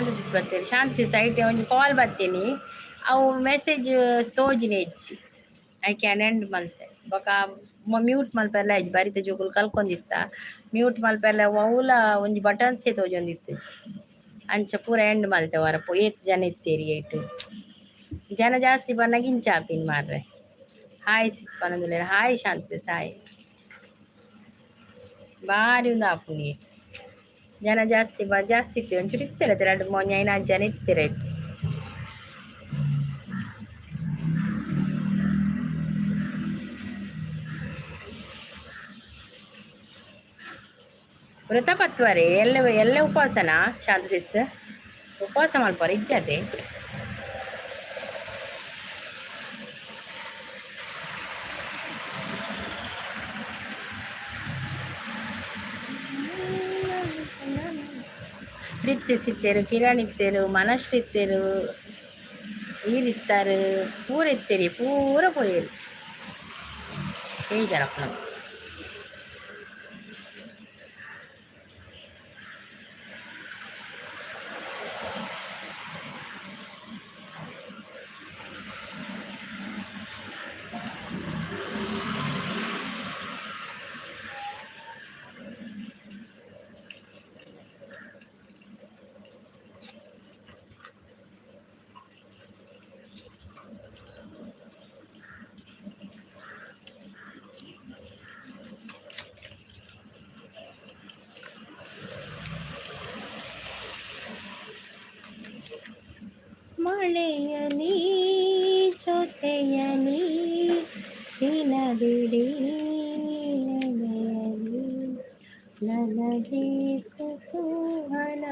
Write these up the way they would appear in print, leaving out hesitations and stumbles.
ಶಾಂತ ಸಿಸ್ ಬತ್ತೇರಿ. ಶಾಂತ ಸಿಸ್, ಐಟ್ ಒಂಜಿ ಕಾಲ್ ಬತ್ತೀನಿ. ಅವು ಮೆಸೇಜ್ ತೋಜಿನ ಹೆಚ್ಚಿ. ಐಕೆ ಎಂಡ್ ಮಲ್ತೆ. ಬೊಕ ಮ್ಯೂಟ್ ಮಲ್ಪೆಲ್ಲ ಇಜ್ಜಿ. ಬರಿತ ಜೋಕುಲು ಕಲ್ಕೊಂದಿತ್ತ. ಮ್ಯೂಟ್ ಮಲ್ಪೆಲ್ಲ ಒವ್ಲ ಒಂಜಿ ಬಟನ್ಸೇ ತೋಜೊಂದಿತ್ತು. ಅಂಚ ಪೂರ ಎಂಡ್ ಮಲ್ತೆ. ವರ ಏತ್ ಜನ ಇತ್ತೇರಿ ಐಟ್. ಜನ ಜಾಸ್ತಿ ಬನ್ನಾಗ ಇಂಚ ಆಪಿನ್ ಮಾರ್ರೆ. ಹಾಯ್ ಸಿಸ್ ಪನೊಂದುಲ್ಲೆರ್. ಹಾಯ್ ಶಾಂತ ಸಿಸ್, ಹಾಯ್. ಬಾರಿ ಉಂದು ಆಪುನಿ. ಜನ ಜಾಸ್ತಿ ಬ ಜಾಸ್ತಿ ಇತ್ತು. ಒಂಚೂರು ಇತ್ತೆರ್, ಎರಡು ಒಂಜಿ ಐನಾಜ್ ಜನ ಇತ್ತೆರ್ ಐಟ್. ವ್ರತ ಪತ್ವರೆ ಎಲ್ಲ ಎಲ್ಲ ಉಪವಾಸನಾ? ಶಾಂತ ಸಿಸ್, ಉಪವಾಸ ಮಲ್ಪರ ಇಜ್ಜತೆ? ಪ್ರೀತ್ ಸಿಸ್ ಇತ್ತೇರು, ಕಿರಣ್ ಇತ್ತೇರು, ಮನಶ್ರೀ ಇತ್ತೇರು, ಈರ್ ಇತ್ತಾರೆ, ಪೂರ ಇತ್ತೇರಿ. ಪೂರ ಪೋಯೇರು. ಬೇಜಾರಪ್ಪನ. ಮಳೆಯಲಿ ಜೊತೆಯಲಿ ದಿನವಿಡೀ ನೆನೆಯಲಿ ನನಗೆ ಕುತೂಹಲ.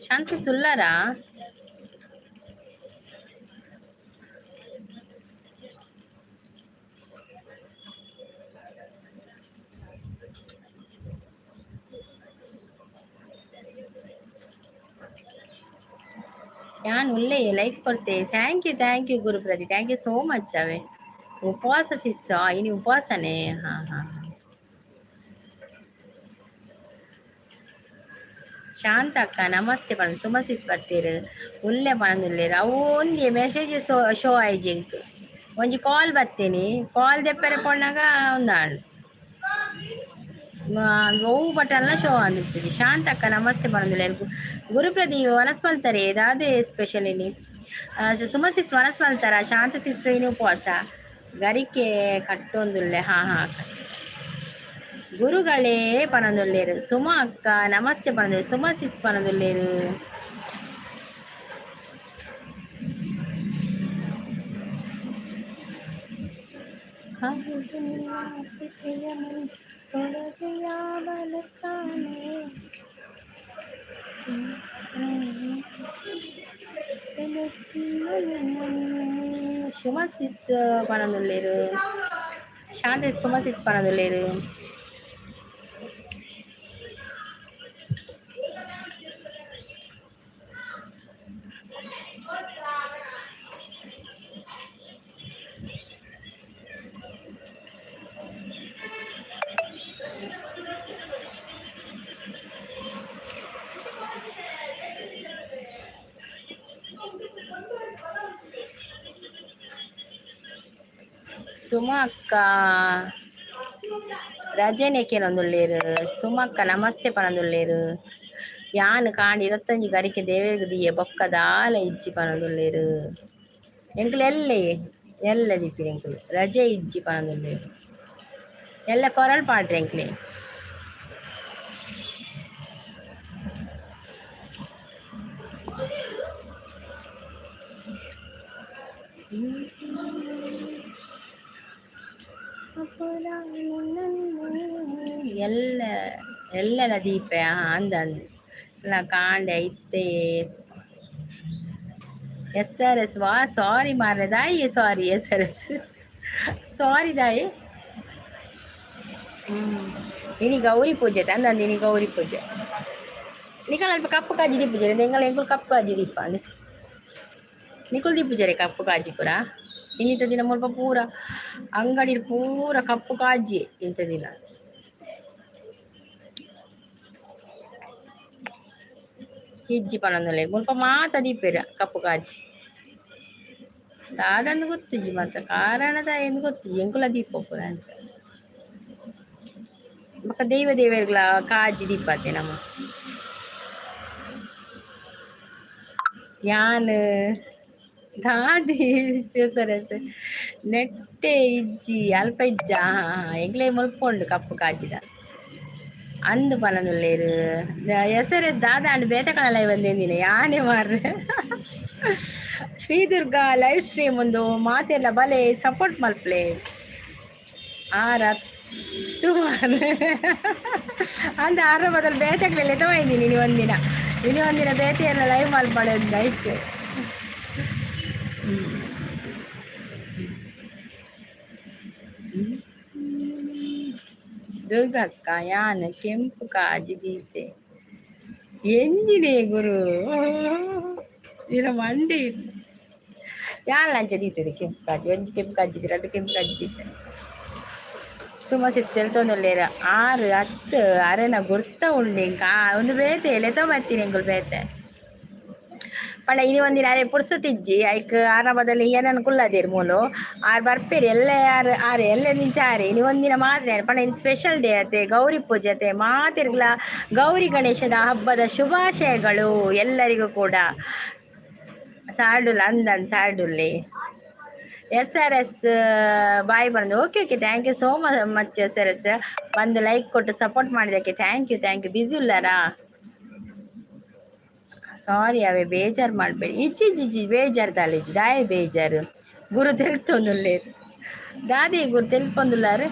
ಶಾಂತಿ ಸುಲ್ಲಾರಾ? ಯಾನ್ ಉಲ್ಲೆ, ಲೈಕ್ ಕೊಡ್ತೆ. Thank you, thank you ಗುರುಪ್ರತಿ, thank you so much. ಅವೇ ಉಪವಾಸ ಸಿಸ್? ಇನಿ ಉಪವಾಸನೇ? ಹಾಂ ಹಾಂ. ಶಾಂತ ಅಕ್ಕ ನಮಸ್ತೆ ಪಣ. ಸುಮ ಸಿಸ್ ಬರ್ತೀರು. ಉಲ್ಲೆ ಪಣಂದುಲ್ಲೇರು. ಅವು ಒಂಜಿ ಮೆಸೇಜ್ ಶೋ ಶೋ ಆಯ್ಜಿಂಕ್. ಒಂಜಿ ಕಾಲ್ ಬತ್ತೀನಿ. ಕಾಲ್ ದೆಪ್ಪರೆ ಪೋಣಾಗ ಒಂದಾಂಡ್. ಒವು ಬಟನ್ಲ ಶೋ ಅಂದಿರ್ತದೆ. ಶಾಂತ ಅಕ್ಕ ನಮಸ್ತೆ ಪಣಂದುಲ್ಲೇರು. ಗುರುಪ್ರತಿ ವನಸ್ ಮಲ್ತಾರೆ. ದಾದೆ ಸ್ಪೆಷಲ್ ಇನಿ? ಸುಮ ಸಿಸ್ ವನಸ್ ಮಲ್ತಾರ? ಶಾಂತ ಸಿಸ್, ಇನಿ ಉಪವಾಸ. ಗರಿಕೆ ಕಟ್ಟೊಂದುಲ್ಲೆ. ಹಾಂ ಹಾಂ. ಗುರುಗಳೇ ಪನೊಂದುಲ್ಲೇರು. ಸುಮ ಅಕ್ಕ ನಮಸ್ತೆ ಪನೊಂದುಲ್ಲೇರು. ಸುಮ ಸಿಸ್ ಪನೊಂದುಲ್ಲೇರು. ಸುಮ ಸಿಸ್ ಪನೊಂದುಲ್ಲೇರು. ಶಾಂತಿ ಸುಮ ಸಿಸ್ ಪನೊಂದುಲ್ಲೇರು. ಸುಮ ಅಕ್ಕ ರಜನೆ ಕೇನೊಂದುಲ್ಲೇರು. ಸುಮಕ್ಕ ನಮಸ್ತೆ ಪನೊಂದುಲ್ಲೇರು. ಯಾನ್ ಕಾಂಡ 21 ಗರಿಕೆ ದೇವೇರ್ಗ್ ದಿಯೆ ಬೊಕ್ಕ ದಾಲ ಇಜ್ಜಿ ಪನೊಂದುಲ್ಲೆರ್. ಎಂಕ್ಲು ಎಲ್ಲೆ ಎಲ್ಲೆ ದೀಪಿನ ಎಂಕ್ಲು ರಜೆ ಇಜ್ಜಿ ಪನೊಂದುಲ್ಲೆರ್. ಎಲ್ಲ ಕೊರಲ್ ಪಾಡ್ರೆ ಎಂಕ್ಲೆ. ಎಲ್ಲ ಎಲ್ಲೆಲ್ಲ ದೀಪೆ ಅಂದ ಅಂದ್ ಇಲ್ಲ ಕಾಂಡೆ ಇತ್ತೆ. ಎಸ್ ಆರ್ ಎಸ್ ವಾ ಸಾರಿ ಮಾರ್ರೆ ದಾಯಿ, ಸಾರಿ ಎಸ್ ಆರ್ ಎಸ್ ಸಾರಿ ದಾಯಿ. ಇನಿ ಗೌರಿ ಪೂಜೆ ಅಂದಂದು, ಇನಿ ಗೌರಿ ಪೂಜೆ. ನಿಕಲ್ ಅಲ್ಪ ಕಪ್ಪು ಕಾಜಿ ದೀಪುಜೆ? ಎಂಗಲ್ ಎಂಕುಲು ಕಪ್ಪು ಕಾಜಿ ದೀಪ. ನಿಕುಲು ದೀಪುಜರೆ ಕಪ್ಪು ಕಾಜಿ ಪೂರ? ಇನ್ನಿತ ದಿನ ಮುಲ್ಪ ಪೂರ ಅಂಗಡಿ ಪೂರ ಕಪ್ಪು ಕಾಜಿ ಇಂಥ ದಿನ. ಇಜ್ಜಿ ಪನೊಂದುಲ್ಲೆರ್ ಮುಲ್ಪ ಮಾತ ದೀಪೆರ್ ಕಪ್ಪು ಕಾಜಿ. ದಾದಂದ್ ಗೊತ್ತುಜಿ ಮಾತ ಕಾರಣ ದಾಯೆಂದ್ ಗೊತ್ತುಜಿ. ಎಂಕುಲ ದೀಪ ಪೂರ ಅಂಚ. ಬೊಕ್ಕ ದೈವ ದೇವೆರ್ಗ್ಲ ಕಾಜಿ ದೀಪಾತೆ ನಮ. ಯಾನ್ ದಾದಿ ಸರಸ್ ನೆಟ್ಟೆ ಇಜ್ಜಿ ಅಲ್ಪ ಇಜ್ಜ. ಎಂಕ್ಲೆ ಮುಲ್ಪ ಉಂಡು ಕಪ್ಪು ಕಾಜಿದ ಅಂದ್ ಪನೊಂದುಲ್ಲೆರ್. ಎಸ್ ಆರ್ ಎಸ್ ದಾದ ಅಂಡ್ ಬೇತೆ ಕಣ ಲೈವ್ ಅಂದೇಂದಿನ ಯಾನೆ ಮಾರ್ರೆ. ಶ್ರೀ ದುರ್ಗಾ ಲೈವ್ ಸ್ಟ್ರೀಮ್ ಒಂದು ಮಾತೆಲ್ಲ ಬಲೆ ಸಪೋರ್ಟ್ ಮಲ್ಪ್ಲೆ. ಆರತ್ತು ಮಾರ್ರೆ ಅಂದ ಆರ ಬದಲು ಬೇತೆಗ್ಲೆಲ್ಲ ತಗೊಂಡಿದ್ದೀನಿ. ಇನಿ ಒಂದಿನ ಇನಿ ಒಂದಿನ ಬೇತೆ ಎಲ್ಲ ಲೈವ್ ಮಲ್ಪಡೆ ಐತೆ. ದುರ್ಗಕ್ಕ ಯಾನ್ ಕೆಂಪು ಕಾಜಿ ದೀತೆ ಎಂಜಿನೇ ಗುರು ಇರ ಮಂಡಿ ಯಾನ್ ಲಂಚ ದೀತದೆ ಕೆಂಪು ಕಾಜಿ. ಒಂಜಿ ಕೆಂಪು ಕಾಜಿ ರಡ್ಡ್ ಕೆಂಪು ಕಾಜಿ ದೀತೆ. ಸುಮ ಸಿಸ್ಟರ್ ತೊಂದುಲ್ಲೆರ್ ಆರು ಹತ್ತು ಅರೆನ ಗುರ್ತ ಉಂಡು ಎಂಕ್. ಒಂದು ಬೇತೆ ಲೆತೋ ಬತ್ತೀನಿ ಎಂಕುಲು ಬೇತೆ ಪಂಡ ಇನಿ ಒಂದಿನ ಅರೆ ಪುರ್ಸೊತಿಜ್ಜಿ ಐಕ್ ಆರ್ನ ಬದಲು ಏನನ್ ಕುಲ್ಲದೆರ್ ಮೂಲು. ಆರ್ ಬರ್ಪೆರ್ ಎಲ್ಲೆ ಆರ್ ಆರೆ ಎಲ್ಲೆ ನಿಂಚ ಆರೆ ಇನಿ ಒಂದಿನ ಮಾತ್ರ. ಪಂಡ ಇನಿ ಸ್ಪೆಷಲ್ ಡೇ ಅತೆ, ಗೌರಿ ಪೂಜೆ ಅತೆ. ಮಾತೆರ್ಗ್ಲ ಗೌರಿ ಗಣೇಶನ ಹಬ್ಬದ ಶುಭಾಶಯಗಳು ಎಲ್ಲರಿಗೂ ಕೂಡ. ಸಾಡುಲ್ಲ ಅಂದನ್ ಸಾಡುಲ್ಲೆ. ಎಸ್ ಆರ್ ಎಸ್ ಬಾಯ್ ಬಂದು. Okay okay, thank you so much S R S. ಬಂದು ಲೈಕ್ ಕೊಟ್ಟು ಸಪೋರ್ಟ್ ಮಾಡಿದ್ದಕ್ಕೆ thank you thank you. Busy ಉಲ್ಲಾರಾ? ಸಾರಿ ಅವೇ ಬೇಜಾರು ಮಾಡಬೇಡಿ. ಇಜ್ಜಿ ಇಜ್ಜಿ ಬೇಜಾರು ದಾಲ ದಾಯ ಬೇಜಾರು. ಗುರು ತೆಲ್ತೊಂದುಲ್ಲೇರು ದಾದಿ ಗುರು ತೆಲ್ಪೊಂದುಲ್ಲಾರು.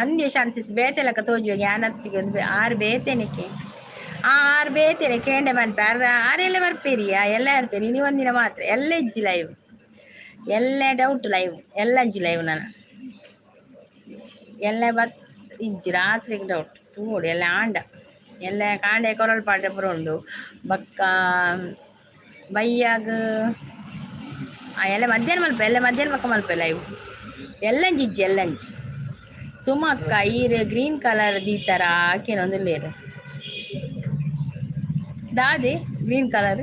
ಅಂದೆ ಶಾನ್ಸಿಸ್ ಬೇತೆ ಲೆಕ್ಕ ತೋಜುವಾಗ ಯಾನತ್ತಿಗೆ ಒಂದು ಆರು ಬೇತೆನಕ್ಕೆ ಆರು ಬೇತೆನೆ ಕೇಂಡೆ ಮನ್ಪೆ ಆರ್ ಆರೆಲ್ಲ ಬರ್ಪೇರಿಯಾ ಎಲ್ಲ ಇರ್ಪೇರಿ. ಇನಿ ಒಂದಿನ ಮಾತ್ರ ಎಲ್ಲ ಇಜ್ಜಿ ಲೈವ್, ಎಲ್ಲ ಡೌಟ್ ಲೈವ್ ಎಲ್ಲ ಇಜ್ಜಿ ಲೈವ್. ನಾನು ಎಲ್ಲ ಬತ್ ಇಜ್ಜಿ ರಾತ್ರಿಗೆ ಡೌಟ್ ತೂಡು ಎಲ್ಲ ಆಂಡ ಎಲ್ಲ ಕಾಂಡೆ ಕೊರಲ್ ಪಾಡ್ರೆ ಪೂರ ಉಂಡು. ಬೊಕ್ಕ ಬಯ್ಯಾಗ ಎಲ್ಲ ಮಧ್ಯಾಹ್ನ ಮಲ್ಪ ಎಲ್ಲ ಮಧ್ಯಾಹ್ನ ಬೊಕ್ಕ ಮಲ್ಪೆ ಲೈವ್. ಎಲ್ಲಂಜಿ ಇಜ್ಜಿ ಎಲ್ಲಂಜಿ. ಸುಮಕ್ಕ ಈರ್ ಗ್ರೀನ್ ಕಲರ್ ದೀತರ ಆಕೇನೊಂದುಲ್ಲೇರು ದಾದೆ ಗ್ರೀನ್ ಕಲರ್?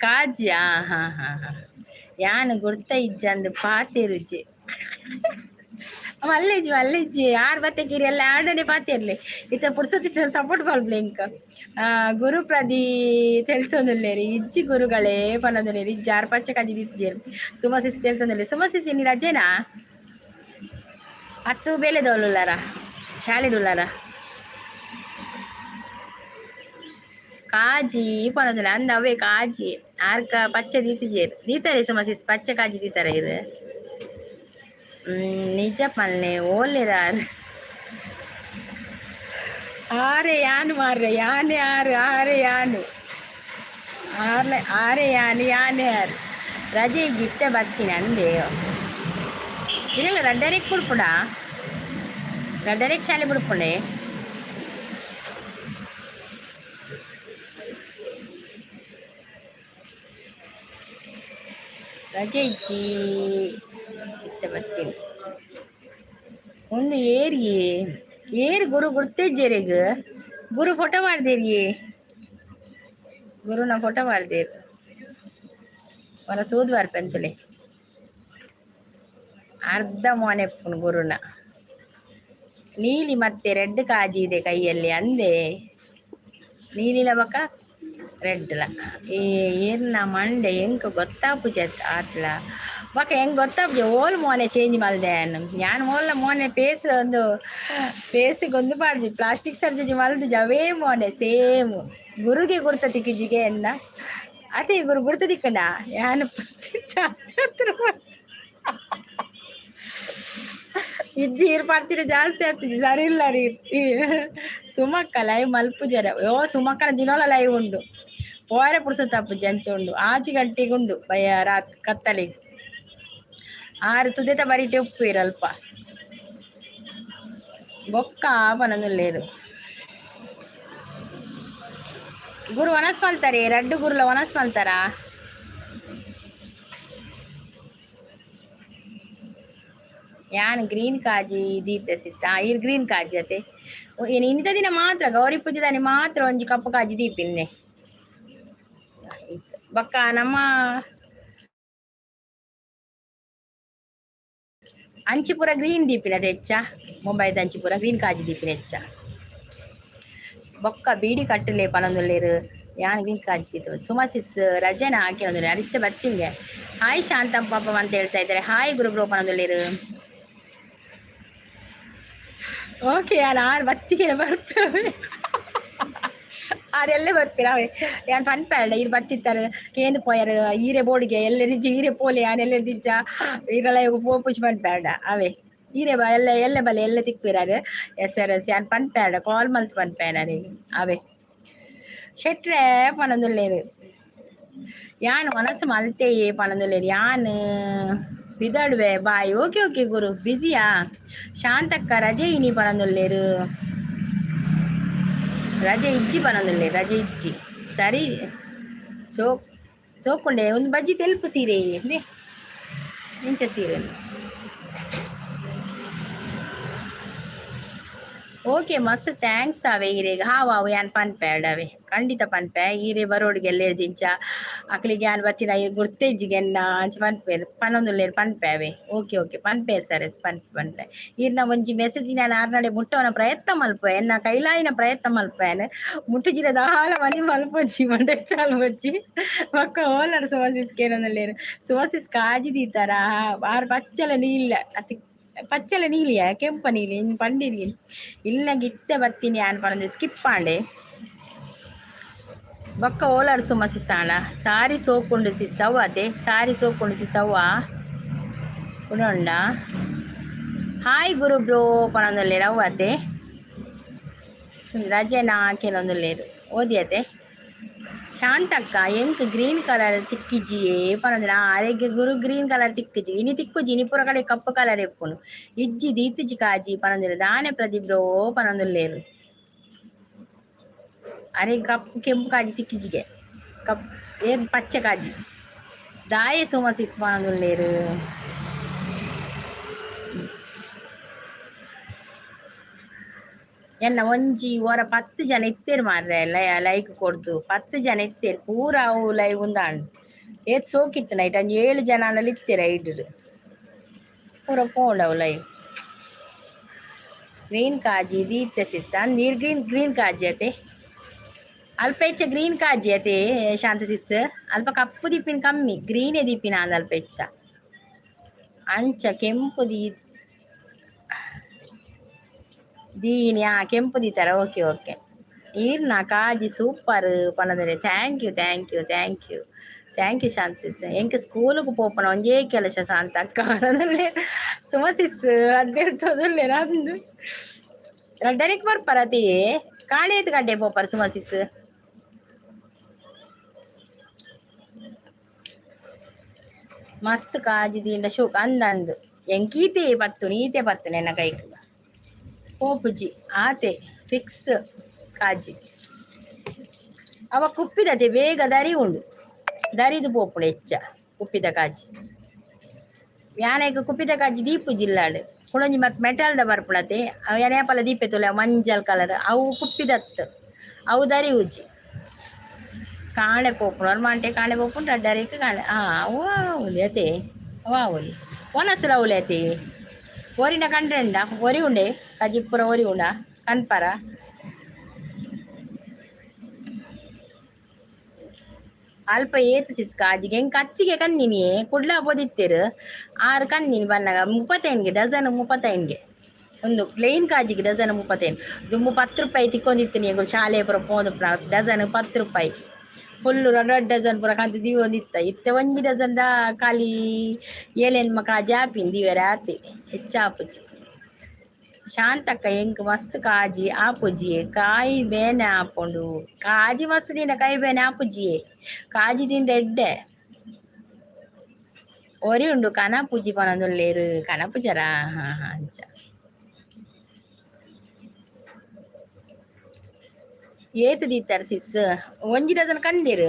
ಕಾಜಿ ಹಾ ಹಾ ಹಾ ಯಾನ್ ಗುರ್ತ ಇಜ್ಜಂದು ಪಾತೆರುಜಿ ಮಲ್ಲೆಜ್ಜಿ ಮಲ್ಲೆಜ್ಜಿ ಆರ್ ಬತ್ತೆ ಕಿರಿ ಎಲ್ಲ ಆಡನೆ ಪಾತೆರ್ಲೆ. ಇತ್ತ ಪುರ್ಸೊತ್ತಿತ್ತ ಸಪೋರ್ಟ್ ಮಲ್ಪುಲೆ ಎಂಕ್. ಗುರು ಪ್ರದಿ ತೆಲ್ತೊಂದುಲ್ಲೆರ್ ಇಜ್ಜಿ ಗುರುಗಳೇ ಪನೊಂದುಲ್ಲೆರ್. ಇಜ್ಜಿ ಆರ್ ಪಚ್ಚೆ ಕಾಜಿ ದೀತ್ಜೆರ್. ಸುಮಸಿಸ್ ತೆಲ್ತೊಂದುಲ್ಲೆರ್. ಸುಮಸಿಸ್ ಇನಿ ರಜೆನಾ ಅತ್ತು ಬೇಲೆದೋಲುಲ್ಲಾರ ಶಾಲೆಡುಲ್ಲಾರ? ಕಾಜಿ ಪನೊಂದುಲ್ಲೆ ಅಂದ್ ಅವೇ ಕಾಜಿ ಆರ್ಕ ಪಚ್ಚೆ ದೀತಿಜೆರ್ ದೀತಾರೆ. ಸುಮಸಿಸ್ ಪಚ್ಚೆ ಕಾಜಿ ದೀತಾರೆ ಇರ್ ನಿಜ ಪಲ್ಲೆ ಓಲ್ಲೆರ್ ಆರ್ ಆರೆ ಯಾನು ಮಾರ್ರೆ ಯಾನೆ ಆರು ಆರೆ ಯಾನು ಆರ್ಲೆ ಆರೆ ಯಾನು ಯಾನೆ ಆರು ರಜೆ ಇತ್ತೆ ಬತ್ತೀನಿ ಅಂದೆ. ಇಲ್ಲ ರಡ್ಡರೆಕ್ ಬುಡ್ಪುಡ ರಡ್ಡರೆಕ್ ಶಾಲೆ ಬುಡ್ಪುಂಡೆ. ರಜೆ ಇಜ್ಜಿ ಇತ್ತೆ ಬತ್ತೀನಿ. ಒಂದು ಏರಿಯೇ ಏರ್ ಗುರು ಗುರ್ತಿಜ್ಜೆರೆಗ್ ಗುರು ಫೋಟೋ ಮಾಡ್ದೇರಿಯೇ ಗುರುನ ಫೋಟೋ ಮಾಡ್ದೇರು. ಒರ ತೂದು ಬರ್ಪೆಂತಲೆ ಅರ್ಧ ಮೋನೆಪ್ಪುನು ಗುರುನ. ನೀಲಿ ಮತ್ತೆ ರೆಡ್ ಕಾಜಿ ಇದೆ ಕೈಯಲ್ಲಿ ಅಂದೆ. ನೀಲಿಲ ಬಕ ರೆಡ್ಲ. ಏ ಏರ್ನ ಮಂಡೆ ಎಂಕ್ ಗೊತ್ತಾಪುಜೆ ಆತ್ಲ. ಬೊಕ ಎಂಕ್ ಗೊತ್ತಾಪುಜೆ ಓಲ್ ಮೋನೆ ಚೇಂಜ್ ಮಲ್ದೆ ಯಾನ್ ಓಲ್ಲ ಮೋನೆ ಫೇಸ್ ಒಂದು ಫೇಸ್ ಗೊಂದು ಪಾಡ್ಜಿ, ಪ್ಲಾಸ್ಟಿಕ್ ಸರ್ಜರಿ ಮಲ್ದುಜಿ, ಅವೇ ಮೋನೆ ಸೇಮ್. ಗುರುಗೆ ಗುರ್ತ ತಿಕ್ಕಿಜಿಗೆ ಎನ್ನ ಅದೇ ಗುರು ಗುರ್ತ ತಿಕ್ಕಂಡ ಯಾನ್ ಜಾಸ್ತಿ ಹತ್ರ ಇಜ್ಜಿ ಈರ್ ಪಾಡ್ತಿರ ಜಾಸ್ತಿ ಆಗ್ತದೆ. ಸರಿ ಇಲ್ಲ ರೀ. ಸುಮಕ್ಕ ಲೈವ್ ಮಲ್ಪುಜರ? ಓ ಸುಮಕ್ಕನ ದಿನೋಲ ಲೈವ್ ಉಂಡು. ಪೋರೆ ಪುರ್ಸೊತ್ತು ಅಂಚ ಉಂಡು. ಆಜಿ ಗಂಟೆಗೆ ಉಂಡು ಬಯ್ಯ ರಾತ್ ಕತ್ತಲೆಗ್. ಆರು ತುದೆತ ಬರಿಟೆ ಉಪ್ಪುವೆರ್ ಅಲ್ಪ. ಬೊಕ್ಕ ಪನೊಂದುಲ್ಲೆರ್. ಗುರು ವನಸ್ ಮಲ್ತಾರೆ? ರಡ್ಡು ಗುರುಲ ವನಸ್ ಮಲ್ತಾರ? ಯಾನ್ ಗ್ರೀನ್ ಕಾಜಿ ದೀತೆ ಸಿಸ್ಟರ್. ಈರ್ ಗ್ರೀನ್ ಕಾಜಿ ಅತೆ. ಇನ್ನಿತ ದಿನ ಮಾತ್ರ ಗೌರಿ ಪೂಜೆದಾನಿ ಮಾತ್ರ ಒಂಜಿ ಕಪ್ಪು ಕಾಜಿ ದೀಪಿನ್ನೆ. ಬೊಕ್ಕ ನಮ್ಮ ಅಂಚಿಪುರ ಗ್ರೀನ್ ದೀಪಿನ ಹೆಚ್ಚ, ಮುಂಬೈದ ಅಂಚಿಪುರ ಗ್ರೀನ್ ಕಾಜಿ ದೀಪಿನ ಹೆಚ್ಚ. ಬೊಕ್ಕ ಬೀಡಿ ಕಟ್ಟಲೆ ಪನೊಂದುಲ್ಲೆರ್. ಯಾನ್ ಗ್ರೀನ್ ಕಾಜಿ ದೀತ. ಸುಮಸಿಸ್ ರಜೆನ ಹಾಕಿ ಒಂದುಲ್ಲೆರ್. ಅರಿತ್ತೆ ಬತ್ತಿಂಗೆ. ಹಾಯ್ ಶಾಂತಪ್ಪ ಅಂತ ಹೇಳ್ತಾ ಇದ್ದಾರೆ. ಹಾಯ್ ಗುರು ಬ್ರೋ ಪನೊಂದುಲ್ಲೆರ್. ಓಕೆ, ಯಾನ್ ಆರ್ ಬತ್ತಿಗೆ ಬರ್ಪೆ. ಆರ್ ಎಲ್ಲೆ ಬರ್ಪಿರ ಅವೆ. ಯಾನ್ ಪನ್ಪೆರಡ ಈರ್ ಬತ್ತಿತ್ತಾರೆ ಕೇಂದ್ ಪೋಯರ್ ಈರೆ ಬೋಡಿಗೆ ಎಲ್ಲೆ ಈರೆ ಪೋಲೆ ಯಾನ್ ಎಲ್ಲೆ ದಿಂಚ ಈರೆಲ್ಲ ಪೋಪುಜಿ ಪನ್ಪೆರಡ ಅವೇ. ಈರೆ ಬ ಎಲ್ಲೆ ಎಲ್ಲೆ ಬಲೆ ಎಲ್ಲೆ ತಿಕ್ಪಿರಾರ್. ಎಸ್ ಆರ್ ಎಸ್ ಯಾನ್ ಪನ್ಪೆರಡ ಕಾಲ್ ಮಲ್ತ್ ಪನ್ಪೆ ಅರೆಗ್ ಅವೇ. ಶೆಟ್ರೆ ಪನೊಂದುಲ್ಲೆರ್. ಯಾನ್ ವನಸ್ ಮಲ್ತೆಯೇ ಪನೊಂದುಲ್ಲೆರ್. ಯಾನ್ ಪಿದಡುವೆ, ಬಾಯ್. ಓಕೆ ಓಕೆ ಗುರು, ಬಿಸಿಯಾ? ಶಾಂತಕ್ಕ ರಜೆ ಇನಿ ಪನೊಂದುಲ್ಲೆರ್. ರಜೆ ಇಜ್ಜಿ ಪನೊಂದುಲ್ಲೆರ್, ರಜೆ ಇಜ್ಜಿ. ಸರಿ ಸೋಕುಂಡೆ ಒಂದು ಬಜ್ಜಿ ತೆಲ್ಪು ಸೀರೆ ಇಂದೆ ಇಂಚ ಸೀರೆ. ಓಕೆ ಮಸ್ತ್ thanks ಅವೆ ಈರೆಗ್. ಹಾವು ಅವು ಯಾನ್ ಪನ್ಪೆ ಅವೇ, ಖಂಡಿತ ಪನ್ಪೆ. ಈರೆ ಬರೋಡಿಗೆ ಎಲ್ಲೆರ್ ದಿಂಚ ಅಕ್ಲಿಗೆ ಯಾನ್ ಬತ್ತಿನ ಈರ್ ಗುರ್ತೆಜ್ಜಿಗೆನ್ನ ಅಂಚ ಪನ್ಪೆ ಪನೊಂದುಲ್ಲೆರ್, ಪನ್ಪೆ ಅವೇ. ಓಕೆ ಓಕೆ ಪನ್ಪೆ ಸರ್, ಎಸ್ ಪನ್ಪೆ ಪನ್ಪೆ. ಈರ್ನ ಒಂಜಿ ಮೆಸೇಜ್ ನಾನು ಆರ್ನಡೆ ಮುಟ್ಟವನ ಪ್ರಯತ್ನ ಮಲ್ಪೆ, ಎನ್ನ ಕೈಲಾಯಿನ ಪ್ರಯತ್ನ ಮಲ್ಪೆ. ಮುಟ್ಟುಜಿನ ದಾಲ ಮನಿ ಮಲ್ಪೊಚ್ಚಿ ಮಂಡೆ ಚಾಲು ಬಚ್ಚಿ. ಬೊಕ್ಕ ಓಲಾಡ್ ಸುವಾಸಿಸ್ ಕೇನೊಂದುಲ್ಲೆರ್. ಸುವಾಸಿಸ್ ಕಾಜಿ ದೀತಾರ? ಆರ್ ಪಚ್ಚಲ ನೀಲ್ಲ ಅತಿ ಪಚ್ಚಲ ನೀಲಿಯ ಕೆಂಪ ನೀಲಿ ಇನ್ನು ಪಂಡಿರಿ ಇಲ್ಲಂಗೆ ಇತ್ತೆ ಬತ್ತೀನಿ ಯಾನ್ ಪನೊಂದು ಸ್ಕಿಪ್ ಆಂಡೆ. ಬೊಕ್ಕ ಓಲಾಡ್ ಸುಮಸಿಸ್ ಆಂಡ ಸಾರಿ ಸೋಕುಂಡು ಸಿಸ್ ಅವ್ವ ಅತೆ. ಸಾರಿ ಸೋಕುಂಡು ಸಿಸ್ ಅವ್ವ ಉಂಡ. ಹಾಯ್ ಗುರು ಬ್ರೋ ಪನೊಂದುಲ್ಲೆರ್ ಅವ್ವ ಅತೆ. ರಜೆನಾ ಕೇನೊಂದುಲ್ಲೆರ್. ಓದಿಯತೆ ಶಾಂತಕ್ಕ ಎಂಕ್ ಗ್ರೀನ್ ಕಲರ್ ತಿಕ್ಕಿಜಿಯೇ ಪನೊಂದುಲ್ಲೆ. ಅರೆಗ್ ಗುರು ಗ್ರೀನ್ ಕಲರ್ ತಿಕ್ಕಿಜಿ, ಇನಿ ತಿಕ್ಕುಜಿ. ಇನಿ ಪೂರ ಕಡೆ ಕಪ್ಪು ಕಲರ್ ಇಪ್ಪುನು. ಇಜ್ಜಿ ದೀತಿಜಿ ಕಾಜಿ ಪನೊಂದುಲ್ಲೆರ್. ದಾನೆ ಪ್ರದೀಪ್ ಬ್ರೋ ಪನೊಂದುಲ್ಲೆರ್. ಅರೆಗ್ ಕಪ್ಪು ಕೆಂಪು ಕಾಜಿ ತಿಕ್ಕಿಜಿಗೆ, ಕಪ್ ಏನ್ ಪಚ್ಚೆ ಕಾಜಿ. ದಾಯೆ ಸೋಮಸಿಸ್ ಪನೊಂದುಲ್ಲೆರ್. ಎನ್ನ ಒಂಜಿ ಒರ 10 ಜನ ಇತ್ತೆರ್ ಮಾರ್ರೆ ಲೈಕ್ ಕೊರ್ದು. 10 ಜನ ಇತ್ತೆರ್ ಪೂರ ಅವು ಲೈವ್ ಉಂದಾಂಡ್. ಏತ್ ಸೋಕಿತ್ತು ನೈಟ್ ಒಂಜಿ 7 ಜನ ಆಂಡಲ ಇತ್ತೆರ್ ಐಡ್ ಪೂರ ಪೋಂಡು ಅವು ಲೈವ್. ಗ್ರೀನ್ ಕಾಜಿ ದೀತೆ ಸಿಸ್ ನೀರ್ ಗ್ರೀನ್ ಗ್ರೀನ್ ಕಾಜಿ ಅತೆ. ಅಲ್ಪ ಹೆಚ್ಚ ಗ್ರೀನ್ ಕಾಜಿ ಅತೆ ಶಾಂತ ಸಿಸ್. ಅಲ್ಪ ಕಪ್ಪು ದೀಪಿನ ಕಮ್ಮಿ, ಗ್ರೀನೇ ದೀಪಿನ ಅಂದ್ ಅಲ್ಪ ಹೆಚ್ಚ. ಅಂಚ ಕೆಂಪು ದೀ ದೀನಿ ಕೆಂಪು ದೀತಾರ. ಓಕೆ ಓಕೆ ಈರ್ನ ಕಾಜಿ super ಪನೊಂದುಲ್ಲೆರ್. Thank you thank you thank you thank you Shanta sis. ಎಂಕ್ ಸ್ಕೂಲುಗು ಪೋಪುನ ಒಂಜೇ ಕೆಲಸ ಶಾಂತ ಅಕ್ಕ ಪನೊಂದುಲ್ಲೆರ್. ಸುಮ ಸಿಸ್ ಅದ್ದೆರ್ತೊಂದುಲ್ಲೆರ್. ಅಂದ್ ರಡ್ಡರೆಕ್ ಬರ್ಪರ ಅತೇ? ಕಾಂಡೆ ಏತ್ ಗಂಟೆ ಪೋಪರ್ ಸುಮ ಸಿಸ್? ಮಸ್ತ್ ಕಾಜಿ ದೀಂಡ ಶೋಕ್ ಅಂದ್ ಅಂದ್. ಎಂಕ್ ಈತೆ ಪತ್ತುನು, ಈತೆ ಪತ್ತುನು ಎನ್ನ ಕೈಕ್. ಪೋಪುಜಿ ಆತೆ ಫಿಕ್ಸ್ ಕಾಜಿ. ಅವ ಕುಪ್ಪಿದತೆ ಬೇಗ ದರಿ ಉಂಡು, ದರಿದು ಪೋಪುಂಡು ಹೆಚ್ಚ ಕುಪ್ಪಿದ ಕಾಜಿ. ಯಾನೆಗ್ ಕುಪ್ಪಿದ ಕಾಜಿ ದೀಪುಜಿ ಇಲ್ಲಾಡ್. ಕುಡೊಂಜಿ ಮತ್ ಮೆಟಲ್ದ ಬರ್ಪುಂಡತೆ ಅವು ಯಾನ್ ದೀಪೆ ತೂಲೆ ಮಂಜಲ್ ಕಲರ್, ಅವು ಕುಪ್ಪಿದತ್, ಅವು ದರಿ ಉಜ್ಜಿ. ಕಾಣೆ ಪೋಪುಂಡು ಒರ್ಮಾಂಟೆ ಕಾಣೆ ಪೋಪುಂಡು ರಡ್ಡರೇಕ್ ಕಾಣೆ ಅವು ಆವೊಲಿ ಅತೆ ಅವು ಆವೊಲಿ ಒನಸುಲ ಅವಲಿ ಅತೆ ಒರಿನ ಕಂಡ್ರೆಂಡ ಒರಿ ಉಂಡೆ ಕಜಿಪುರ ಒರಿ ಉಂಡ ಕನ್ಪರ ಅಲ್ಪ ಏತ್ ಸಿಸ್ ಕಾಜಿಗೆ ಎಂಕ್ ಕತ್ತಿಗೆ ಕಂದಿನಿ ಕುಡ್ಲ ಪೋದಿತ್ತೆರ್ ಆರು ಕಂದಿನಿ ಬನ್ನಗ 35ಗೆ ಡಜನ್ 35ಗೆ ಒಂದು ಪ್ಲೇನ್ ಕಾಜಿಗೆ ಡಜನ್ 35 ದುಂಬು 10 ರೂಪಾಯಿ ತಿಕ್ಕೊಂದಿತ್ತು ನೀವು ಶಾಲೆ ಪೂರ ಪೋದು ಡಜನ್ 10 ರೂಪಾಯಿ ಫುಲ್ಲು ರಡ್ಡ್ ಡಜನ್ ಪೂರ ಕಂತು ದೀವೊಂದಿತ್ತ ಇತ್ತೆ ಒಂಜಿ ಡಜನ್ the ಖಾಲಿ ಏಳೆನ್ಮ ಕಾಜಿ ಆಪಿನ್ ದೀವೆರೆ ಆತೆ ಹೆಚ್ಚಾಪುಜಿ ಶಾಂತಕ್ಕ ಎಂಕ್ ಮಸ್ತ್ ಕಾಜಿ ಆಪುಜಿ ಕಾಯಿ ಬೇನೆ ಆಪುಂಡು ಕಾಜಿ ಮಸ್ತ್ ದಿನ ಕೈ ಬೇನೆ ಆಪುಜಿಯೇ ಕಾಜಿ ತಿಂಡ ಎಡ್ಡೆ ಒರಿ ಉಂಡು ಕನಪುಜಿ ಪನೊಂದುಲ್ಲೆರ್ ಕನಪುಜರಾ ಹಾ ಹಾ ಅಂಚ ಏತ್ ದೀತಾರ್ ಸಿಸ್ ಒಂಜಿ ಡಜನ್ ಕಂದೆರ್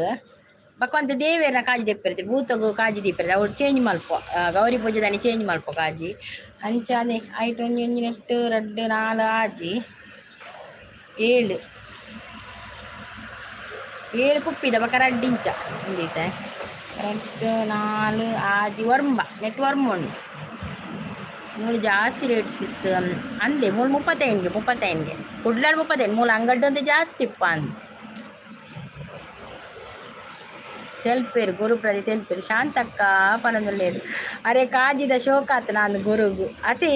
ಬೊಕ ಒಂತೆ ದೇವೆರ್ನ ಕಾಜಿ ದೆಪ್ಪೆರ್ ಭೂತಗು ಕಾಜಿ ದೀಪೆರ್ ಅವು ಚೇಂಜ್ ಮಲ್ಪೊ ಗೌರಿ ಪೂಜೆದಾನಿ ಚೇಂಜ್ ಮಲ್ಪೊ ಕಾಜಿ ಅಂಚಾನೆ ಐಟ್ ಒಂಜಿ ಒಂಜಿ ನೆಟ್ಟು ರಡ್ಡ್ ನಾಲ್ ಆಜಿ ಏಳು ಏಳು ಕುಪ್ಪಿದ ಬೊಕ ರಡ್ಡ್ ಇಂಚ ಉಂದೈತೆ ರಡ್ಡ್ ನಾಲ್ ಆಜಿ ಒರ್ಂಬ ನೆಟ್ ಒರ್ಂಬ ಉಂಡು ಮೂಲು ಜಾಸ್ತಿ ರೇಟ್ ಸಿಸ್ ಅಂದೆ ಮೂಲು 35ಗೆ 35ಗೆ ಕುಡ್ಲಾಡ್ 35 ಮೂಲು ಅಂಗಡ್ಡು ಅಂತ ಜಾಸ್ತಿ ಇಪ್ಪ ಅಂದ್ ತೆಲ್ಪೇರು ಗುರುಪ್ರದಿ ತೆಲ್ಪೇರು ಶಾಂತಕ್ಕ ಪನೊಂದುಲ್ಲೆರ್ ಅರೆ ಕಾಜಿದ ಶೋಕಾತ್ ನಾನು ಗುರುಗು ಅತೆ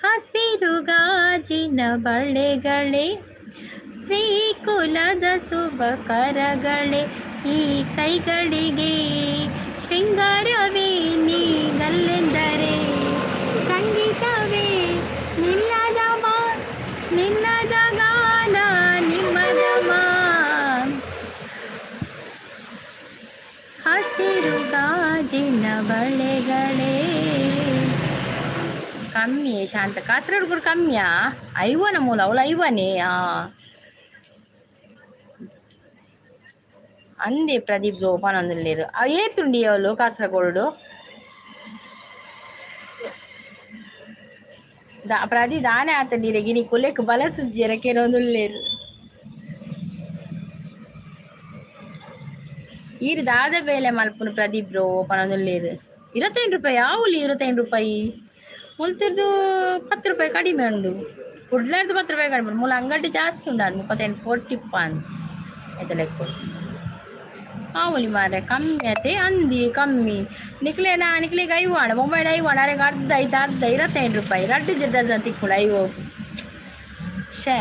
ಹಸಿರು ಗಾಜಿನ ಬಳೆಗಳೇ ಸ್ತ್ರೀ ಕುಲದ ಶುಭಕರಗಳೇ ಈ ಕೈಗಳಿಗೆ ಶೃಂಗಾರವೇ ನೀಗಲ್ಲೆಂದರೆ ಸಂಗೀತವೇ ನಿಲ್ಲದ ಮಾ ನಿಲ್ಲದ ಗಾನ ನಿಮ್ಮದ ಮಾ ಹಸಿರು ಗಾಜಿನ ಬಳೆಗಳೇ ಕಮ್ಮಿ ಶಾಂತ ಕಾಸರಗೋಡು ಕೂಡ ಕಮ್ಮಿಯಾ ಐವನ ಮೂಲ ಅವಳು ಐವನೇ ಅಂದೆ ಪ್ರದೀಪ್ ಪನೊಂದುಲ್ಲೆರ್ ಏತುಂಡಿ ಅವಳು ಕಾಸರಗೋಡು ಪ್ರದಿ ದಾನೆ ಆತಂಡಿ ಇರೆಗ್ ಕುಲೆಕ್ ಬಲಸುಜ್ಜೆರ್ ಕೆರೊಂದುಲ್ಲೆರ್ ಈರ್ ದಾದ ಬೇಲೆ ಮಲ್ಪುನು ಪ್ರದೀಪ್ ಬ್ರೋ ಪನೊಂದುಲ್ಲೆರ್ 25 ರೂಪಾಯಿ ಆವುಲಿ 25 ರೂಪಾಯಿ ಮುಲ್ತಿರ್ದು 10 ರೂಪಾಯಿ ಕಡಿಮೆ ಉಂಡು ಕುಡ್ಲಾರ್ದು 10 ರೂಪಾಯಿ ಕಡಿಮೆ ಮೂಲ ಅಂಗಡಿ ಜಾಸ್ತಿ ಉಂಡು ಅದು 35 ಪೊಟ್ಟಿಪ್ಪ ಅಂದ್ ಐತ ಲೆಕ್ಕೊಡು ಆವೊಲಿ ಮಾರ್ರೆ ಕಮ್ಮಿ ಅತೆ ಅಂದಿ ಕಮ್ಮಿ ನಿಕ್ಲೆನ ನಿಕ್ಲೆಗ್ ಐವಾಣ ಬೊಂಬಾಯಿಡ್ ಐವಾಣ ಅರೆಗ್ ಅರ್ಧ ಐತ ಅರ್ಧ 25 ರೂಪಾಯಿ ರಡ್ಡ್ ಡಜನ್ ತಿಕ್ಕುಂಡು ಐವೊ ಶೇ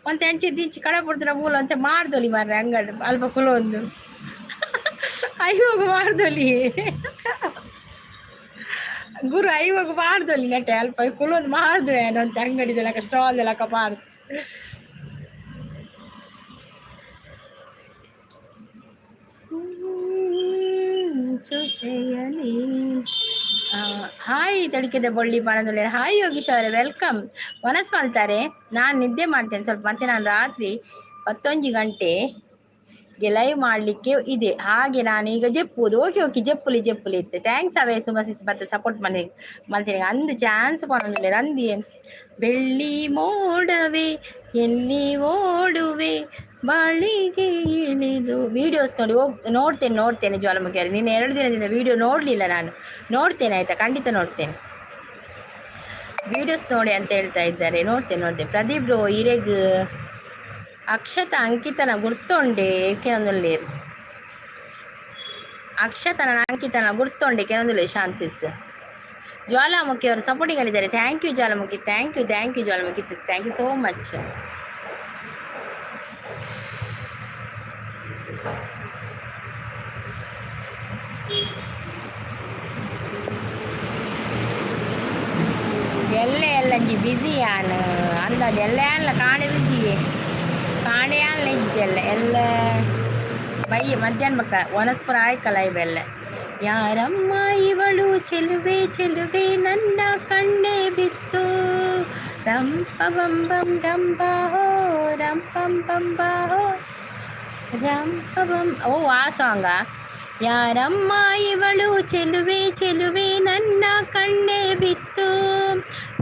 ಒಂತೆ ಅಂಚಿ ದಿಂಚಿ ಕಡಪುಡ್ದಿನ ಮೂಲ ಒಂತೆ ಮಾರ್ದೊಲಿ ಮಾರ್ರೆ ಅಂಗಡಿ ಅಲ್ಪ ಕುಲೊಂದು ಐವೊಗು ಮಾರ್ದೊಲಿ ಗುರು ಐವೊಗು ಮಾರ್ದೊಲಿ ನೆಟೆ ಅಲ್ಪ ಕುಲೊಂದು ಮಾರ್ದು ಏನಂತೆ ಅಂಗಡಿದ ಲೆಕ್ಕ ಸ್ಟಾಲ್ ಲೆಕ್ಕ ಮಾರ್ದು ಜೊತೆಯಲಿ ಹಾಯ್ ತಡಿಕೆದ ಬೊಳ್ಳಿ ಪನೊಂದುಲ್ಲೆರ್ ಹಾಯ್ ಯೋಗೀಶ್ ಅವರೇ welcome ವನಸ್ ಮಲ್ತಾರೆ ನಾನು ನಿದ್ದೆ ಮಾಡ್ತೇನೆ ಸ್ವಲ್ಪ ಮತ್ತೆ ನಾನು ರಾತ್ರಿ 11 ಗಂಟೆಗೆ ಲೈವ್ ಮಾಡಲಿಕ್ಕೆ ಇದೆ ಹಾಗೆ ನಾನು ಈಗ ಜೆಪ್ಪುವುದು ಓಕೆ ಓಕೆ ಜೆಪ್ಪುಲಿ ಜೆಪ್ಪುಲಿ ಇತ್ತೆ thanks ಅವೇ ಸುಮಸಿಸ್ ಮತ್ತೆ ಸಪೋರ್ಟ್ ಮಾಡಿ ಮಲ್ತೀನಿ ಅಂದು ಚಾನ್ಸ್ ಪನೊಂದುಲ್ಲೆರ್ ಅಂದಿ ಬೆಳ್ಳಿ ಮೋಡವೇ ಎಲ್ಲಿ ಓಡುವೆ ಬಾಳಿಗೆ ಇಳಿದು ವಿಡಿಯೋಸ್ ನೋಡಿ ಹೋಗ್ ನೋಡ್ತೇನೆ ನೋಡ್ತೇನೆ ಜ್ವಾಲಾಮುಖಿ ಅವರೇ ನಿನ್ನೆ 2 ದಿನದಿಂದ ವಿಡಿಯೋ ನೋಡಲಿಲ್ಲ ನಾನು ನೋಡ್ತೇನೆ ಆಯಿತಾ ಖಂಡಿತ ನೋಡ್ತೇನೆ ವಿಡಿಯೋಸ್ ನೋಡಿ ಅಂತ ಹೇಳ್ತಾ ಇದ್ದಾರೆ ನೋಡ್ತೇನೆ ನೋಡ್ತೇನೆ ಪ್ರದೀಪ್ ಬ್ರೋ ಇರೆಗ್ ಅಕ್ಷತ ಅಂಕಿತನ ಗುರ್ತೊಂಡೆ ಕೆನೊಂದುಲ್ಲೆರ್ ಅಕ್ಷತನ ಅಂಕಿತನ ಗುರ್ತೊಂಡೆ ಕೆನೊಂದುಲ್ಲೆರ್ ಶಾನ್ಸಿಸ್ ಜ್ವಾಲಾಮುಖಿ ಅವರು ಸಪೋರ್ಟಿಂಗ್ ಅಲ್ಲಿದ್ದಾರೆ thank you Jwalamukhi thank you thank you Jwalamukhi sis thank you so much ಎಲ್ಲೆ ಎಲ್ಲಂಜಿ ಬಿಸಿ ಯಾನ್ ಅಂದಾಜ್ ಎಲ್ಲೆ ಅಲ್ಲ ಕಾಣೆ ಬಿಸಿ ಕಾಣೆ ಅಲ್ಲ ಇಜ್ಜಿ ಎಲ್ಲ ಎಲ್ಲ ಬೈ ಮಧ್ಯಾಹ್ನ ಬಕ್ಕ ವನಸ್ಪರ ಆಯ್ಕಲ್ಲ ಇವೆಲ್ಲ ಯಾರಮ್ಮ ಇವಳು ಚೆಲುವೆ ಚೆಲುವೆ ನನ್ನ ಕಣ್ಣೇ ಬಿತ್ತು ರಂಪ ಬಂ ಬಂ ರಂಬ ಹೋ ರಂ ಪಂ ಬಂ ಬಾ ಹೋ ರಂಪ ಬಂ ಓ ಆ ಸಾಂಗಾ ಯಾರಮ್ಮ ಇವಳು ಚೆಲುವೆ ಚೆಲುವೆ ನನ್ನ ಕಣ್ಣೇ ಬಿತ್ತು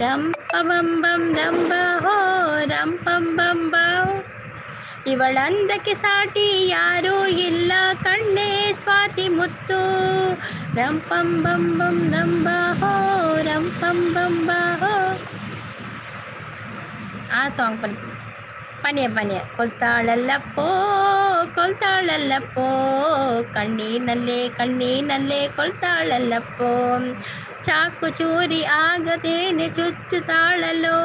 ರಂಪ ಬಂ ಬಂ ರಂಬ ಹೋ ರಂ ಪಂ ಬಂ ಬಾವ್ ಇವಳಂದಕ್ಕೆ ಸಾಟಿ ಯಾರೂ ಇಲ್ಲ ಕಣ್ಣೇ ಸ್ವಾತಿ ಮುತ್ತು. ರಂ ಪಂ ಬಂ ಬಂ ರಂಬ ಹೋ, ರಂ ಪಂ ಬಂ ಬ ಹೋ. ಆ ಸಾಂಗ್ ಪನ್ ಪನಿಯ ಪನಿಯ. ಕೊಲ್ತಾಳಲ್ಲಪ್ಪೋ, ಕೊಲ್ತಾಳಲ್ಲಪ್ಪೋ, ಕಣ್ಣೀನಲ್ಲೇ ಕಣ್ಣೀನಲ್ಲೇ ಕೊಲ್ತಾಳಲ್ಲಪ್ಪೋ. ಚಾಕು ಚೂರಿ ಆಗದೇನೆ ಚುಚ್ಚುತ್ತಾಳಲ್ಲೋ,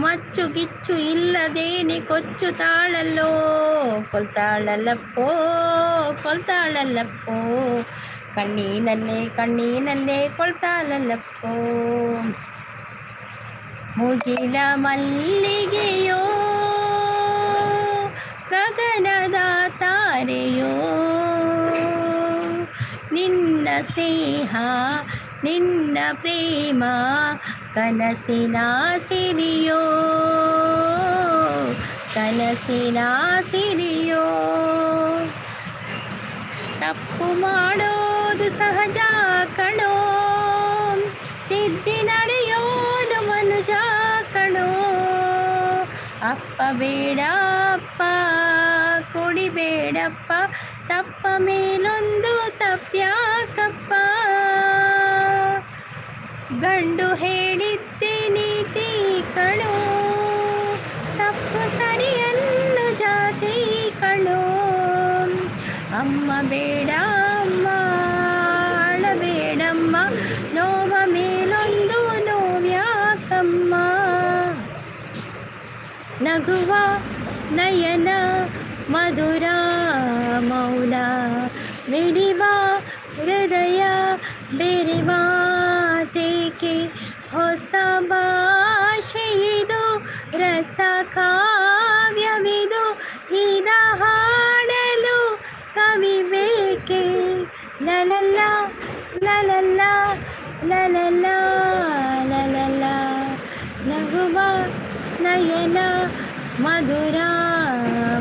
ಮಚ್ಚು ಗಿಚ್ಚು ಇಲ್ಲದೇನೆ ಕೊಚ್ಚುತ್ತಾಳಲ್ಲೋ. ಕೊಲ್ತಾಳಲ್ಲಪ್ಪೋ, ಕೊಲ್ತಾಳಲ್ಲಪ್ಪೋ, ಕಣ್ಣೀನಲ್ಲೇ ಕಣ್ಣೀನಲ್ಲೇ ಕೊಲ್ತಾಳಲ್ಲಪ್ಪೋ. ಮುಗಿಲ ಮಲ್ಲಿಗೆಯೋ, ಗಗನದ ತಾರೆಯೋ, ನಿನ್ನ ಸ್ನೇಹ ನಿನ್ನ ಪ್ರೇಮ ಕನಸಿನ ಸಿರಿಯೋ, ಕನಸಿನ ಸಿರಿಯೋ. ತಪ್ಪು ಮಾಡೋದು ಸಹಜ ಕಣೋ, ತಿದ್ದಿ ನಡೆಯೋನು ಮನುಜ ಕಣೋ. ಅಪ್ಪ ಬೇಡಪ್ಪ, ಕುಡಿಬೇಡಪ್ಪ, ತಪ್ಪ ಮೇಲೊಂದು ತಪ್ಪ್ಯಾಕಪ್ಪ? ಗಂಡು ಹೇಳಿದ್ದೆ ನೀತಿ ಕಣೋ, ತಪ್ಪು ಸರಿಯನ್ನು ಜಾತಿ ಕಣೋ. ಅಮ್ಮ ಬೇಡ ಅಮ್ಮ, ಅಳಬೇಡಮ್ಮ, ನೋವ ಮೇಲೊಂದು ನೋವ್ಯಾಕಮ್ಮ? ನಗುವ ನಯನ ಮಧುರ ಮೌನ ಮಿಡಿವ ಹೃದಯ ಬೇರೆ ಮಾತೇಕೆ? ಹೊಸ ಭಾಷೆಯಿದು, ರಸ ಕಾವ್ಯವಿದು, ಇದ ಹಾಡಲು ಕವಿ ಬೇಕೆ? ಲಲಲ್ಲ ಲಲಲ್ಲ ಲಲಲ್ಲ ಲಲಲ್ಲ. ನಗುವ ನಯನ ಮಧುರ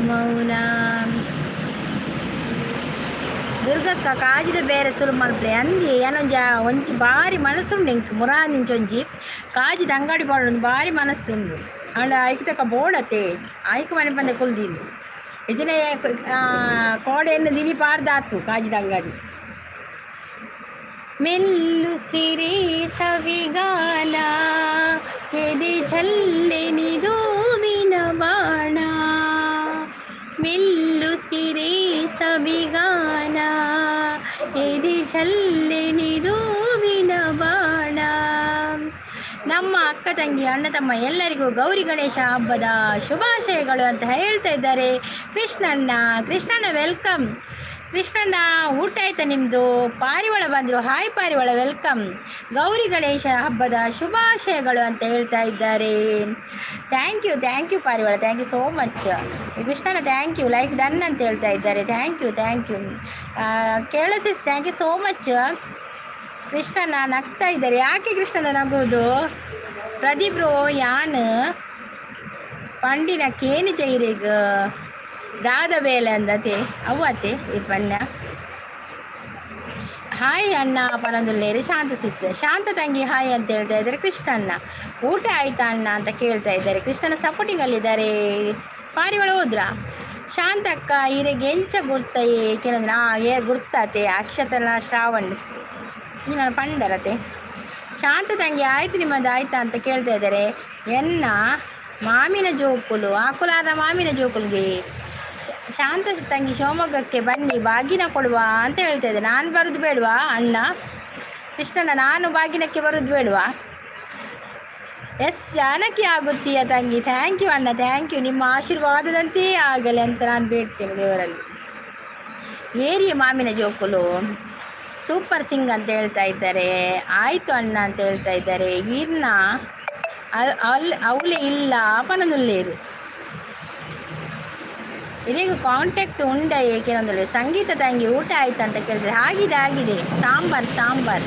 ಮೌನ. ದುರ್ಗಕ್ಕ, ಕಾಜಿದ ಬೇರೆ ಸುರು ಮಲ್ಪಲೆ ಅಂದಿ. ಏನೊಂಜಿ ಒಂಜಿ ಬಾರಿ ಮನಸ್ಸುಂಡು ಎಂಕ್. ಮುರಾನಿಂಚೊಂಜಿ ಕಾಜಿದ ಅಂಗಡಿ ಪಾಡೊಂದು ಬಾರಿ ಮನಸ್ಸುಂಡು. ಆಂಡ ಐಕ್ ತಕ್ಕ ಬೋಡತೆ, ಐಕ್ ಮನೆ ಪಂದೆ ಕುಲ್ದೀನಿ. ಇಜ್ಜಿನೆ ಕೋಡೆಯನ್ನು ದಿನಿ ಪಾರ್ದಾತು ಕಾಜಿದ ಅಂಗಡಿ. ಮೆಲ್ಲು ಸಿರಿ ಸವಿಗಾನ, ಎದೆ ಝಲ್ಲೆನಿದೂವಿನ ಬಾಣ. ಮೆಲ್ಲು ಸಿರಿ ಸವಿಗಾನ, ಎದೆ ಝಲ್ಲೆನಿದೂವಿನ ಬಾಣ. ನಮ್ಮ ಅಕ್ಕ ತಂಗಿ ಅಣ್ಣ ತಮ್ಮ ಎಲ್ಲರಿಗೂ ಗೌರಿ ಗಣೇಶ ಹಬ್ಬದ ಶುಭಾಶಯಗಳು ಅಂತ ಹೇಳ್ತಾ ಇದ್ದಾರೆ ಕೃಷ್ಣಣ್ಣ. ಕೃಷ್ಣಣ್ಣ, welcome. ಕೃಷ್ಣಣ್ಣ, ಊಟ ಆಯ್ತಾ ನಿಮ್ಮದು? ಪಾರಿವಾಳ ಬಂದರು. ಹಾಯ್ ಪಾರಿವಾಳ, welcome. Gauri Ganesha ಹಬ್ಬದ ಶುಭಾಶಯಗಳು ಅಂತ ಹೇಳ್ತಾ ಇದ್ದಾರೆ. Thank you, thank you ಪಾರಿವಾಳ, thank you so much. Krishnanna, thank you. Like done ಅಂತ ಹೇಳ್ತಾ ಇದ್ದಾರೆ. Thank you, thank you. ಕೇಳಸಿಸ್, thank you so much. Krishnanna ನಗ್ತಾ ಇದ್ದಾರೆ. ಯಾಕೆ ಕೃಷ್ಣಣ್ಣ ನಗೋದು? ಪ್ರದೀಪ್ ಬ್ರೋ, ಯಾನ್ ಪಂಡಿನ ಕೇನಿ ಜೈರಿಗ್ ದಾದ ಬೇಲೆ ಅಂದತೆ ಅವ್ವತೆ ಈ ಪನ್ಯ. ಹಾಯ್ ಅಣ್ಣ ಪನೊಂದುಲ್ಲೇರಿ ಶಾಂತ ಸಿಸ್. ಶಾಂತ ತಂಗಿ, ಹಾಯ್ ಅಂತ ಹೇಳ್ತಾ ಇದ್ದಾರೆ ಕೃಷ್ಣಣ್ಣ. ಊಟ ಆಯ್ತಾ ಅಣ್ಣ ಅಂತ ಕೇಳ್ತಾ ಇದ್ದಾರೆ. ಕೃಷ್ಣನ ಸಪೋರ್ಟಿಂಗ್ ಅಲ್ಲಿದ್ದಾರೆ. ಪಾರಿವಾಳ ಹೋದ್ರಾ? ಶಾಂತಕ್ಕ, ಇರೆಗೆ ಎಂಚ ಗುರ್ತ ಕೆಲವೊಂದು? ಏ ಗುರ್ತಾತೆ. ಅಕ್ಷತನ ಶ್ರಾವಣ್ ನೀನು ಪಂಡರತೆ. ಶಾಂತ ತಂಗಿ, ಆಯ್ತು, ನಿಮ್ಮದು ಆಯ್ತಾ ಅಂತ ಕೇಳ್ತಾ ಇದ್ದಾರೆ. ಎನ್ನ ಮಾಮಿನ ಜೋಕುಲು ಆಕುಲಾರ ಮಾಮಿನ ಜೋಕುಲ್ಗೆ. ಶಾಂತ ತಂಗಿ, ಶಿವಮೊಗ್ಗಕ್ಕೆ ಬನ್ನಿ, ಬಾಗಿನ ಕೊಡುವ ಅಂತ ಹೇಳ್ತಾ ಇದ್ದೆ. ನಾನು ಬರೋದು ಬೇಡವಾ ಅಣ್ಣ? ಕೃಷ್ಣನ, ನಾನು ಬಾಗಿನಕ್ಕೆ ಬರೋದು ಬೇಡವಾ? ಎಸ್ ಜಾನಕಿ ಆಗುತ್ತೀಯ ತಂಗಿ. Thank you ಅಣ್ಣ, thank you. ನಿಮ್ಮ ಆಶೀರ್ವಾದದಂತೆಯೇ ಆಗಲಿ ಅಂತ ನಾನು ಬೇಡ್ತೇನೆ ದೇವರಲ್ಲಿ. ಏರಿಯ ಮಾಮಿನ ಜೋಕುಲು. ಸೂಪರ್ ಸಿಂಗ್ ಅಂತ ಹೇಳ್ತಾ ಇದ್ದಾರೆ. ಆಯಿತು ಅಣ್ಣ ಅಂತ ಹೇಳ್ತಾ ಇದ್ದಾರೆ. ಇರ್ನ ಅಲ್ಲಿ ಅವಳೆ ಇಲ್ಲ ಪನನುಲ್ಲೇರು. ಇದೀಗ ಕಾಂಟ್ಯಾಕ್ಟ್ ಉಂಡ ಏಕೆ? ಸಂಗೀತ ತಂಗಿ, ಊಟ ಆಯ್ತು ಅಂತ ಕೇಳಿದ್ರೆ, ಆಗಿದೆ ಆಗಿದೆ. ಸಾಂಬಾರ್ ಸಾಂಬಾರ್.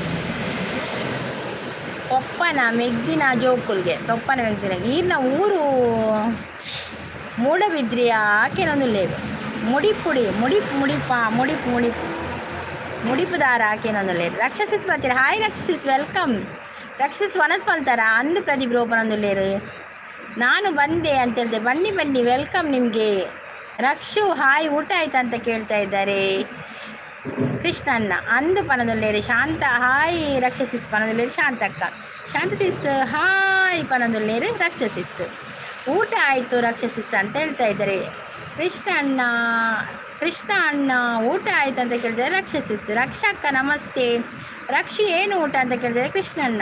ಪೊಪ್ಪನ ಮೆಗ್ದಿನ ಜೋಕುಲ್ಗೆ, ಪೊಪ್ಪನ ಮೆಗ್ದಿನ. ಈರ್ನ ಊರು ಮೂಡಬಿದ್ರಿಯ ಆಕೆನೊಂದುಲ್ಲೇರು. ಮುಡಿಪುಡಿ ಮುಡಿಪು ಮುಡಿಪ ಮುಡಿಪು ಮುಡಿಪು ಮುಡಿಪು ದಾರ ಆಕೆನೊಂದುಲ್ಲೇರು. ರಕ್ಷಸಿಸ್ ಬರ್ತೀರ. Hi ರಕ್ಷಸಿಸ್, welcome. ರಕ್ಷಸಿಸ್ ವನಸ್ ಮಲ್ತಾರ ಅಂದು. ಪ್ರದೀಪ್ ರೋಪನೊಂದುಲ್ಲೇರು. ನಾನು ಬಂದೆ ಅಂತ ಹೇಳ್ದೆ. ಬನ್ನಿ ಬನ್ನಿ, welcome ನಿಮಗೆ. ರಕ್ಷು ಹಾಯ್, ಊಟ ಆಯ್ತಾ ಅಂತ ಕೇಳ್ತಾ ಇದ್ದಾರೆ ಕೃಷ್ಣಣ್ಣ. ಅಂದು ಪನದೊಲ್ಲೇರಿ. ಶಾಂತ ಹಾಯ್ ರಕ್ಷಸಿಸ್ ಪನದೊಲ್ಲೇರಿ. ಶಾಂತಕ್ಕ, ಶಾಂತ ಸಿಸ್ ಹಾಯ್ ಪನದೊಲ್ಲೇರಿ. ರಕ್ಷಸಿಸ್, ಊಟ ಆಯಿತು ರಕ್ಷಸಿಸ್ ಅಂತ ಹೇಳ್ತಾ ಇದ್ದಾರೆ ಕೃಷ್ಣ ಅಣ್ಣ. ಕೃಷ್ಣ ಅಣ್ಣ, ಊಟ ಆಯ್ತು ಅಂತ ಕೇಳಿದರೆ ರಕ್ಷಸಿಸ್. ರಕ್ಷಕ್ಕ ನಮಸ್ತೆ. ರಕ್ಷಿ, ಏನು ಊಟ ಅಂತ ಕೇಳಿದರೆ ಕೃಷ್ಣಣ್ಣ.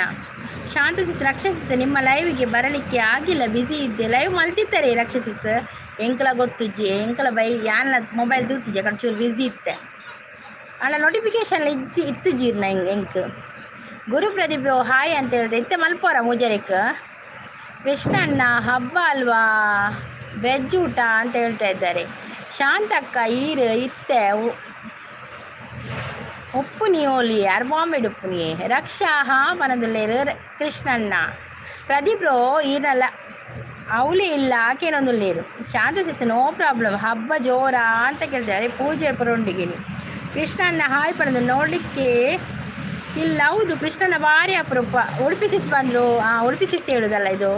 ಶಾಂತ ಸಿಸ್, ರಕ್ಷಸಿಸ್, ನಿಮ್ಮ ಲೈವ್ಗೆ ಬರಲಿಕ್ಕೆ ಆಗಿಲ್ಲ, ಬ್ಯುಸಿ ಇದ್ದೆ. ಲೈವ್ ಮಲ್ತಿತ್ತಾರೆ ರಕ್ಷಸಿಸ್. ಎಂಕಲ ಗೊತ್ತುಜ್ಜಿ, ಎಂಕಲ ಬೈ ಯಾನ್ಲ ಮೊಬೈಲ್ ತೂತುಜಿ, ಅಕಡೆ ಚೂರು ಬ್ಯುಸಿ ಇತ್ತೆ. ಅಲ್ಲ, ನೋಟಿಫಿಕೇಶನ್ ಇಜ್ಜಿ ಇತ್ತು ಜೀರ್ಣ ಎಂಕ್ ಎಂಕ್. ಗುರು ಪ್ರದೀಪ್ ಹಾಯ್ ಅಂತ ಹೇಳಿದೆ. ಇತ್ತೆ ಮಲ್ಪೋರ ಮೂಜರೆಕ್. ಕೃಷ್ಣ ಅಣ್ಣ, ಹಬ್ಬ ಅಲ್ವಾ, ವೆಜ್ ಊಟ ಅಂತ ಹೇಳ್ತಾ ಇದ್ದಾರೆ. ಶಾಂತಕ್ಕ, ಈರು ಇತ್ತೆ ಉಪ್ಪು ನೀ ಯಾರು ಬಾಂಬೆಡ್ ಉಪ್ಪು ನೀ. ರಕ್ಷಾ ಹಾ ಪನದುಲ್ಲೇರು ಕೃಷ್ಣಣ್ಣ. ಪ್ರದೀಪ್ ಈರಲ್ಲ, ಅವಳಿ ಇಲ್ಲ ಆಕೇನೊಂದುಲ್ಲೇರು. ಶಾಂತ ಸಿಸ್, ನೋ ಪ್ರಾಬ್ಲಮ್. ಹಬ್ಬ ಜೋರಾ ಅಂತ ಕೇಳ್ತಾರೆ. ಪೂಜೆ ಪುರೊಂಡಿಗಿನಿ. ಕೃಷ್ಣಣ್ಣ ಹಾಯ್ ಪಡೆದು ನೋಡಲಿಕ್ಕೆ ಇಲ್ಲ. ಹೌದು ಕೃಷ್ಣನ, ಭಾರಿ ಅಪರೂಪ. ಉಡುಪಿ ಸಿಸ್ ಬಂದರು. ಹಾಂ, ಉಡುಪಿ ಸಿಸ್ ಹೇಳುದಲ್ಲ ಇದು,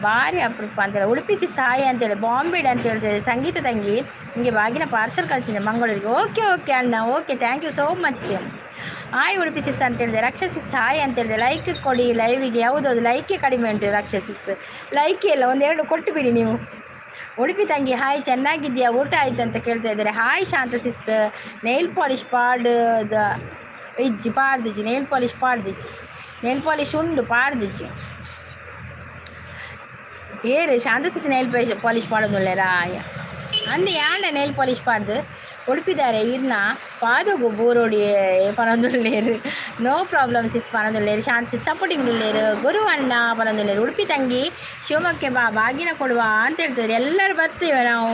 ಭಾರಿ ಅಪರೂಪ ಅಂತೇಳಿ. ಉಡುಪಿ ಸಿಸ್ ಹಾಯ್ ಅಂತೇಳಿ, ಬಾಂಬೆಡ್ ಅಂತ ಹೇಳ್ತಾರೆ. ಸಂಗೀತ ತಂಗಿ, ನಿಮಗೆ ಬಾಗಿನ ಪಾರ್ಸಲ್ ಕಳಿಸಿದೆ ಮಂಗಳೂರಿಗೆ. ಓಕೆ ಓಕೆ ಅಣ್ಣ, okay, thank you so much. Hi Udupi sis ಅಂತ ಹೇಳಿದೆ. ರಕ್ಷಸಿಸ್ ಹಾಯ್ ಅಂತ ಹೇಳಿದೆ. ಲೈಕ್ ಕೊಡಿ ಲೈವಿಗೆ. ಹೌದೌದು, ಲೈಕೇ ಕಡಿಮೆ ಉಂಟು ರಕ್ಷಸಿಸ್. ಲೈಕ್ ಎಲ್ಲ ಒಂದೆರಡು ಕೊಟ್ಟು ಬಿಡಿ ನೀವು. ಉಡುಪಿ ತಂಗಿ ಹಾಯ್, ಚೆನ್ನಾಗಿದೆಯಾ, ಊಟ ಆಯ್ತು ಅಂತ ಕೇಳ್ತಾ ಇದ್ದಾರೆ. ಹಾಯ್ ಶಾಂತ ಸಿಸ್. ನೈಲ್ ಪಾಲಿಶ್ ಪಾಡ್ದ ಇಜ್ಜಿ, ಪಾಡ್ದಿಜ್ಜಿ. ನೈಲ್ ಪಾಲಿಶ್ ಪಾಡ್ದಿಜ್ಜಿ, ನೈಲ್ ಪಾಲಿಶ್ ಉಂಡು, ಪಾಡ್ದಿಜ್ಜಿ. ಏರು ಶಾಂತ ಸಿಸ್ ನೈಲ್ ಪಾಲಿಶ್ ಪಾಡೋದುಲ್ಲೇರಾ ಅಂದು ಯಾಂಡ ನೈಲ್ ಪಾಲಿಶ್ ಪಾಡ್ದು ಉಡುಪಿದಾರೆ ಇರ್ನ ಪಾದಗು ಬೂರೋಡಿ ಪನೊಂದುಲ್ಲೇರು. ನೋ ಪ್ರಾಬ್ಲಮ್ ಸಿಸ್ ಪನೊಂದುಲ್ಲೇರು. ಶಾಂತ ಸಿಸ್ ಸಪೋರ್ಟಿಂಗ್ ಉಲ್ಲೇರು. ಗುರು ಅಣ್ಣ ಪನೊಂದುಲ್ಲೇರು. ಉಡುಪಿ ತಂಗಿ, ಶಿವಮೊಗ್ಗಕ್ಕೆ ಬಾ, ಬಾಗಿನ ಕೊಡುವ ಅಂತ ಹೇಳ್ತಾರೆ. ಎಲ್ಲರೂ ಬರ್ತೇವೆ ನಾವು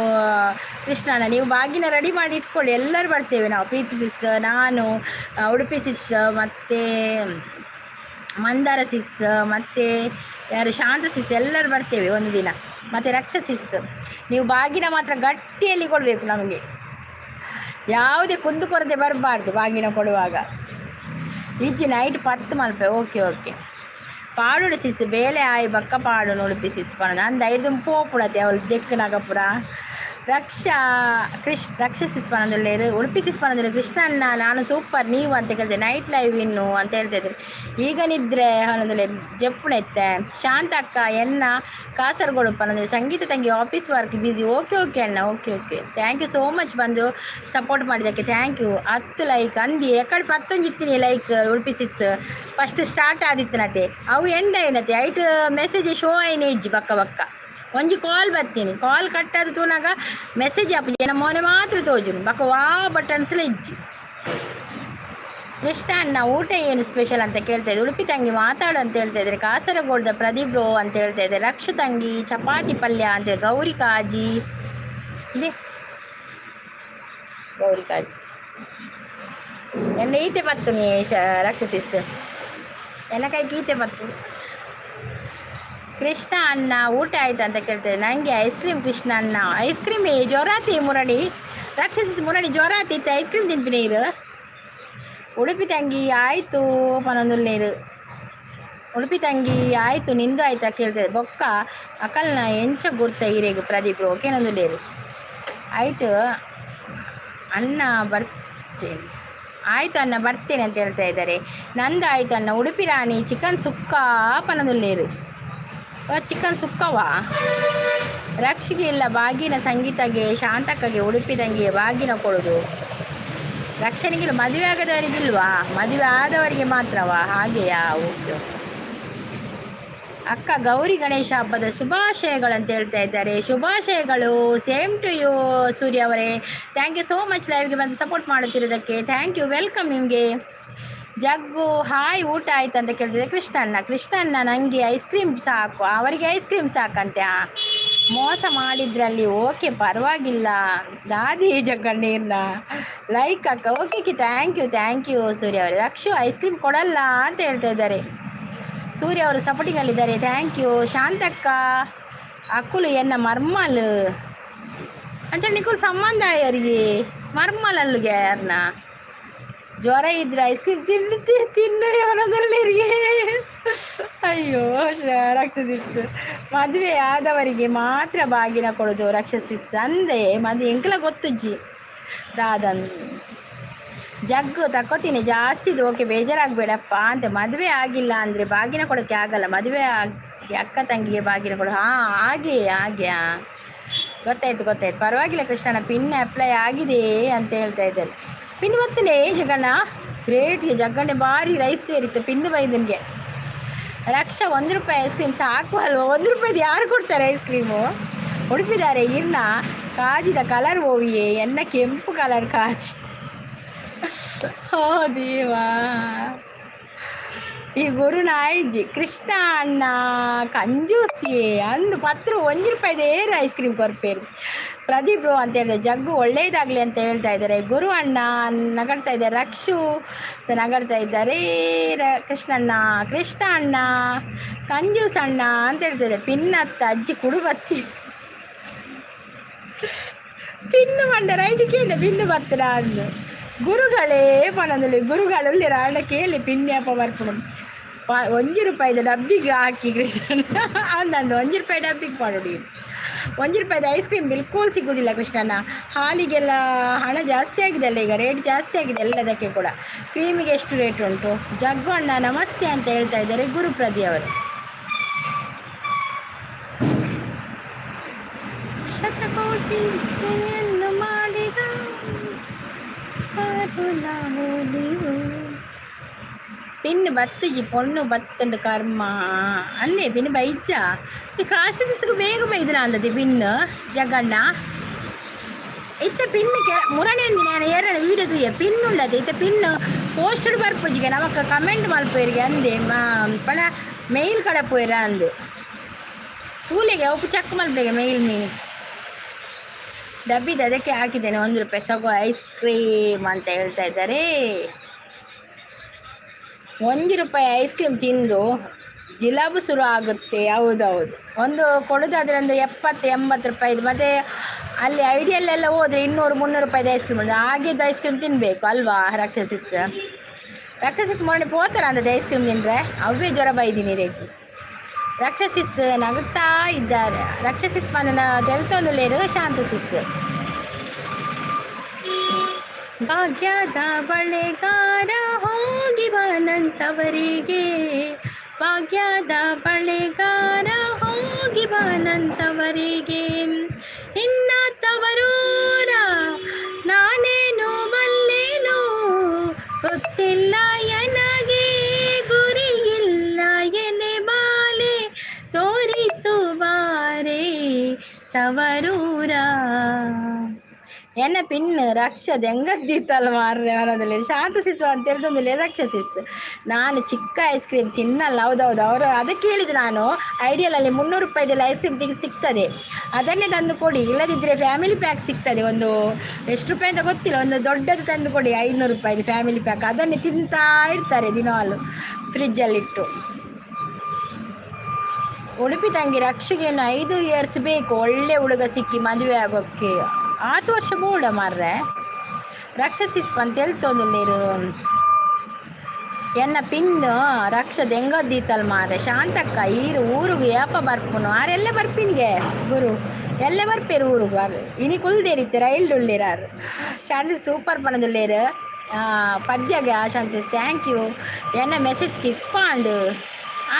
ಕೃಷ್ಣನ. ನೀವು ಬಾಗಿನ ರೆಡಿ ಮಾಡಿ ಇಟ್ಕೊಳ್ಳಿ, ಎಲ್ಲರೂ ಬರ್ತೇವೆ ನಾವು. ಪ್ರೀತಿ ಸಿಸ್, ನಾನು, ಉಡುಪಿ ಸಿಸ್, ಮತ್ತು ಮಂದಾರ ಸಿಸ್, ಮತ್ತು ಯಾರು, ಶಾಂತ ಸಿಸ್, ಎಲ್ಲರೂ ಬರ್ತೇವೆ ಒಂದು ದಿನ. ಮತ್ತು ರಕ್ಷ ಸಿಸ್, ನೀವು ಬಾಗಿನ ಮಾತ್ರ ಗಟ್ಟಿಯಲ್ಲಿ ಕೊಡಬೇಕು ನಮಗೆ. ಯಾವುದೇ ಕುಂದು ಕೊರತೆ ಬರಬಾರ್ದು ಬಾಗಿನ ಕೊಡುವಾಗ. ಇಜ್ಜಿ, ನೈಟ್ 10 ಮಲ್ಪೆ. ಓಕೆ ಓಕೆ, ಪಾಡುಡು ಸಿಸ್, ಬೇಲೆ ಆಯಿ ಬಕ್ಕ ಪಾಡು ಉಡುಪಿ ಸಿಸ್ ಪಣ ಅಂದ ಐದು ಪೋಪುಡತೆ ಅವಳು ದೆಕ್ಕನಾಗ ಪುರ. ರಕ್ಷಾ ರಕ್ಷ ಸಿಸ್ ಪನದುಲ್ಲೇರು. ಉಡುಪಿ ಸಿಸ್ ಪನದುಲ್ಲೇರು. ಕೃಷ್ಣ ಅಣ್ಣ, ನಾನು ಸೂಪರ್, ನೀವು ಅಂತ ಕೇಳಿದೆ. ನೈಟ್ ಲೈವ್ ಇನ್ನು ಅಂತ ಹೇಳ್ತಾ ಇದ್ರು. ಈಗ ನಿದ್ರೆ ಪನದುಲ್ಲೇರು ಜಪ್ಪುಣೆತ್ತೆ. ಶಾಂತ ಅಕ್ಕ, ಎನ್ನ ಕಾಸರಗೋಡು ಪನಂದ್ರೆ. ಸಂಗೀತ ತಂಗಿ, office work busy. Okay okay ಅಣ್ಣ, okay okay, thank you so much. ಬಂದು ಸಪೋರ್ಟ್ ಮಾಡಿದ್ದಕ್ಕೆ thank you. 10 like ಅಂದಿ ಎಕಡೆ ಪತ್ತೊಂಜಿ ಇತ್ತೀನಿ ಲೈಕ್. ಉಡುಪಿ ಸಿಸ್, ಫಸ್ಟ್ ಸ್ಟಾರ್ಟ್ ಆದಿತ್ತನತೆ, ಅವು ಎಂಡ್ ಆಯ್ನತೆ. ಐಟ್ ಮೆಸೇಜ್ ಶೋ ಆಯ್ನೆ ಇಜ್ಜಿ. ಬಕ್ಕ ಬಕ್ಕ ಒಂಜಿ ಕಾಲ್ ಬರ್ತೀನಿ, ಕಾಲ್ ಕಟ್ ಆದ ತೂನಾಗ ಮೆಸೇಜ್ ಆಪುಜಿ. ಎನ್ನ ಮೋನೆ ಮಾತ್ರ ತೋಜುನು, ಬಕ್ಕ ವಾ ಬಟನ್ಸ್ಲ ಇಜ್ಜಿ. ಕೃಷ್ಣ ಅಣ್ಣ, ಊಟ ಏನು ಸ್ಪೆಷಲ್ ಅಂತ ಕೇಳ್ತಾ ಇದ್ದೆ. ಉಡುಪಿ ತಂಗಿ, ಮಾತಾಡು ಅಂತ ಹೇಳ್ತಾ ಇದ್ದಾರೆ. ಕಾಸರಗೋಡ್ದ ಪ್ರದೀಪ್ ಬ್ರೋ ಅಂತ ಹೇಳ್ತಾ ಇದ್ದಾರೆ. ರಕ್ಷು ತಂಗಿ, ಚಪಾತಿ ಪಲ್ಯ ಅಂತ. ಗೌರಿ ಕಾಜಿ ಇದೆ, ಗೌರಿ ಕಾಜಿ ಎಲ್ಲ ಈತೆ ಪತ್ತು ನೀ ರಕ್ಷಸಿಸ್ ಎಲ್ಲ ಕೈ ಗೀತೆ ಪತ್ತು. ಕೃಷ್ಣ ಅಣ್ಣ, ಊಟ ಆಯ್ತು ಅಂತ ಕೇಳ್ತಾರೆ. ನನಗೆ ಐಸ್ ಕ್ರೀಮ್. ಕೃಷ್ಣ ಅಣ್ಣ, ಐಸ್ ಕ್ರೀಮ್ ಜ್ವರಾತಿ ಮುರಡಿ. ರಾಕ್ಷಸ ಮುರಡಿ ಜ್ವರ ಆತಿತ್ತು, ಐಸ್ ಕ್ರೀಮ್ ತಿನ್ಪಿ ನೀರು. ಉಡುಪಿ ತಂಗಿ, ಆಯಿತು ಪನೊಂದುಲ್ಲೇರು. ಉಡುಪಿ ತಂಗಿ, ಆಯಿತು, ನಿಂದು ಆಯ್ತಾ ಕೇಳ್ತದೆ. ಬೊಕ್ಕ ಅಕಲ್ನ ಎಂಚ ಗುರ್ತ ಇರೇಗು ಪ್ರದೀಪ್ ಓಕೆನೊಂದುಲ್ಲೇರು. ಆಯಿತು ಅಣ್ಣ, ಬರ್ತೇನೆ. ಆಯಿತು ಅಣ್ಣ, ಬರ್ತೇನೆ ಅಂತ ಹೇಳ್ತಾ ಇದ್ದಾರೆ. ನಂದು ಆಯಿತು ಅಣ್ಣ. ಉಡುಪಿ ರಾಣಿ, ಚಿಕನ್ ಸುಕ್ಕ ಪನದುಲ್ಲೇರು. ಚಿಕನ್ ಸುಕ್ಕವಾ? ರಕ್ಷಿಗೆ ಇಲ್ಲ ಬಾಗಿನ, ಸಂಗೀತಗೆ, ಶಾಂತಕ್ಕಗೆ, ಉಡುಪಿ ತಂಗಿಗೆ ಬಾಗಿನ ಕೊಡೋದು. ರಕ್ಷಣೆಗಿಲ್ಲ, ಮದುವೆ ಆಗದವರಿಗಿಲ್ವಾ? ಮದುವೆ ಆದವರಿಗೆ ಮಾತ್ರವಾ? ಹಾಗೆಯಾ? ಓಕೆ. ಅಕ್ಕ, ಗೌರಿ ಗಣೇಶ ಹಬ್ಬದ ಶುಭಾಶಯಗಳು ಅಂತ ಹೇಳ್ತಾ ಇದ್ದಾರೆ. ಶುಭಾಶಯಗಳು, ಸೇಮ್ ಟು you ಸೂರ್ಯ ಅವರೇ. Thank you so much ಲೈವ್ಗೆ ಬಂದು ಸಪೋರ್ಟ್ ಮಾಡುತ್ತಿರೋದಕ್ಕೆ. Thank you, welcome ನಿಮಗೆ. ಜಗ್ಗು ಹಾಯ್, ಊಟ ಆಯ್ತು ಅಂತ ಕೇಳ್ತಿದ್ದೆ ಕೃಷ್ಣಣ್ಣ. ಕೃಷ್ಣಣ್ಣ, ನನಗೆ ಐಸ್ ಕ್ರೀಮ್ ಸಾಕು. ಅವರಿಗೆ ಐಸ್ ಕ್ರೀಮ್ ಸಾಕಂತೆ. ಮೋಸ ಮಾಡಿದ್ರಲ್ಲಿ ಓಕೆ, ಪರವಾಗಿಲ್ಲ. ದಾದಿ ಜಗ್ಗಣ್ಣೀರ್ನ ಲೈಕ್ ಅಕ್ಕ. Okay, thank you, thank you ಸೂರ್ಯ ಅವರೇ. ರಕ್ಷು, ಐಸ್ ಕ್ರೀಮ್ ಕೊಡಲ್ಲ ಅಂತ ಹೇಳ್ತಾ ಇದ್ದಾರೆ. ಸೂರ್ಯ ಅವರು ಸಪೋರ್ಟಿಂಗಲ್ಲಿದ್ದಾರೆ, thank you. ಶಾಂತಕ್ಕ, ಅಕ್ಕುಲು ಎನ್ನ ಮರ್ಮಲ್ ಅಂಚ ನಿಕುಲ್ ಸಂಬಂಧ ಯಾರಿಗೆ ಮರ್ಮಲ್ ಅಲ್ಲುಗೆ ಯಾರನ್ನ. ಜ್ವರ ಇದ್ರೆ ಐಸ್ ಕ್ರೀಮ್ ತಿಂದು ತಿನ್ನುವೆ ಅವನದಲ್ಲಿರಿಗೆ. ಅಯ್ಯೋ ರಾಕ್ಷಸಿಸ್, ಮದುವೆ ಆದವರಿಗೆ ಮಾತ್ರ ಬಾಗಿನ ಕೊಡೋದು ರಾಕ್ಷಸಿಸ್ ಅಂದೆ. ಮದುವೆ ಎಂಕಲ ಗೊತ್ತುಜ್ಜಿ ದಾದನ್ ಜಗ್ಗು ತಕ್ಕೋತೀನಿ ಜಾಸ್ತಿದು. ಓಕೆ, ಬೇಜಾರಾಗಬೇಡಪ್ಪ ಅಂತ. ಮದುವೆ ಆಗಿಲ್ಲ ಅಂದರೆ ಬಾಗಿನ ಕೊಡೋಕ್ಕೆ ಆಗಲ್ಲ. ಮದುವೆ ಆಗಿ ಅಕ್ಕ ತಂಗಿಗೆ ಬಾಗಿನ ಕೊಡು. ಹಾಂ, ಹಾಗೆ ಹಾಗೆ. ಹಾಂ, ಗೊತ್ತಾಯ್ತು ಗೊತ್ತಾಯ್ತು. ಪರವಾಗಿಲ್ಲ ಕೃಷ್ಣನ, ಪಿನ್ ಅಪ್ಲೈ ಆಗಿದೆ ಅಂತ ಹೇಳ್ತಾ ಇದ್ದಾರೆ. ಪಿನ್ ಬರ್ತದೆ ಜಗಣ್ಣ, ಗ್ರೇಟ್ ಜಗ್ಗಣ್ಣೆ, ಭಾರಿ ರೈಸ್ ಏರಿತ್ತು ಪಿನ್ ಬೈದನ್ಗೆ. ರಕ್ಷಾ, 1 ರೂಪಾಯಿ ಐಸ್ ಕ್ರೀಮ್ ಸಾಕು ಅಲ್ವಾ? 1 ರೂಪಾಯಿದು ಯಾರು ಕೊಡ್ತಾರೆ ಐಸ್ ಕ್ರೀಮು? ಉಡುಪಿದಾರೆ ಇರ್ನ ಕಾಜಿದ ಕಲರ್ ಓವಿಯೇ? ಎನ್ನ ಕೆಂಪು ಕಲರ್ ಕಾಜಿ. ಓ ದೇವಾ, ಈ ಗುರು ನಾಯಿಜಿ. ಕೃಷ್ಣ ಅಣ್ಣ ಕಂಜೂಸಿಯೇ ಅಂದು ಪತ್ರ 1 ರೂಪಾಯಿದು ಏರು ಐಸ್ ಕ್ರೀಮ್ ಕೊರ್ಪೇರು. ಪ್ರದೀಪ್ ಬ್ರೋ ಅಂತ ಹೇಳಿದೆ. ಜಗ್ಗು ಒಳ್ಳೇದಾಗಲಿ ಅಂತ ಹೇಳ್ತಾ ಇದ್ದಾರೆ. ಗುರು ಅಣ್ಣ ನಗಡ್ತಾ ಇದ್ದಾರೆ. ರಕ್ಷು ನಗಡ್ತಾ ಇದ್ದಾರೆ. ಕೃಷ್ಣಣ್ಣ, ಕೃಷ್ಣ ಅಣ್ಣ ಕಂಜೂಸ್ ಅಣ್ಣ ಅಂತ ಹೇಳ್ತಿದ್ದಾರೆ. ಪಿನ್ನತ್ತ ಅಜ್ಜಿ ಕುಡುಬತ್ತಿ ಪಿನ್ನು ಮಂಡ ರೈಟ್ ಕೇಳಿ ಪಿನ್ನು ಬತ್ತಡ ಅಂದು. ಗುರುಗಳೇ ಪನಂದಲ್ಲಿ ಗುರುಗಳಲ್ಲಿ ರಾಡ ಕೇಳಿ ಪಿನ್ಯಪ್ಪ ಬರ್ಪುಡು. 1 ರೂಪಾಯಿದ ಡಬ್ಬಿಗೆ ಹಾಕಿ ಕೃಷ್ಣನ ಅಂದಂದು 1 ರೂಪಾಯಿ ಡಬ್ಬಿಗೆ ಪಾಡೋಡಿ. 1 ರೂಪಾಯಿದ ಐಸ್ ಕ್ರೀಮ್ ಬಿಲ್ಕುಲ್ ಸಿಗೋದಿಲ್ಲ ಕೃಷ್ಣನ. ಹಾಲಿಗೆಲ್ಲ ಹಣ ಜಾಸ್ತಿ ಆಗಿದೆ ಅಲ್ಲ ಈಗ? ರೇಟ್ ಜಾಸ್ತಿ ಆಗಿದೆ ಎಲ್ಲದಕ್ಕೆ ಕೂಡ. ಕ್ರೀಮಿಗೆ ಎಷ್ಟು ರೇಟ್ ಉಂಟು. ಜಗ್ಗು ಅಣ್ಣ ನಮಸ್ತೆ ಅಂತ ಹೇಳ್ತಾ ಇದ್ದಾರೆ ಗುರುಪ್ರದಿ ಅವರು. ಶತಕೋಟಿ ಮಾಡಿದ ನಾವು ನೀವು ಪಿನ್ ಬತ್ತಜಿ ಪೊಣ್ಣು ಬತ್ತಂಡು ಕರ್ಮ ಅಲ್ಲೇ ಪಿನ್ ಬೈಚ ಕಾಶಿಸಿಗೆ ಬೇಗ ಬೈದ್ರ ಅಂದದಿ ಪಿನ್ ಜಗಣ್ಣ. ಇತ್ತ ಪಿನ್ ಕೆ ಮುರಣಿ ಒಂದಿನ ಏರನ ವೀಡಿಯೋ ತೂಯ ಪಿನ್ ಉಳ್ಳದೆ. ಇತ್ತ ಪಿನ್ ಪೋಸ್ಟೆಡ್ ಬರ್ಪುಜಿಗೆ ನಮಕ್ ಕಮೆಂಟ್ ಮಲ್ಪೇರಿಗೆ ಅಂದೆ ಪಣ ಮೇಲ್ ಕಡೆ ಪೋಯಿರ ಅಂದು. ತೂಲೆಗೆ ಅವು ಚೆಕ್ ಮಲ್ಪೆಗೆ ಮೇಲ್ ಮೀನು ಡಬ್ಬಿದ ಅದಕ್ಕೆ ಹಾಕಿದ್ದೇನೆ. 1 ರೂಪಾಯಿ ತಗೋ ಐಸ್ ಕ್ರೀಮ್ ಅಂತ ಹೇಳ್ತಾ ಇದ್ದಾರೆ. 1 ರೂಪಾಯಿ ಐಸ್ ಕ್ರೀಮ್ ತಿಂದು ಜಿಲಾಬು ಶುರು ಆಗುತ್ತೆ. ಹೌದೌದು. ಒಂದು ಕೊಡೋದಾದ್ರೆ ಒಂದು 70-80 ರೂಪಾಯಿದು. ಮತ್ತು ಅಲ್ಲಿ ಐಡಿಯಲ್ಲೆಲ್ಲ ಹೋದರೆ 200-300 ರೂಪಾಯಿದು ಐಸ್ ಕ್ರೀಮ್ ಉಂಟು. ಹಾಗಿದ್ದು ಐಸ್ ಕ್ರೀಮ್ ತಿನ್ನಬೇಕು ಅಲ್ವಾ ರಾಕ್ಷಸಿಸ್? ರಾಕ್ಷಸಿಸ್ ಮೊನ್ನೆ ಪೋತಾರ ಅಂದದ್ದು ಐಸ್ ಕ್ರೀಮ್ ತಿಂದರೆ ಅವೇ ಜ್ವರ ಬೈದೀನಿ ರೇಕು. ರಾಕ್ಷಸಿಸ್ ನಗುತ್ತಾ ಇದ್ದಾರೆ. ರಾಕ್ಷಸಿಸ್ ಬಂದ ತೆಲ್ತೊಂದುಲ್ಲೇರು ಶಾಂತ ಸಿಸ್. ಭಾಗ್ಯದ ಬಳೆಗಾರ ಹೋಗಿ ಬಾನಂತವರಿಗೆ, ಭಾಗ್ಯದ ಬಳೆಗಾರ ಹೋಗಿ ಬಾನಂತವರಿಗೆ, ಇನ್ನ ತವರೂರ ನಾನೇನು ಬಲ್ಲೇನು, ಗೊತ್ತಿಲ್ಲ ಎನಗೆ ಗುರಿಯಿಲ್ಲ ಎನೆ ಬಾಲೆ, ತೋರಿಸುವಾರೆ ತವರೂರ. ಎನ್ನ ಪಿನ್ ರಕ್ಷದ ಹೆಂಗದ್ದಿತ್ತಲ್ಲ ಮಾರ್ರೆ ಅವನದಲ್ಲಿ. ಶಾಂತ ಸಿಸು ಅಂತ ಹೇಳ್ದೊಂದಿಲ್ಲ ರಾಕ್ಷಸಿಸ್. ನಾನು ಚಿಕ್ಕ ಐಸ್ ಕ್ರೀಮ್ ತಿನ್ನಲ್ಲ. ಹೌದೌದು, ಅವರು ಅದಕ್ಕೆ ಹೇಳಿದ್ದು ನಾನು. ಐಡಿಯಲಲ್ಲಿ 300 ರೂಪಾಯಿದೆಲ್ಲ ಐಸ್ ಕ್ರೀಮ್ ತೆಗೆದು ಸಿಗ್ತದೆ, ಅದನ್ನೇ ತಂದು ಕೊಡಿ. ಇಲ್ಲದಿದ್ದರೆ ಫ್ಯಾಮಿಲಿ ಪ್ಯಾಕ್ ಸಿಗ್ತದೆ, ಒಂದು ಎಷ್ಟು ರೂಪಾಯಿ ಅಂತ ಗೊತ್ತಿಲ್ಲ, ಒಂದು ದೊಡ್ಡದು ತಂದು ಕೊಡಿ, 500 ರೂಪಾಯಿದು ಫ್ಯಾಮಿಲಿ ಪ್ಯಾಕ್. ಅದನ್ನೇ ತಿಂತಾ ಇರ್ತಾರೆ ದಿನಾಲು ಫ್ರಿಜ್ಜಲ್ಲಿಟ್ಟು. ಉಡುಪಿ ತಂಗಿ ರಕ್ಷೆಗೇನು 5 ಇಯರ್ಸ್ ಬೇಕು ಒಳ್ಳೆ ಹುಡುಗ ಸಿಕ್ಕಿ ಮದುವೆ ಆಗೋಕ್ಕೆ. ಆತು ವರ್ಷ ಬೋಡ ಮಾರ್ರೆ. ರಕ್ಷಸಿಸ್ ಅಂತ ನೀರು ಎನ್ನ ಪಿನ್ನು ರಕ್ಷದ ಹೆಂಗದ್ದೀತಲ್ ಮಾರ್ರೆ. ಶಾಂತಕ್ಕ ಈರು ಊರಿಗೆ ಏಪ ಬರ್ಪುನು? ಆರೆಲ್ಲ ಬರ್ಪಿನ್ಗೆ ಗುರು, ಎಲ್ಲ ಬರ್ಪೇರು ಊರುಗು. ಆರು ಇನಿ ಕುಲ್ದೇರಿತ್ತೆ ರೈಲ್ಡ್ ಉಳ್ಳೇರಾರು. ಶಾಂತಿ ಸೂಪರ್ ಪನದುಲ್ಲೇರು ಪದ್ಯಗೆ. ಆ ಶಾಂತಿಸ್ thank you. ಎನ್ನ ಮೆಸೇಜ್ ಸ್ಕಿಪ್ ಆಂಡ್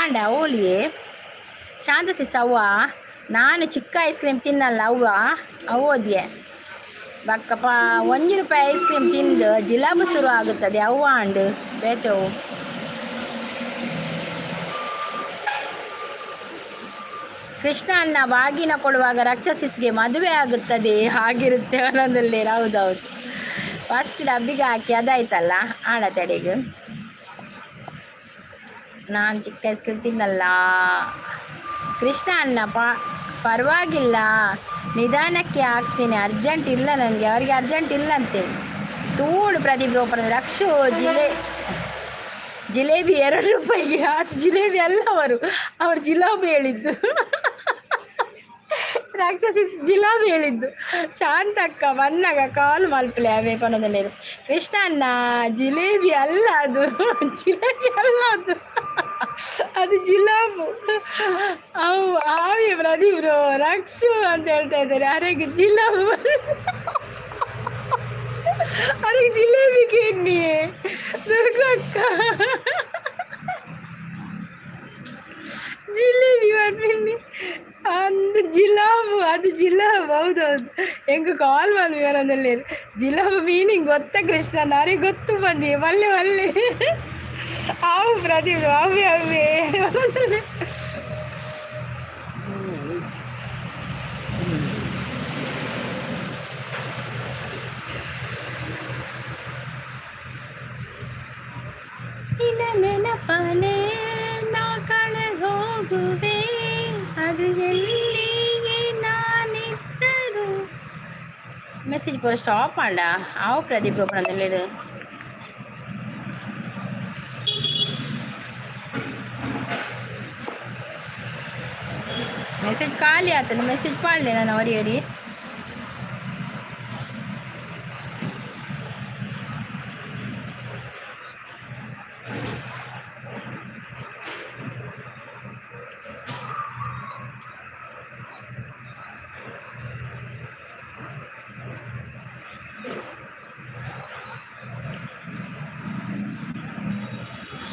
ಆಂಡ ಓಲಿಯೇ. ಶಾಂತ ಸಿಸ್ ಅವ್ವ, ನಾನು ಚಿಕ್ಕ ಐಸ್ ಕ್ರೀಮ್ ತಿನ್ನಲ್ಲ ಅವ್ವ ಅವೋದಿಯೆ ಬಕ್ಕಪ್ಪ. 1 ರೂಪಾಯಿ ಐಸ್ ಕ್ರೀಮ್ ತಿಂದು ಜಿಲಾಬು ಶುರು ಆಗುತ್ತದೆ ಅವ್ವ ಅಂಡು ಬೇಟವು. ಕೃಷ್ಣ ಅಣ್ಣ ಬಾಗಿನ ಕೊಡುವಾಗ ರಾಕ್ಷಸಿಸ್ಗೆ ಮದುವೆ ಆಗುತ್ತದೆ ಹಾಗಿರುತ್ತೆ ಒಂದೊಂದಲ್ಲಿ. ಹೌದೌದು. ಫಸ್ಟ್ ಡಬ್ಬಿಗೆ ಹಾಕಿ ಅದಾಯ್ತಲ್ಲ ಆಡ ತಡೆಗೆ. ನಾನು ಚಿಕ್ಕ ಐಸ್ ಕ್ರೀಮ್ ತಿನ್ನಲ್ಲ ಕೃಷ್ಣ ಅಣ್ಣ. ಪರವಾಗಿಲ್ಲ, ನಿಧಾನಕ್ಕೆ ಹಾಕ್ತೀನಿ, ಅರ್ಜೆಂಟ್ ಇಲ್ಲ ನನಗೆ. ಅವರಿಗೆ ಅರ್ಜೆಂಟ್ ಇಲ್ಲ ಅಂತೇಳಿ ತೂಡು. ಪ್ರದೀಪ್ ರೋಪನ್ ರಕ್ಷು ಜಿಲೇಬಿ 2 ರೂಪಾಯಿಗೆ ಆತು. ಜಿಲೇಬಿ ಅಲ್ಲ, ಅವರು ಅವರು ಜಿಲಾಬಿ ಹೇಳಿದ್ದು. ರಾಕ್ಷಸಿ ಜಿಲಾಬಿ ಹೇಳಿದ್ದು. ಶಾಂತಕ್ಕ ಬನ್ನಾಗ ಕಾಲ್ ಮಲ್ಪಲೆ ಅವೇ ಪನದಲ್ಲೇರು. ಕೃಷ್ಣ ಅಣ್ಣ, ಜಿಲೇಬಿ ಅಲ್ಲ ಅದು, ಜಿಲೇಬಿ ಅಲ್ಲ ಅದು, ಅದು ಜಿಲಾಬು. ಅವು ಆವಿ ಪ್ರದೀಪ್ ರಕ್ಷು ಅಂತ ಹೇಳ್ತಾ ಇದ್ದಾರೆ. ಅರೆಗೆ ಜಿಲಾಬು, ಅರೆಗೆ ಜಿಲೇಬಿ ಕೇಳಿ. ದುರ್ಗಕ್ಕ, ಜಿಲೇಬಿ ಮಾಡ್ತೀನಿ ಅಂದು ಜಿಲಾಬು, ಅದು ಜಿಲಾಬು. ಹೌದೌದು, ಹೆಂಗೆ ಕಾಲ್ ಬಂದ್ವಿ. ಜಿಲಾಬು ಮೀನಿಂಗ್ ಗೊತ್ತಾ ಕೃಷ್ಣ? ನನಗೆ ಗೊತ್ತು ಬಂದಿ ಮಲ್ಲೆ ಮಲ್ಲೆ. ಅವು ಪ್ರದೀಪ್ ಅವೇ ಅವೇ. ನಿನ್ನ ನೆನಪನೆ ನಾ ಕಳೆದು ಹೋಗುವೆ, ಅದು ಎಲ್ಲಿಗೆ ನಾನಿದ್ದರು. ಮೆಸೇಜ್ ಪೂರ ಸ್ಟಾಪ್ ಮಾಡ. ಆವು ಪ್ರದೀಪ್ ಪಣದಲ್ಲಿ. ಮೆಸೇಜ್ ಖಾಲಿ ಆತನ ಮೆಸೇಜ್ ಪಾಡಲೆ ನಾನು ಅವರಿ.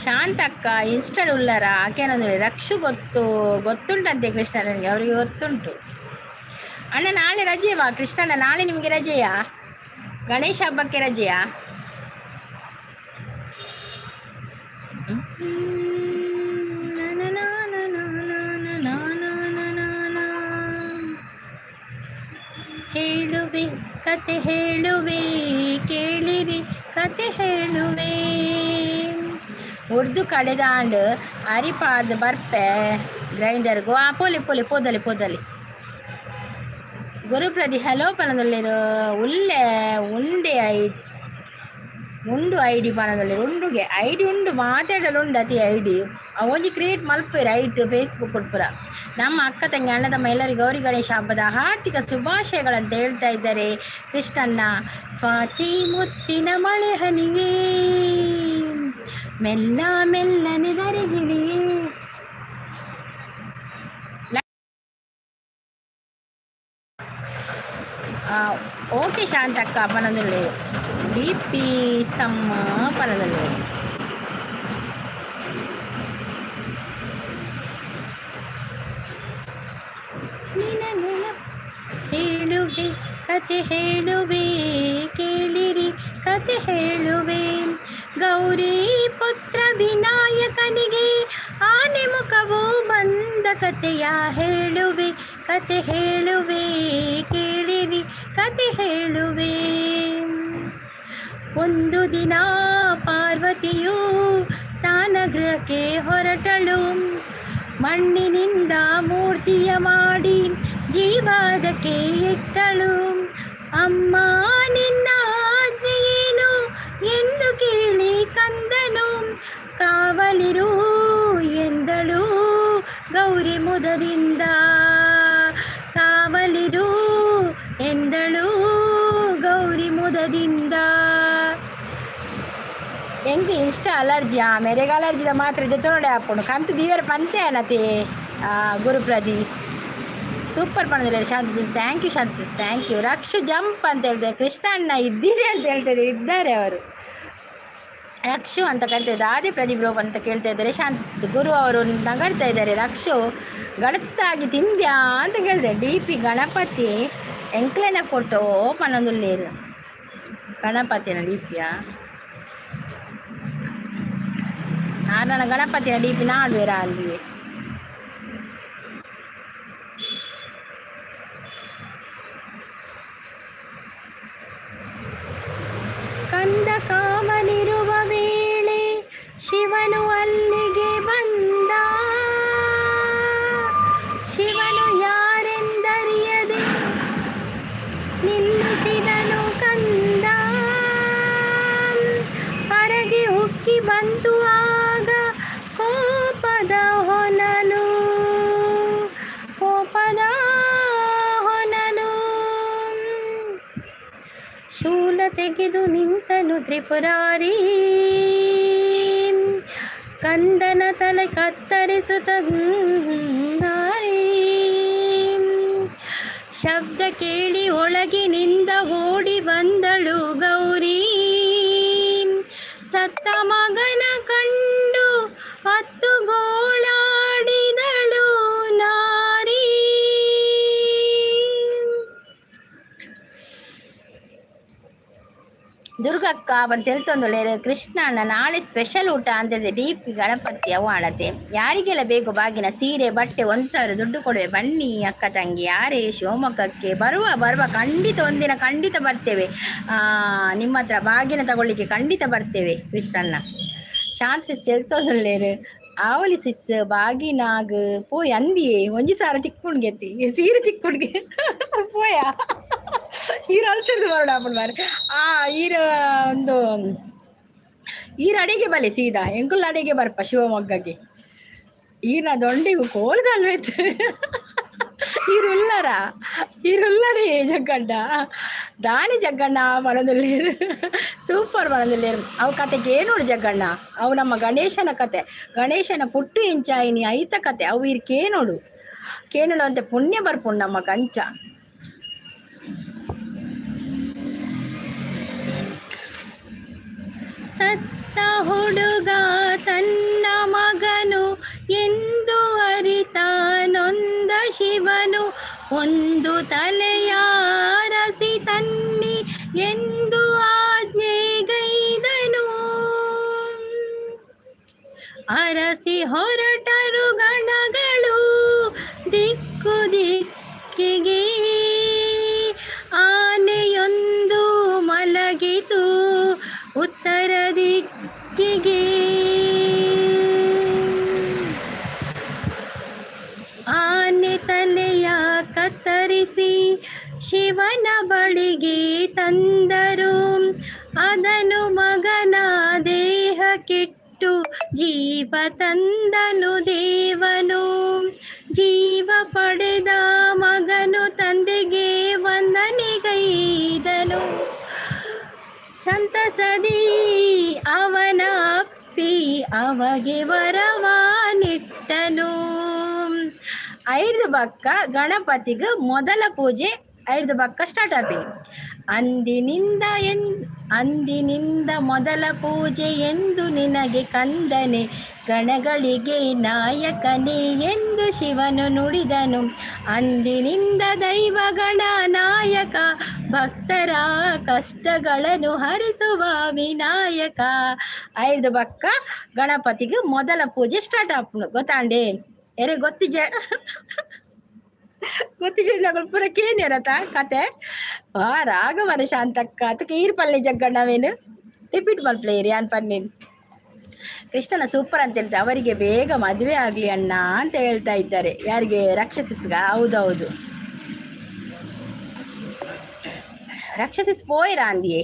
ಶಾಂತಕ್ಕ ಇನ್ಸ್ಟಾಡ್ ಉಳ್ಳಾರ ಆಕೆನಂದ್ರೆ ರಕ್ಷು ಗೊತ್ತು, ಗೊತ್ತುಂಟಂತೆ ಕೃಷ್ಣ ನನಗೆ, ಅವರಿಗೆ ಗೊತ್ತುಂಟು. ಅಣ್ಣ, ನಾಳೆ ರಜೆವಾ? ಕೃಷ್ಣಣ್ಣ, ನಾಳೆ ನಿಮಗೆ ರಜೆಯಾ? ಗಣೇಶ ಹಬ್ಬಕ್ಕೆ ರಜೆಯಾ? ಹೇಳುವೆ ಕತೆ ಹೇಳುವೆ, ಕೇಳಿರಿ ಕತೆ ಹೇಳುವೆ. ಉರ್ದು ಕಡೆದಾಂಡ್ ಅರಿಪಾರ್ದ್ ಬರ್ಪೆ ಗ್ರೈಂಡರ್ಗು. ಆ ಪೋಲಿ ಪೋಲಿ ಪೋದಲಿ ಪೋದಲಿ. ಗುರುಪ್ರದಿ ಹಲೋ ಪನದೊಲ್ಲೆರ್. ಉಲ್ಲೆ ಉಂಡೆ I ಉಂಡು ಐಡಿ ಪನದೊಲ್ಲೆರ್. ಉಂಡುಗೆ ಐಡಿ ಉಂಡು, ಮಾತಾಡಲು ಉಂಡು ಅತಿ ಐಡಿ. ಒಂಜಿ ಕ್ರಿಯೇಟ್ ಮಲ್ಪೆರ್ ಐಟ್ ಫೇಸ್ಬುಕ್ ಪೂರ. ನಮ್ಮ ಅಕ್ಕ ತಂಗಿ ಅಣ್ಣ ತಮ್ಮ ಎಲ್ಲರಿಗೂ ಗೌರಿ ಗಣೇಶ ಹಬ್ಬದ ಹಾರ್ದಿಕ ಶುಭಾಶಯಗಳಂತ ಹೇಳ್ತಾ ಇದ್ದಾರೆ ಕೃಷ್ಣಣ್ಣ. ಸ್ವಾತಿ ಮುತ್ತಿನ ಮಳೆ ಹನಿಯೇ, ಮೆಲ್ಲ ಮೆಲ್ಲನೆ ಧರಿಗಿವೆ. ಓಕೆ ಶಾಂತಕ್ಕ ಪನದಲ್ಲೆ. ಡಿ ಪಿ ಸಮ್ಮ ಪನದಲ್ಲೆ. ನಿನ ನೆನಪು ಹೇಳುವೆ ಕತೆ ಹೇಳುವೆ, ಕೇಳಿರಿ ಕತೆ ಹೇಳುವೆ. ಗೌರಿ ಪುತ್ರ ವಿನಾಯಕನಿಗೆ ಆನೆ ಮುಖವು ಬಂದ ಕತೆಯ ಹೇಳುವೆ, ಕತೆ ಹೇಳುವೆ, ಕೇಳಿರಿ ಕತೆ ಹೇಳುವೆ. ಒಂದು ದಿನ ಪಾರ್ವತಿಯು ಸ್ನಾನಗೃಹಕ್ಕೆ ಹೊರಟಳು. ಮಣ್ಣಿನಿಂದ ಮೂರ್ತಿಯ ಮಾಡಿ ಜೀವಾದಕ್ಕೆ ಇಟ್ಟಳು. ಅಮ್ಮ, ನಿನ್ನ ಆಜ್ಞೆಯೇನು ಎಂದು ಕೇಳಿ ಕಂದನು ಕಾವಲಿರು ಎಂದಳು ಗೌರಿ ಮುದದಿಂದ. ಕಾವಲಿರು ಎಂದಳು ಗೌರಿ ಮುದದಿಂದ. ಎಂಕ್ ಇಷ್ಟ ಅಲರ್ಜಿ. ಆ ಮೆರೆಗೆ ಅಲರ್ಜಿದ ಮಾತ್ರ ಇದೆ ತೊಡೆ ಹಾಕೊಂಡು ಕಂತು ದೀವರ ಪಂತೆ ಅನತೆ. ಗುರುಪ್ರದಿ ಸೂಪರ್ ಪಣದಿಲ್ಲ. Shanti sis, thank you. Shanti sis, thank you. Rakshu jump ಅಂತ ಹೇಳ್ತಾರೆ. ಕೃಷ್ಣ ಅಣ್ಣ ಇದ್ದೀರಿ ಅಂತ ಹೇಳ್ತಾರೆ. ಇದ್ದಾರೆ ಅವರು. ರಕ್ಷು ಅಂತ ಕರಿತಾ ಇದ್ದಾರೆ. ಆದಿ ಪ್ರದೀಪ್ ರೋಪ್ ಅಂತ ಕೇಳ್ತಾ ಇದ್ದಾರೆ. ಶಾಂತಿ ಸಿಸ್. ಗುರು ಅವರು ನಗಡ್ತಾ ಇದ್ದಾರೆ. ರಕ್ಷು ಗಡತ್ತಾಗಿ ತಿಂದ್ಯಾ ಅಂತ ಕೇಳಿದೆ. ಡಿ ಪಿ ಗಣಪತಿ ಎಂಕ್ಲೆನ ಫೋಟೋ ಪನೊಂದುಲ್ಲೇರು. ಗಣಪತಿನ ಡಿ ಪಿಯಾ? ನನ್ನ ಗಣಪತಿನ ಡಿ ಪಿ ನಾಡುವೆರ ಅಲ್ಲಿ. ಕಂದ ಕಾವಲಿರುವ ವೇಳೆ ಶಿವನು ಅಲ್ಲಿಗೆ ಬಂದ. ಶಿವನು ಯಾರೆಂದರಿಯದೆ ನಿಲ್ಲಿಸಿದನು ಕಂದ. ಹೊರಗೆ ಉಕ್ಕಿ ಬಂತು ಆಗ ಕೋಪದ ಹೊನಲು. ತೆಗೆದು ನಿಂತನು ತ್ರಿಪುರಾರಿ. ಕಂದನ ತಲೆ ಕತ್ತರಿಸುತ್ತ ನಾರಿ. ಶಬ್ದ ಕೇಳಿ ಒಳಗಿನಿಂದ ಓಡಿ ಬಂದಳು ಗೌರಿ. ಸತ್ತ ಮಗನ ಕಂಡು ಅತ್ತು ಗೋಳಾಡಿದಳು ನಾರಿ. ದುರ್ಗಕ್ಕ ಬಂತ ತೆಲ್ತೊಂದುಲ್ಲೆರ್ ಕೃಷ್ಣ ಅಣ್ಣ ನಾಳೆ ಸ್ಪೆಷಲ್ ಊಟ ಅಂತ ಡಿ ಪಿ ಗಣಪತಿ ಅವು ಆಣತೆ. ಯಾರಿಗೆಲ್ಲ ಬೇಕು ಬಾಗಿನ ಸೀರೆ ಬಟ್ಟೆ 1000 ದುಡ್ಡು ಕೊಡುವೆ ಬನ್ನಿ ಅಕ್ಕ ತಂಗಿ. ಯಾರೇ ಶಿವಮೊಗ್ಗಕ್ಕೆ ಬರುವ ಬರುವ ಖಂಡಿತ ಒಂದಿನ ಖಂಡಿತ ಬರ್ತೇವೆ. ನಿಮ್ಮ ಹತ್ರ ಬಾಗಿನ ತಗೊಳ್ಳಿಕ್ಕೆ ಖಂಡಿತ ಬರ್ತೇವೆ ಕೃಷ್ಣಣ್ಣ. ಶಾಂತ ಸಿಸ್ ತೆಲ್ತೊಂದುಲ್ಲೆರ್ ಆವಲಿ ಸಿಸ್ ಬಾಗಿನಾಗ್ ಪೋಯ್ ಅಂದಿಯೇ ಒಂಜಿ ಸಾರ ತಿಕ್ಕುಂಡ್ಗೆತ್ತಿ ಸೀರೆ ತಿಕ್ಕುಂಡ್ಗೆ ಪೋಯ ಈರ್ ಅಲ್ತಿರ್ದು ಬರೋಣ ಮಾರ್ರೆ. ಆ ಈರ್ ಒಂದು ಈರ್ ಅಡಿಗೆ ಬಲೆ ಸೀದಾ ಎಂಕುಲ್ ಅಡಿಗೆ ಬರ್ಪ ಶಿವಮೊಗ್ಗಗೆ. ಈರ್ನ ದೊಂಡಿಗು ಕೋಲ್ದಲ್ವೇತ್ ಈರ್ ಉಲ್ಲರ ಈರ್ ಉಲ್ಲರೇ ಜಗ್ಗಣ್ಣ ದಾನಿ ಜಗ್ಗಣ್ಣ ಪನೊಂದುಲ್ಲೆರ್ ಸೂಪರ್ ಪನೊಂದುಲ್ಲೆರ್. ಅವು ಕತೆ ಕೇನೋಡು ಜಗ್ಗಣ್ಣ. ಅವು ನಮ್ಮ ಗಣೇಶನ ಕತೆ, ಗಣೇಶನ ಪುಟ್ಟು ಇಂಚಾಯಿನಿ ಐತ ಕತೆ ಅವು ಈರ್ ಕೇನೋಡು ಕೇನೋಡು ಅಂತೆ ಪುಣ್ಯ ಬರ್ಪುಂಡು ನಮ್ಮ ಕಂಚ. ಸತ್ತ ಹುಡುಗ ತನ್ನ ಮಗನು ಎಂದು ಅರಿತ ನೊಂದ ಶಿವನು ಒಂದು ತಲೆಯಾರಸಿ ತನ್ನಿ ಎಂದು ಆಜ್ಞೆಗೈದನು. ಅರಸಿ ಹೊರಟರು ಗಣಗಳು ದಿಕ್ಕು ದಿಕ್ಕಿಗೆ. ಆನೆಯೊಂದು ಮಲಗಿತು ಉತ್ತರ ದಿಕ್ಕಿಗೆ. ಆನೆ ತಲೆಯ ಕತ್ತರಿಸಿ ಶಿವನ ಬಳಿಗೆ ತಂದರು. ಅದನು ಮಗನ ದೇಹಕ್ಕಿಟ್ಟು ಜೀವ ತಂದನು ದೇವನು. ಜೀವ ಪಡೆದ ಮಗನು ತಂದೆಗೆ ವಂದನೆಗೈದನು. ಸಂತಸದಿ ಅವನ ಅಪ್ಪಿ ಅವಗೆ ವರವ ನಿಟ್ಟನು. ಐದು ಬಕ್ಕ ಗಣಪತಿಗೆ ಮೊದಲ ಪೂಜೆ ಐದು ಬಕ್ಕ ಸ್ಟಾರ್ಟ್ ಆಪಿನಿ. ಅಂದಿನಿಂದ ಮೊದಲ ಪೂಜೆ ಎಂದು ನಿನಗೆ ಕಂದನೆ, ಗಣಗಳಿಗೆ ನಾಯಕನೇ ಎಂದು ಶಿವನು ನುಡಿದನು. ಅಂದಿನಿಂದ ದೈವಗಣ ನಾಯಕ, ಭಕ್ತರ ಕಷ್ಟಗಳನ್ನು ಹರಿಸುವ ವಿನಾಯಕ. ಐದು ಬಕ್ಕ ಗಣಪತಿಗೆ ಮೊದಲ ಪೂಜೆ ಸ್ಟಾರ್ಟ್ ಆಪುಂಡು ಗೊತ್ತಾಂಡೆ. ಎರೆ ಗೊತ್ತಿಜ ಗೊತ್ತಿಜ ಪೂರ ಕೇನ್ಯರತ ಕತೆ. ಆ ರಾಘವನ ಶಾಂತಕ್ಕ ಅದಕ್ಕೆ ಈರ್ ಪಲ್ಲೆ ಜಗ್ಗಣ್ಣವೇನು ರಿಪೀಟ್ ಮಲ್ಪ್ಲೇರಿ ಯಾನ್ ಪನ್ನೇನು. ಕೃಷ್ಣನ ಸೂಪರ್ ಅಂತ ಹೇಳ್ತಾರೆ. ಅವರಿಗೆ ಬೇಗ ಮದುವೆ ಆಗಲಿ ಅಣ್ಣ ಅಂತ ಹೇಳ್ತಾ ಇದ್ದಾರೆ. ಯಾರಿಗೆ? ರಾಕ್ಷಸಿಸ್ಗ? ಹೌದೌದು, ರಾಕ್ಷಸಿಸ್ ಪೋಯ್ರಾ ಅಂದಿಯೇ.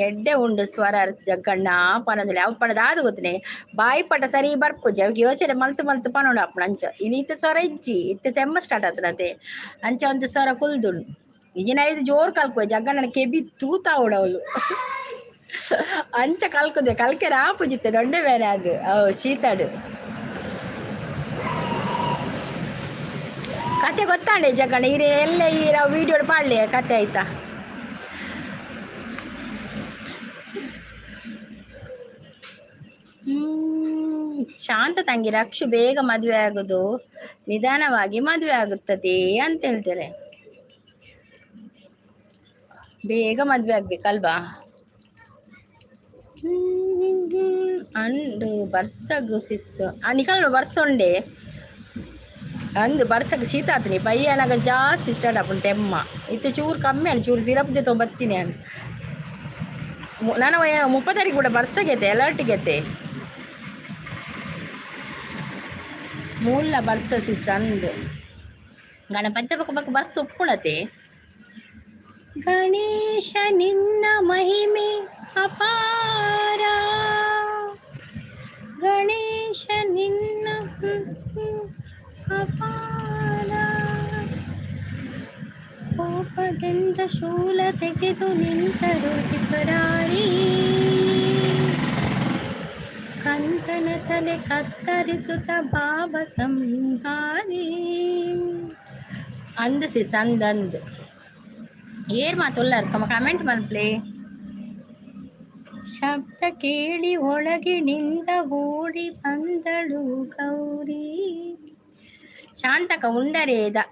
ಎಡ್ಡೆ ಉಂಡು ಸ್ವರ ಜಗ್ಗಣ್ಣ ಪನೊಂದುಲ್ಲೆ. ಅವು ಪಂಡ ದಾದ ಗೊತ್ತನೆ ಬಾಯಿ ಪಟ ಸರಿ ಬರ್ಪುಜಿ ಅವು ಯೋಚನೆ ಮಲ್ತು ಮಲ್ತು ಪನೊಡು ಅಪ್ಪಣ ಅಂಚ. ಇನಿ ಇತ್ತೆ ಸ್ವರ ಇಜ್ಜಿ, ಇತ್ತೆ ತೆಮ್ಮ ಸ್ಟಾರ್ಟ್ ಆತನತೆ ಅಂಚ ಒಂದು ಸ್ವರ ಕುಲ್ದುಂಡು. ಇಜಿನ ಐದು ಜೋರು ಕಲ್ಕುವೆ ಜಗ್ಗಣ್ಣನ ಕೆಬಿ ತೂತಾವುಡು ಅವಳು ಅಂಚ ಕಲ್ಕುದೆ ಕಲ್ಕೆರೆ ಆಪುಜಿತ್ತೆ ದೊಡ್ಡ ಬೇರೆ ಅದು ಅವು ಶೀತಾಡು. ಕತೆ ಗೊತ್ತಾಂಡೆ ಜಗ್ಗಣ್ಣ ಈರೆ ಎಲ್ಲ ಈರ ವೀಡಿಯೋ ಪಾಡ್ಲೆ ಕತೆ ಆಯ್ತಾ. ಶಾಂತ ತಂಗಿ ರಕ್ಷು ಬೇಗ ಮದುವೆ ಆಗುದು ನಿಧಾನವಾಗಿ ಮದುವೆ ಆಗುತ್ತದೆ ಅಂತ ಹೇಳ್ತಾರೆ. ಬೇಗ ಮದುವೆ ಆಗ್ಬೇಕಲ್ವಾ? ಅಂಡು ಬರ್ಸಗು ಸಿಸ್ ನಿಕಲ್ ಬರ್ಸ ಉಂಡೆ ಅಂದು ಬರ್ಸಗ್ ಶೀತ ಆತನಿ ಬಯ್ಯನಾಗ ಜಾಸ್ತಿ ಸ್ಟಾರ್ಟ್ ಆಪುಂಡು ತೆಮ್ಮ. ಇತ್ತೆ ಚೂರು ಕಮ್ಮಿ ಅನ್ ಚೂರು ಸಿರಪ್ they ತೊಗೊಂಬತ್ತೀನಿ ಅನ್. ನಾನು 30 ತಾರೀಕು ಕೂಡ ಬರ್ಸಗೈತೆ ಅಲರ್ಟ್ಗೆತೆ ಮೂಲ ಬರ್ಸ ಸಿಸ್ ಅಂದು. ಗಣಪತಿ ಬೊಕ ಬೊಕ ಬರ್ಸ ಉಪ್ಪುಣತೆ. ಗಣೇಶ ನಿನ್ನ ಮಹಿಮೆ ಅಪಾರ, ಗಣೇಶ ನಿನ್ನ ಅಪಾರ. ಕೋಪದಿಂದ ಶೂಲ ತೆಗೆದು ನಿಂತರು ತ್ರಿಪುರಾರಿ. ಕಂದನ ತಲೆ ಕತ್ತರಿಸುತ್ತ ಬಾಬ ಸಂಹಾರಿ. ಅಂದ್ ಸಿಸ್, ಅಂದ್ ಅಂದ್. ಏರ್ ಮಾತುಲ್ಲಾರ್ ಕಮೆಂಟ್ ಮಲ್ಪ್ಲೆ. ಶಬ್ದ ಕೇಳಿ ಒಳಗಿನಿಂದ ಓಡಿ ಬಂದಳು ಗೌರಿ. ಶಾಂತಕ ಉಂಡರೆ the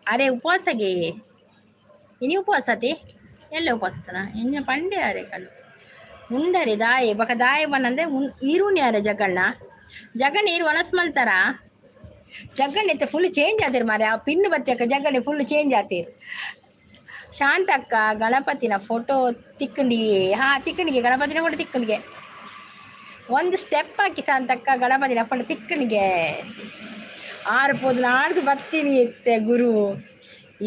ಅರೆ ಉಪವಾಸಗೆ. ಇನಿ ಉಪವಾಸತಿ ಎಲ್ಲ ಉಪವಾಸತನ ಇನ್ನ ಪಂಡೆ ಅರೆ ಕಣ್ಣು ಉಂಡರೆ ದಾಯೆ ಬಕ ದಾಯೆ ಬನ್ನಂದೆ ಇರುನಿ ಅರೆ ಜಗಣ್ಣ. ಜಗಣ್ಣ ಇರು ವನಸ್ ಮಲ್ತಾರ. ಜಗ್ಗಣ್ಣ ಇತ್ತೆ ಫುಲ್ ಚೇಂಜ್ ಆತೀರ್ ಮಾರೆ. ಆ pin ಬತ್ತಕ್ಕ ಜಗ್ಗಣ್ಣೆ full change ಆತೀರ್. Shantakka, ಗಣಪತಿನ photo ತಿಕ್ಕಂಡಿ. ಹಾ, ತಿಕ್ಕಣಿಗೆ ಗಣಪತಿನ ಫೋಟೋ ತಿಕ್ಕಣಿಗೆ. ಒಂದು ಸ್ಟೆಪ್ ಹಾಕಿ ಶಾಂತಕ್ಕ, ಗಣಪತಿನ ಫೋಟೋ ತಿಕ್ಕಣಿಗೆ. ಆರು ಪೋದು ನಾಡ್ದು ಬತ್ತೀನಿ ಇತ್ತೆ ಗುರು.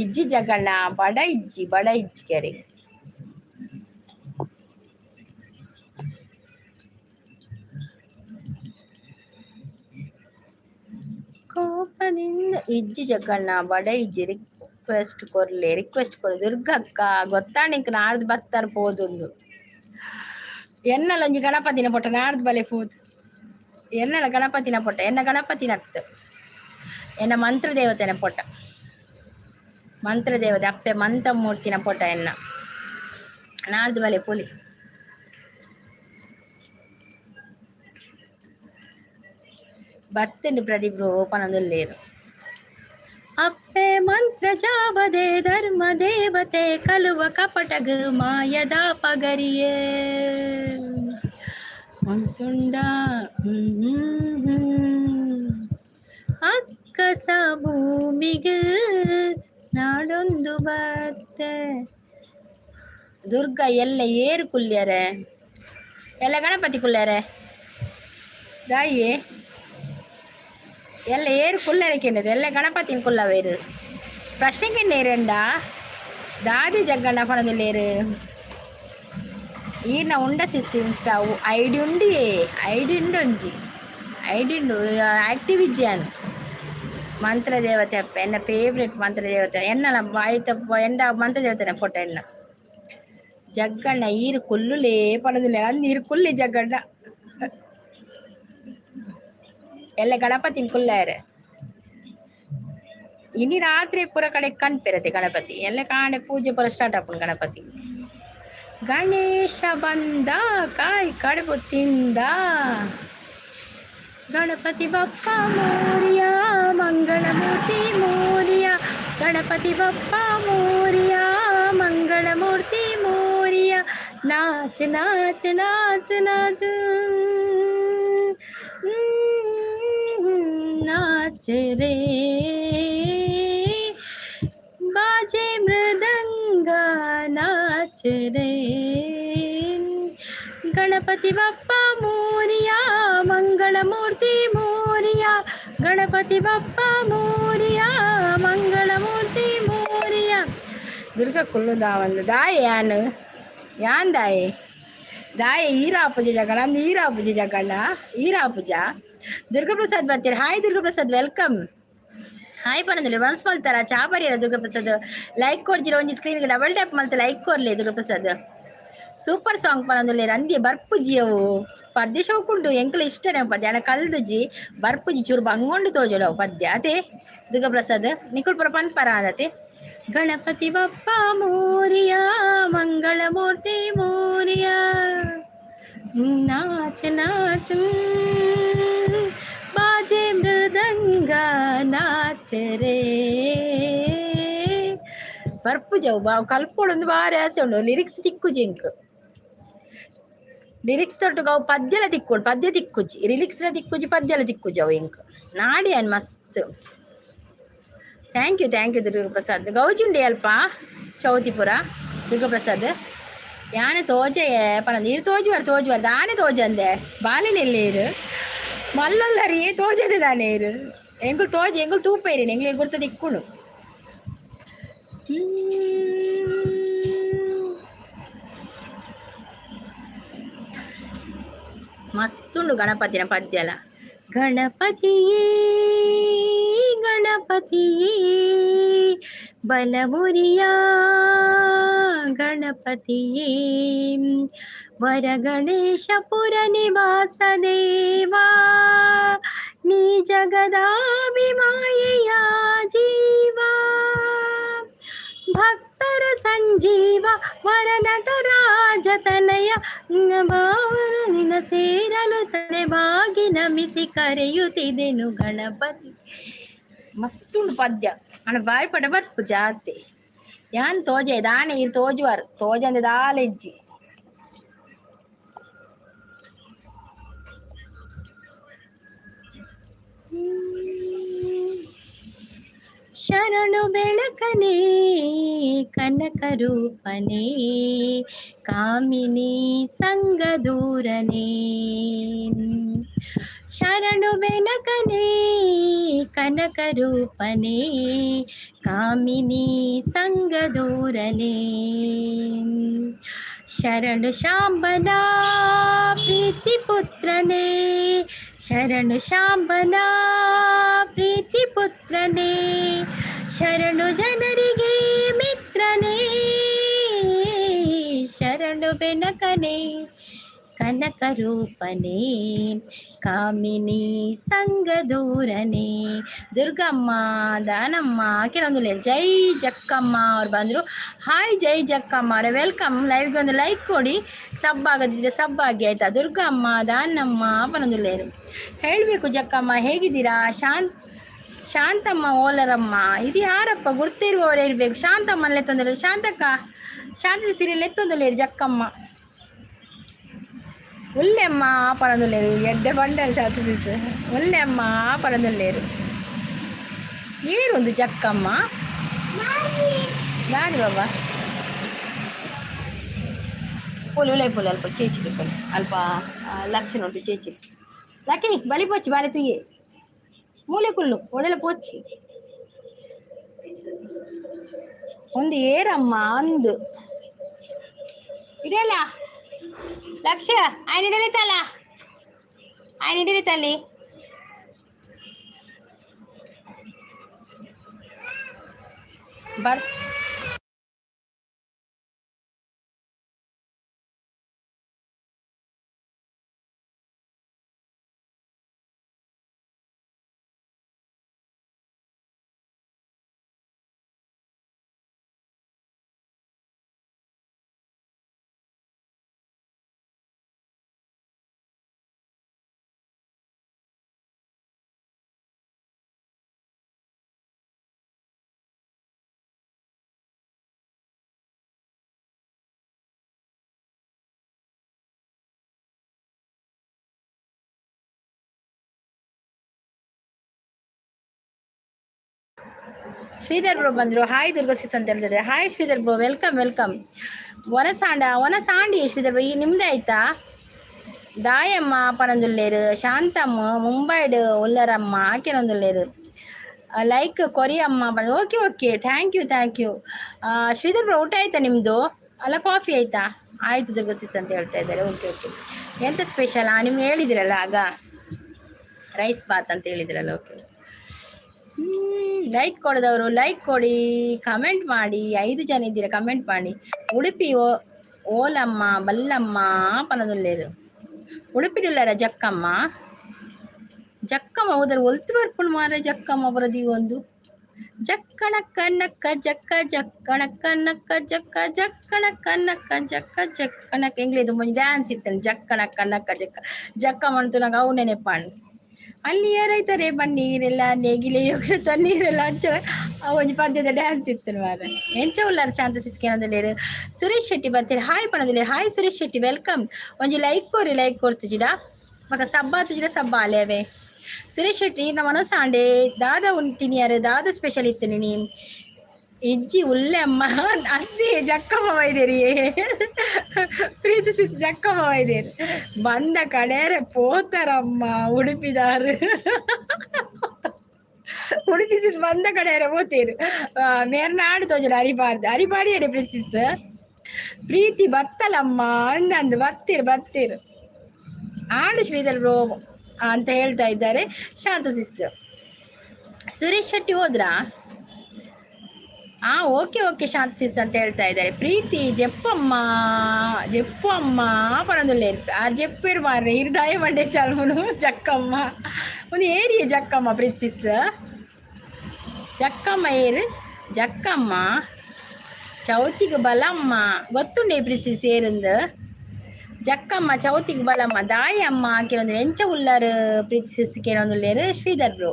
ಇಜ್ಜಿ ಜಗಣ್ಣ, ಬಡ ಇಜ್ಜಿ, ಬಡ ಇಜ್ಜಿ ಕೆರೆ. ಕೋಪದಿಂದ ಇಜ್ಜಿ ಜಗ್ಗಣ್ಣ, ಬಡ ಇಜ್ಜಿ. Request ಕೊರ್ಲೆ, request ಕೊರ್ಲೆ ದುರ್ಗಕ್ಕ. ಗೊತ್ತಾಣಿಕ್ ನಾಡ್ದು ಬತ್ತಾರ ಪೋದೊಂದು. ಎನ್ನಲ ಒಂಜಿ ಗಣಪತಿನ ಪೊಟ್ಟ ನಾಡ್ದು ಬಲೆ ಪೋದು. ಎನ್ನಲ ಗಣಪತಿನ ಪೊಟ್ಟ, ಎನ್ನ ಗಣಪತಿನತ್ತು, ಎನ್ನ ಮಂತ್ರದೇವತೆನ ಪೊಟ್ಟ, ಮಂತ್ರದೇವತೆ ಅಪ್ಪೆ ಮಂತ್ರಮೂರ್ತಿನ ಪೊಟ್ಟ ಎನ್ನ. ನಾಡ್ದು ಬಲೆ ಪೋಲಿ. ಬತ್ತಂಡು ಪ್ರದೀಪ್ ಪನೊಂದುಲ್ಲೇರು. ಅಪ್ಪೆ ಮಂತ್ರ ಜಾಬದೆ ಧರ್ಮ ದೇವತೆ ಕಲುವ ಕಪಟಗ್ ಮಾಯದ ಪಗರಿಯೇ ತುಂಡ. ಅಕ್ಕಸ ಭೂಮಿಗೆ ನಾಡೊಂದು ಬತ್ತೆ. ದುರ್ಗ ಎಲ್ಲ ಏರು ಕುಲ್ಯರೆ, ಎಲ್ಲ ಗಣಪತಿ ಕುಲ್ಯರೆ ದಾಯಿ. ಎಲ್ಲ ಏರು ಕುಲ್ಲರೆ ಕೆಂಡದು, ಎಲ್ಲ ಗಣಪತಿನ ಕುಲ್ಲವೇರು. ಪ್ರಶ್ನೆ ಕೆಂಡೇರಂಡ ದಾದಿ ಜಗ್ಗಣ್ಣ ಪಣದಲ್ಲೇರು. ಈರ್ನ ಉಂಡ ಸಿಸ್ ಇನ್ಸ್ಟಾ ಐಡಿ ಉಂಡು, ಐಡಿ ಉಂಡು, ಒಂಜಿ ಐಡಿ ಉಂಡು, ಆಕ್ಟಿವ್ ಇಜ್ಜಾನ್. ಮಂತ್ರದೇವತೆ ಅಪ್ಪ ಎನ್ನ ಫೇವ್ರೆಟ್ ಮಂತ್ರದೇವತೆ. ಎನ್ನಲ ಆಯ್ತಪ್ಪ ಎಂಡ ಮಂತ್ರದೇವತೆನ ಫೋಟೋ ಎನ್ನ. ಜಗ್ಗಣ್ಣ ಈರು ಕುಲ್ಲುಲೇ ಪಣದಿಲ್ಲ ಅಂದ್. ಈರು ಕುಲ್ಲಿ ಜಗ್ಗಣ್ಣ, ಎಲ್ಲ ಗಣಪತಿನ ಕುಲ್ಲಾರೆ. ಇನಿ ರಾತ್ರಿ ಪೂರ ಕಡೆ ಕನ್ಪಿರತೆ ಗಣಪತಿ. ಎಲ್ಲ ಕಾಣೆ ಪೂಜೆ ಪೂರ ಸ್ಟಾರ್ಟ್ ಆಪುಂಡು ಗಣಪತಿ. ಗಣೇಶ ಬಂದ ಕಾಯಿ ಕಡುಬು ತಿಂದ. ಗಣಪತಿ ಬಪ್ಪ ಮೋರಿಯ, ಮಂಗಳಮೂರ್ತಿ ಮೋರಿಯ. ಗಣಪತಿ ಬಪ್ಪ ಮೋರಿಯ, ಮಂಗಳಮೂರ್ತಿ ಮೋರಿಯ. ನಾಚ ನಾಚ ನಾಚ ನಾಚ ನಾಚ ರೇ, ಬಾಜೆ ಮೃದಂಗ ನಾಚ ರೇ. ಗಣಪತಿ ಬಪ್ಪ ಮೋರಿಯ, ಮಂಗಳಮೂರ್ತಿ ಮೋರಿಯ. ಗಣಪತಿ ಬಪ್ಪ ಮೋರಿಯ, ಮಂಗಳಮೂರ್ತಿ ಮೋರಿಯ. ದುರ್ಗ ಕುಳ್ಳುದಾವಂದು ದಾಯೆ ಯಾನ್ ಯಾನ್ ದಾಯೆ ದಾಯೆ ಈರಾ ಪೂಜೆ ಜಗಣ ಅಂದ್. ಈರಾ ಪೂಜೆ ಜಗಣ್ಣ, ಈರಾ ಪೂಜಾ. ದುರ್ಗಾಪ್ರಸಾದ್ ಬರ್ತೀರ. Hi Durgaprasad, welcome. Hi ಪನಂದಿಲ್ಲ ಮನ್ಸ್ ಮಲ್ತಾರ. ಚಾ ಬರಿಯರ ದುರ್ಗಾಪ್ರಸಾದ್. ಲೈಕ್ ಕೊಡ್ಜಿರ ಒಂಜಿ ಸ್ಕ್ರೀನ್ಗೆ ಡಬಲ್ ಟ್ಯಾಪ್ ಮಲ್ತ ಲೈಕ್ ಕೊರ್ಲೆ ದುರ್ಗಾಪ್ರಸಾದ್. ಸೂಪರ್ ಸಾಂಗ್ ಪನಂದುಲ್ಲೇರ್. ಅಂದ್ಯ ಬರ್ಪುಜಿ ಅವು ಪದ್ಯ ಶೋಕುಂಡು. ಎಂಕಲ ಇಷ್ಟನೇ ಪದ್ಯ ಅಣ್ಣ. ಕಲ್ದುಜಿ, ಬರ್ಪುಜಿ, ಚೂರು ಬಂಗೊಂಡು ತೋಜೋಡು ಅವು ಪದ್ಯ ಅತೆ. ದುರ್ಗಾಪ್ರಸಾದ್ ನಿಕುಲ್ ಪುರ ಪನ್ಪರ ಆದತೆ. ಗಣಪತಿ ಬಪ್ಪ ಮೋರಿಯ, ಮಂಗಳಮೂರ್ತಿ ಮೋರಿಯ. ನಾಚ ನಾಚ ಬಾಜೆ ಮೃದಂಗ ನಾಚ ರೇ. ಬರ್ಪುಜವು ಬಾ ಕಲ್ಪೊಡೊಂದು ಬಾರಿ ಆಸೆ ಉಂಡು. ಲಿರಿಕ್ಸ್ ತಿಕ್ಕುಜಿ ಎಂಕ್. ಲಿರಿಕ್ಸ್ ತೊಟ್ಟುಗು ಅವು ಪದ್ಯಲ ತಿಕ್ಕೊಡು, ಪದ್ಯ ತಿಕ್ಕುಜಿ. ಲಿರಿಕ್ಸ್ ತಿಕ್ಕುಜಿ, ಪದ್ಯಲ ತಿಕ್ಕುಜಿ ಅವು ಎಂಕ್. ನಾಡಿ ಅನ್ ಮಸ್ತ್. Thank you, thank you Durgaprasad. ಗೌಜುಂಡಿ ಅಲ್ಪ ಚೌತಿಪುರ ದುರ್ಗಾಪ್ರಸಾದ್. ಯಾನೆ ತೋಜೆಯೇ ಪನಂದು. ಇರು ತೋಜುವರ್ ತೋಜುವರ್ ದಾನೆ ತೋಜಂದೆ ಬಾಲೆನೆಲ್ಲೇರು ಮಲ್ಲೊಲ್ಲರಿ ತೋಜದೆ ದಾನೆ ಇರು. ಎಂಕುಲು ತೋಜಿ, ಎಂಕುಲು ತೂಪೇರಿ, ಎಂಗ್ಲಿಗೆ ಗುರ್ತ ತಿಕ್ಕುಂಡು. ಮಸ್ತುಂಡು ಗಣಪತಿನ ಪದ್ಯಲ. ಗಣಪತಿಯೇ ಗಣಪತಿಯೇ ಬಲವುರಿಯ ಗಣಪತಿಯೇ, ವರಗಣೇಶಪುರ ನಿವಾಸ ದೇವಾ, ನೀ ಜಗದಾಭಿಮಾಯಿಯ ಜೀವ, ಭಕ್ತರ ಸಂಜೀವ, ವರ ನಟರಾಜತನಯ, ನಿನ್ನ ಸೇರಲು ತಲೆ ಬಾಗಿ ನಮಿಸಿ ಕರೆಯುತ್ತಿದೆನು ಗಣಪತಿ. ಮಸ್ತ್ ಉಂಡು ಪದ್ಯ ಅಣ್ಣ, ಬಾಯಿ ಪಟ ಬರ್ಪು ಜಾತೆ. ಯಾನ್ ತೋಜೆ ದಾನೆ, ಇರ್ ತೋಜುವಾರ್ ತೋಜಂದೆ ದಾಲೆಜ್ಜಿ. ಶರಣು ಬೆಳಕನೇ, ಕನಕ ರೂಪನೇ, ಕಾಮಿನಿ ಸಂಗದೂರನೇ. ಶರಣು ಬೆನಕನೇ, ಕನಕ ರೂಪನೇ, ಕಾಮಿನಿ ಸಂಗದೂರನೇ. ಶರಣು ಶಾಂಬನ ಪ್ರೀತಿ ಪುತ್ರನೇ, ಶರಣು ಶಾಂಬನ ಪ್ರೀತಿ ಪುತ್ರನೇ, ಶರಣು ಜನರಿಗೆ ಮಿತ್ರನೇ. ಶರಣು ಬೆನಕನೇ, ಕನಕ ರೂಪನೇ, ಕಾಮಿನಿ ಸಂಗದೂರನೇ. ದುರ್ಗಮ್ಮ, ದಾನಮ್ಮ, ಕೆಲವೊಂದು ಜೈ ಜಕ್ಕಮ್ಮ ಅವ್ರು ಬಂದರು. ಹಾಯ್ ಜೈ ಜಕ್ಕಮ್ಮ ಅವರೇ, welcome. ಲೈವ್ಗೆ ಒಂದು ಲೈಕ್ ಕೊಡಿ, ಸಬ್ ಆಗದಿದ್ದರೆ ಸಬ್ ಆಗಿ, ಆಯಿತಾ? ದುರ್ಗಮ್ಮ, ದಾನಮ್ಮ ಪನೊಂದುಲ್ಲೇರು. ಹೇಳಬೇಕು ಜಕ್ಕಮ್ಮ, ಹೇಗಿದ್ದೀರಾ? ಶಾಂತಮ್ಮ ಓಲರಮ್ಮ, ಇದು ಯಾರಪ್ಪ? ಗುರ್ತಿರುವವರೇ ಇರಬೇಕು. ಶಾಂತಮ್ಮ ಎತ್ತೊಂದಿಲ್ಲ. ಶಾಂತಕ್ಕ, ಶಾಂತಿ ಸೀರಿಯಲ್ ಎತ್ತೊಂದುಲ್ಲೇರು ಜಕ್ಕಮ್ಮ. ಉಲ್ಲೆಮ್ಮ ಪನೊಂದುಲ್ಲೇರು. ಎಡ್ಡೆ ಬಂಡಲ್ ಶಾಂತಿ ಸಿಸ್. ಉಲ್ಲೆಮ್ಮ ಪನೊಂದುಲ್ಲೇರು. ಏರೊಂದು ಜಕ್ಕಮ್ಮ ದಾನಿ ಬಾಬಾ. ಪೋಲಿ ಉಲೈ ಪೋಲಿ, ಅಲ್ಪ ಚೇಚಿರಿ ಪೋಲಿ, ಅಲ್ಪ ಲಕ್ಷಣ ಉಂಟು, ಚೇಚಿರಿ. ಲಕ್ಕಿ ಬಲಿ ಪೋಚಿ, ಬಾಲೆ ತುಯ್ಯೆ ಮೂಲೆ ಕುಲ್ಲು ಒಡೆಲ ಪೋಚಿ. ಒಂದು ಏರಮ್ಮ ಅಂದು ಇದೆಲ್ಲ ಲಕ್ಷ ఆయన ಇಡಲಿತ್ತಲ್ಲ, ఆయన ಹಿಡಿದಿತ್ತಲ್ಲಿ. ಬರ್ಸ್. ಶ್ರೀಧರ್ ಬ್ರೋ ಬಂದರು. ಹಾಯ್ ದುರ್ಗಾ ಸಿಸ್ ಅಂತ ಹೇಳ್ತಿದ್ದಾರೆ. Hi Sridhar bro, welcome welcome. ವನಸಾಂಡ ವನಸಾಂಡಿ ಶ್ರೀಧರ್ ಬ್ರೋ, ಈ ನಿಮ್ದೇ ಆಯ್ತಾ? ದಾಯಮ್ಮ ಪನೊಂದುಲ್ಲೇರು. ಶಾಂತಮ್ಮ ಮುಂಬೈಡ್ ಉಲ್ಲರಮ್ಮ ಆಕೆನೊಂದುಲ್ಲೇರು. ಲೈಕ್ ಕೊರಿಯಮ್ಮ. Okay okay, thank you thank you. Sridhar bro, ಊಟ ಆಯ್ತಾ ನಿಮ್ಮದು? ಅಲ್ಲ, ಕಾಫಿ ಆಯ್ತಾ? ಆಯಿತು ದುರ್ಗಾ ಸಿಸ್ ಅಂತ ಹೇಳ್ತಾ ಇದ್ದಾರೆ. ಓಕೆ ಓಕೆ, ಎಂತ ಸ್ಪೆಷಲ್? ನಿಮ್ಗೆ ಹೇಳಿದಿರಲ್ಲ ಆಗ, ರೈಸ್ ಬಾತ್ ಅಂತ ಹೇಳಿದ್ರಲ್ಲ. ಓಕೆ, ಲೈಕ್ ಕೊಡದವರು ಲೈಕ್ ಕೊಡಿ, ಕಮೆಂಟ್ ಮಾಡಿ. ಐದು ಜನ ಇದ್ದೀರಾ, ಕಮೆಂಟ್ ಮಾಡಿ. ಉಡುಪಿ ಓಲಮ್ಮ ಬಲ್ಲಮ್ಮ ಪನದುಲ್ಲೇರು. ಉಡುಪಿಡುಲ್ಲರ ಜಕ್ಕಮ್ಮ. ಜಕ್ಕಮ್ಮ ಹೋದರೆ ಒಲ್ತು ಬರ್ಪುಂಡು ಮಾರ. ಜಕ್ಕಮ್ಮ ಬರೋದು ಒಂದು ಜಕ್ಕಣ ಕನಕ ಜಕ್ಕ ಜಕ್ಕಣ ಕನಕ ಜಕ್ಕ ಜಕ್ಕಣ ಕನಕ ಜಕ್ಕ ಜಕ್ಕಣ. ಎಂಗ್ಲೇದು ಒಂಜಿ ಡ್ಯಾನ್ಸ್ ಇತ್ತು, ಜಕ್ಕಣ ಕನಕ ಜಕ್ಕ ಜಕ್ಕಮ್ಮ ಅಂತೂ ಅವು ನೆನೆಪಾಂಡ್. ಅಲ್ಲಿ ಏರೈತಾರೆ ಬನ್ನೀರೆಲ್ಲ ನೇಗಿಲೆ ಯೋಗ ತಣ್ಣೀರೆಲ್ಲ ಅಂಚ ಒಂಜಿ ಪದ್ಯದ ಡ್ಯಾನ್ಸ್ ಇತ್ತು ಮಾರ್ರೆ. ಎಂಚ ಉಲ್ಲಾರ ಶಾಂತ ಸಿಸ್ಕೇನದಲ್ಲೇರು. ಸುರೇಶ್ ಶೆಟ್ಟಿ ಬರ್ತೀರಿ, ಹಾಯ್ ಪನದಲ್ಲೇರು. Hi Suresh Shetty, welcome. ಒಂಜಿ ಲೈಕ್ ಕೊರಿ, ಲೈಕ್ ಕೊಡ್ತಿಜಿಡ ಮಗ ಸಬ್ಬ ಆತುಜಿಡ ಸಬ್ಬ ಅಲೇವೆ. ಸುರೇಶ್ ಶೆಟ್ಟಿ, ನಮ್ಮ ಮನಸಾಂಡೆ ದಾದ ಉಂತಿನಿಯಾರು, ದಾದ ಸ್ಪೆಷಲ್ ಇತ್ತು ನೀ ಇಜ್ಜಿ ಉಲ್ಲೆ ಅಮ್ಮ ಅದೇ ಜಕ್ಕಮ್ಮ ವೈದೇರಿ ಪ್ರೀತಿ ಸಿಸ್ ಜಕ್ಕಮ್ಮ ವೈದೇರಿ ಬಂದ ಕಡೆಯರೆ ಪೋತಾರಮ್ಮ ಉಡುಪಿದಾರು. ಉಡುಪಿ ಸಿಸ್ ಬಂದ ಕಡೆಯರೆ ಪೋತೇರು. ಮೇರ್ನಾಡು ತೋಜಡು ಅರಿಬಾರ್ದು ಅರಿಬಾಡಿಯರೆ ಪ್ರೀತಿಸ್ ಪ್ರೀತಿ ಬತ್ತಲಮ್ಮ ಅಂದಂದು ಬತ್ತೀರು ಬತ್ತೀರು ಆಂಡ್ ಶ್ರೀಧರ್ ಬ್ರೋ ಅಂತ ಹೇಳ್ತಾ ಇದ್ದಾರೆ ಶಾಂತ ಸಿಸ್. ಸುರೇಶ್ ಶೆಟ್ಟಿ ಹೋದ್ರಾ? ಹಾಂ, ಓಕೆ ಓಕೆ ಶಾಂತ ಸಿಸ್ ಅಂತ ಹೇಳ್ತಾ ಇದ್ದಾರೆ. ಪ್ರೀತಿ ಜೆಪ್ಪಮ್ಮ, ಜೆಪ್ಪು ಅಮ್ಮ ಪನೊಂದುಲ್ಲೆರ್. ಆ ಜೆಪ್ಪೆರ್ ಮಾರ್ರೆ, ಇರ್ ದಾಯೆ ಮಂಡೆ ಚಾಲ್ಮುನು. ಜಕ್ಕಮ್ಮ ಒಂದು ಏರಿಯ ಜಕ್ಕಮ್ಮ. ಪ್ರೀತಿ ಸಿಸ್, ಜಕ್ಕಮ್ಮ ಏರು? ಜಕ್ಕಮ್ಮ ಚೌತಿಗೆ ಬಲಮ್ಮ. ಗೊತ್ತುಂಡೆ ಪ್ರೀತಿ ಸೇರಂದು? ಜಕ್ಕಮ್ಮ ಚೌತಿಗೆ ಬಲಮ್ಮ. ದಾಯಮ್ಮ ಕೆಲವೊಂದು ಎಂಚ ಉಲ್ಲರು ಪ್ರೀತಿ ಸಿಸ್ ಕೆಲವೊಂದುಲ್ಲೇರು. ಶ್ರೀಧರ್ ಬ್ರೋ,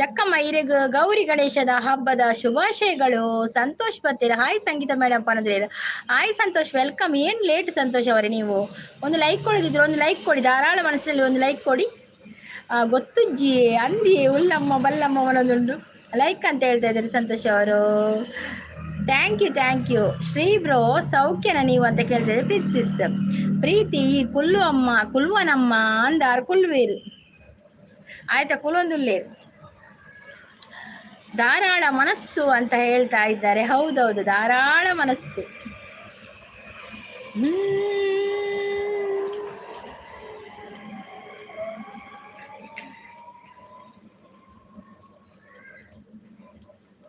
ಜಕ್ಕಮ್ಮ ಇರೆಗ್ ಗೌರಿ ಗಣೇಶದ ಹಬ್ಬದ ಶುಭಾಶಯಗಳು. ಸಂತೋಷ್ ಬತ್ತೀರ. ಹಾಯ್ ಸಂಗೀತ ಮೇಡಮ್ ಪನಂದ್ರೆ. Hi Santosh, welcome. ಏನು ಲೇಟ್ ಸಂತೋಷ್ ಅವರೇ ನೀವು? ಒಂದು ಲೈಕ್ ಕೊಡದಿದ್ರು ಒಂದು ಲೈಕ್ ಕೊಡಿ. ಧಾರಾಳ ಮನಸ್ಸಿನಲ್ಲಿ ಒಂದು ಲೈಕ್ ಕೊಡಿ. ಗೊತ್ತುಜ್ಜಿ ಅಂದಿ ಉಲ್ಲಮ್ಮ ಬಲ್ಲಮ್ಮ ಒಂದೊಂದುಂಟು. ಲೈಕ್ ಅಂತ ಹೇಳ್ತಾ ಇದ್ದಾರೆ ಸಂತೋಷ್ ಅವರು. Thank you, thank you. Shri bro, ಸೌಖ್ಯನ ನೀವು ಅಂತ ಕೇಳ್ತಾ ಇದ್ದಾರೆ ಪ್ರೀತಿ ಸಿಸ್. ಪ್ರೀತಿ ಈ ಕುಲ್ಲು ಅಮ್ಮ, ಕುಲ್ವನಮ್ಮ ಅಂದಾರು. ಕುಲ್ವೇರು ಆಯ್ತಾ? ಕುಲೊಂದುಲ್ಲೇರು. ಧಾರಾಳ ಮನಸ್ಸು ಅಂತ ಹೇಳ್ತಾ ಇದ್ದಾರೆ. ಹೌದೌದು, ಧಾರಾಳ ಮನಸ್ಸು.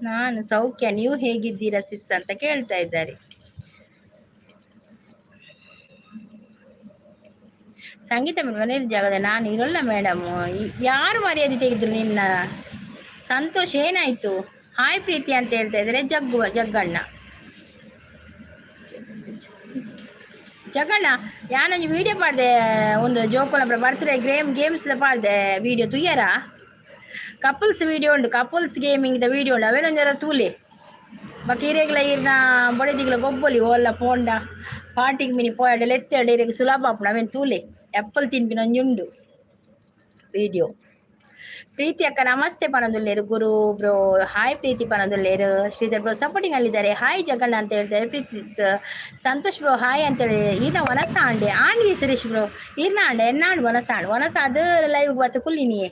ನಾನು ಸೌಖ್ಯ, ನೀವು ಹೇಗಿದ್ದೀರಾ ಸಿಸ್ ಅಂತ ಕೇಳ್ತಾ ಇದ್ದಾರೆ. ಸಂಗೀತ ಮೇಡಮ್, ಮನೇಲಿ ಜಾಗದ ನಾನು ಇರೋಲ್ಲ ಮೇಡಮ್. ಯಾರು ಮರ್ಯಾದೆ ತೆಗೆದ್ರು ನಿನ್ನ? ಸಂತೋಷ್, ಏನಾಯ್ತು? ಹಾಯ್ ಪ್ರೀತಿ ಅಂತ ಹೇಳ್ತಾ ಇದ್ದಾರೆ. ಜಗ್ಗು ಜಗ್ಗಣ್ಣ, ಜಗ್ಗಣ್ಣ, ಯಾನೊಂಜಿ ವಿಡಿಯೋ ಪಾಡ್ದೆ. ಒಂದು ಜೋಕುಲ ಬರ್ತ್ಡೇ ಗೇಮ್ ಗೇಮ್ಸ್ ಪಾಡ್ದೆ ವಿಡಿಯೋ ತುಯ್ಯರ? ಕಪಲ್ಸ್ ವಿಡಿಯೋ ಉಂಟು, ಕಪಲ್ಸ್ ಗೇಮಿಂಗ್ the video ಉಂಟು. ಅವೇನೊಂಜರ ತೂಲೆ. ಬೊಕ ಇರೆಗ್ಲ ಇರ್ನ ಬೊಡೆದಿಗ್ಲ ಗೊಬ್ಬೊಲಿ. ಓಲ್ಲ ಪೋಂಡ ಪಾರ್ಟಿಗೆ ಮಿನಿ ಪೋಯಡ ಲೆತ್ತೆರಡು ಇರೆಗ್ ಸುಲಭ ಆಪುಂಡು. ಅವೇನು ತೂಲೆ. ಆ್ಯಪಲ್ ತಿನ್ಪಿನ ಒಂಜಿ ಉಂಡು ವಿಡಿಯೋ. ಪ್ರೀತಿ ಅಕ್ಕ ನಮಸ್ತೆ ಪನೊಂದುಲ್ಲೇರು. Guru bro hi. ಪ್ರೀತಿ ಪನೊಂದುಲ್ಲೇರು. ಶ್ರೀಧರ್ ಬ್ರೋ ಸಪೋರ್ಟಿಂಗ್ ಅಲ್ಲಿದ್ದಾರೆ. ಹಾಯ್ ಜಗಣ್ಣ ಅಂತ ಹೇಳ್ತಾರೆ Preethi sis. Santosh bro hi ಅಂತ ಹೇಳಿ. ಈನ ವನಸ ಆಂಡೆ ಆಂಡಿ. ಸುರೇಶ್ ಬ್ರೋ, ಈರ್ನ ಆಂಡೆ ಎನ್ನಾಂಡ್ ವನಸ ಆಂಡ್ ವನಸ ಅದು ಲೈವ್ ಬತ್ತ ಕುಲ್ಲಿನಿಯೇ.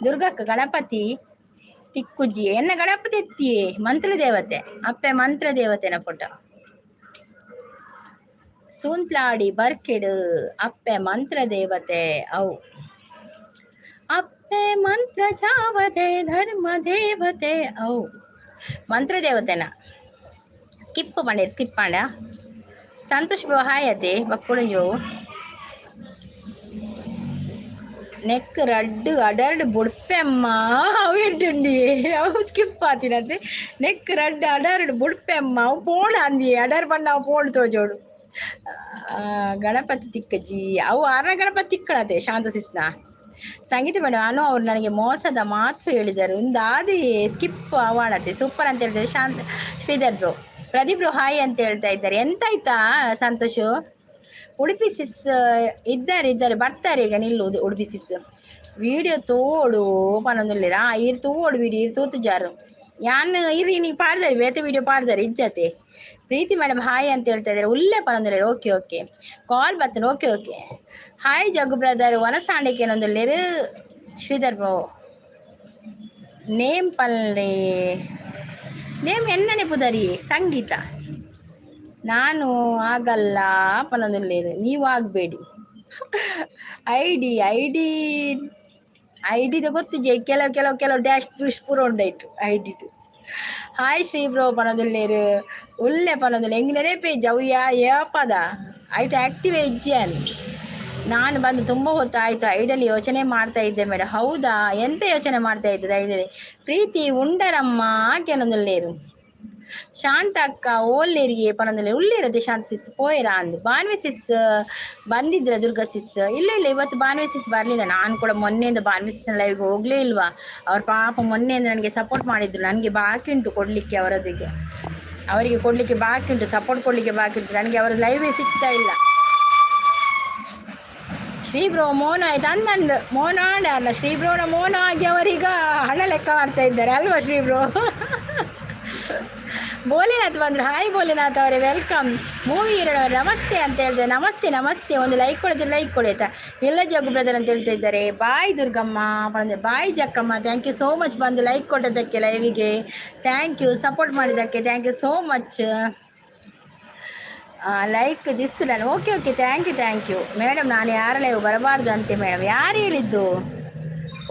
ದುರ್ಗಕ್ಕ ಗಣಪತಿ ತಿಕ್ಕುಜ್ಜಿ. ಎನ್ನ ಗಣಪತಿ ಎತ್ತಿಯೇ ಮಂತ್ರ ದೇವತೆ ಅಪ್ಪೆ, ಮಂತ್ರ ದೇವತೆನ ಪುಟ. ಸೂಂತ್ಲಾಡಿ ಬರ್ಕಿಡು ಅಪ್ಪೆ ಮಂತ್ರ ದೇವತೆ ಅವು. ಅಪ್ಪೆ ಮಂತ್ರ ಜಾವದೆ ಧರ್ಮ ದೇವತೆ ಅವು ಮಂತ್ರ ದೇವತೆನ. ಸ್ಕಿಪ್ ಮಾಡಿ, ಸ್ಕಿಪ್ ಮಾಡ. Santosh bro hi. ಅತೆ ಬಕ್ಕುಳು ನೆಕ್ ರಡ್ಡು ಅಡರ್ಡ್ ಬುಡ್ಪೆಮ್ಮ. ಅವು ಎಡ್ಡುಂಡಿ? ಅವು ಸ್ಕಿಪ್ ಆತಿನಂತೆ. ನೆಕ್ ರಡ್ಡು ಅಡರ್ಡ್ ಬುಡ್ಪೆಮ್ಮ. ಅವು ಪೋಣ ಅಂದಿ. ಅಡರ್ ಬಣ್ಣ ಅವು ಪೋಣ ತೋಜೋಡು. ಗಣಪತಿ ತಿಕ್ಕಜ್ಜಿ ಅವು ಅರ ಗಣಪತಿ ತಿಕ್ಕಳತೆ. ಶಾಂತ ಸಿಸ್ನ ಸಂಗೀತ ಮೇಡಮ್, ಅನು ಅವರು ನನಗೆ ಮೋಸದ ಮಾತು ಹೇಳಿದರು. ಒಂದಾದಿ ಸ್ಕಿಪ್ ಅವಾಣತೆ. ಸೂಪರ್ ಅಂತ ಹೇಳ್ತಾರೆ Shantha. Sridhar bro, Pradeep bro hi ಅಂತ ಹೇಳ್ತಾ ಇದ್ದಾರೆ. ಎಂತಾಯ್ತಾ ಸಂತೋಷು? ಉಡುಪಿ ಸಿಸ್ ಇದ್ದಾರೆ, ಇದ್ದಾರೆ, ಬರ್ತಾರೆ ಈಗ. ನಿಲ್ಲುವುದು ಉಡುಪಿ ಸಿಸ್. ವಿಡಿಯೋ ತೋಡು ಪನೊಂದುಲ್ಲೆರಾ? ಇರ್ ತೋಡು ವಿಡಿಯೋ. ಇರ್ ತೂತು ಜಾರು ಯಾನ್ ಇರಿ. ನೀವು ಪಾಡ್ದಾರೆ ಬೇತೆ ವಿಡಿಯೋ ಪಾಡ್ದಾರೆ ಇಜ್ಜತೆ. ಪ್ರೀತಿ ಮೇಡಮ್ ಹಾಯ್ ಅಂತ ಹೇಳ್ತಾ ಇದ್ದಾರೆ. ಉಲ್ಲೆ ಪನೊಂದುಲ್ಲೆರ್. ಓಕೆ ಓಕೆ, ಕಾಲ್ ಬರ್ತೇನೆ. Okay okay. ಹಾಯ್ ಜಗ್ಗು ಬ್ರದರ್, ವನಸಾಂಡೆಗೆ ಏನೊಂದುಲ್ಲೆರ್. ಶ್ರೀಧರ್ ಬ್ರೋ, ನೇಮ್ ಪಲ್ಲೆ. ನೇಮ್ ಎನ್ನನೆ ಪುದರಿ? ಸಂಗೀತ. ನಾನು ಆಗಲ್ಲ ಪನೊಂದುಲ್ಲೆರ್. ನೀವು ಆಗಬೇಡಿ. I D I D ಐಡಿದ ಗೊತ್ತಿಜೆ. ಕೆಲವು ಕೆಲವು ಕೆಲವು ಡ್ಯಾಶ್ ಪುಷ್ ಪೂರ ಉಂಡಾಯ್ತು ಐಡಿದು. ಹಾಯ್ ಶ್ರೀ ಬ್ರೋ ಪನೊಂದುಲ್ಲೆರ್. ಉಲ್ಲೆ ಪನೊಂದುಲ್ಲೆ. ಎಂಗಿನೇ ಪೇಜ್ ಅವು ಯಾ ಏಪದ ಐಟ್ ಆಕ್ಟಿವ್ ಇಜ್ಜಿಯಾನ್. ನಾನು ಬಂದು ತುಂಬ ಹೊತ್ತಾಯಿತು. ಐಡಲ್ಲಿ ಯೋಚನೆ ಮಾಡ್ತಾ ಇದ್ದೆ ಮೇಡಮ್. ಹೌದಾ? ಎಂತ ಯೋಚನೆ ಮಾಡ್ತಾ ಇದ್ದದ ಐಡಲಿ? ಪ್ರೀತಿ ಉಂಡರಮ್ಮ ಕೆಲವೊಂದುಲ್ಲೇರು. ಶಾಂತ ಅಕ್ಕ ಓಲ್ಲೇರಿಗೆ ಪನೊಂದುಲ್ಲೇರು. ಉಳ್ಳೇರದೆ ಶಾಂತ ಸಿಸ್ ಪೋಯರಾ ಅಂದು. ಭಾನ್ವಿ ಸಿಸ್ ಬಂದಿದ್ರ? ದುರ್ಗಾ ಸಿಸ್ ಇಲ್ಲ ಇಲ್ಲ, ಇವತ್ತು ಭಾನ್ವಿ ಸಿಸ್ ಬರಲಿಲ್ಲ. ನಾನು ಕೂಡ ಮೊನ್ನೆಯಿಂದ ಭಾನ್ವಿ ಸಿಸ್ ಲೈವ್ಗೆ ಹೋಗಲೇ ಇಲ್ವಾ. ಅವ್ರ ಪಾಪ ಮೊನ್ನೆಯಿಂದ ನನಗೆ ಸಪೋರ್ಟ್ ಮಾಡಿದ್ರು. ನನಗೆ ಬಾಕಿ ಉಂಟು ಕೊಡಲಿಕ್ಕೆ ಅವರದಿಗೆ, ಅವರಿಗೆ ಕೊಡಲಿಕ್ಕೆ ಬಾಕಿ ಉಂಟು, ಸಪೋರ್ಟ್ ಕೊಡಲಿಕ್ಕೆ ಬಾಕಿ ಉಂಟು. ನನಗೆ ಅವರ ಲೈವೇ ಸಿಗ್ತಾ ಇಲ್ಲ. ಶ್ರೀ ಬ್ರೋ ಮೋನ ಆಯ್ತು ಅಂದಂದು. ಮೋನ ಆಡ ಅಲ್ಲ, ಶ್ರೀ ಬ್ರೋನ ಮೋನ ಆಗಿ ಅವರೀಗ ಹಣ ಲೆಕ್ಕ ಮಾಡ್ತಾ ಇದ್ದಾರೆ ಅಲ್ವಾ ಶ್ರೀ ಬ್ರೋ? ಭೋಲೆನಾಥ್ ಬಂದರು. ಹಾಯ್ ಭೋಲೆನಾಥ್ ಅವರೇ, welcome. Movie ಇರೋರು ನಮಸ್ತೆ ಅಂತ ಹೇಳಿದೆ. ನಮಸ್ತೆ ನಮಸ್ತೆ. ಒಂದು ಲೈಕ್ ಕೊಡಿದ್ರೆ ಲೈಕ್ ಕೊಡಿ ಆಯ್ತಾ? ಎಲ್ಲ ಜಗ್ಗು ಬ್ರದರ್ ಅಂತ ಹೇಳ್ತಾ ಇದ್ದಾರೆ. ಬಾಯ್ ದುರ್ಗಮ್ಮ ಬಂದೆ. Bye Jakkamma, thank you so much ಬಂದು ಲೈಕ್ ಕೊಟ್ಟದ್ದಕ್ಕೆ ಲೈವಿಗೆ. Thank you, support ಮಾಡಿದ್ದಕ್ಕೆ thank you so much. Like this ನಾನು. Okay okay, thank you, thank you madam. ನಾನು ಯಾರ ಲೈವ್ ಬರಬಾರ್ದು ಅಂತೆ ಮೇಡಮ್. ಯಾರು ಹೇಳಿದ್ದು?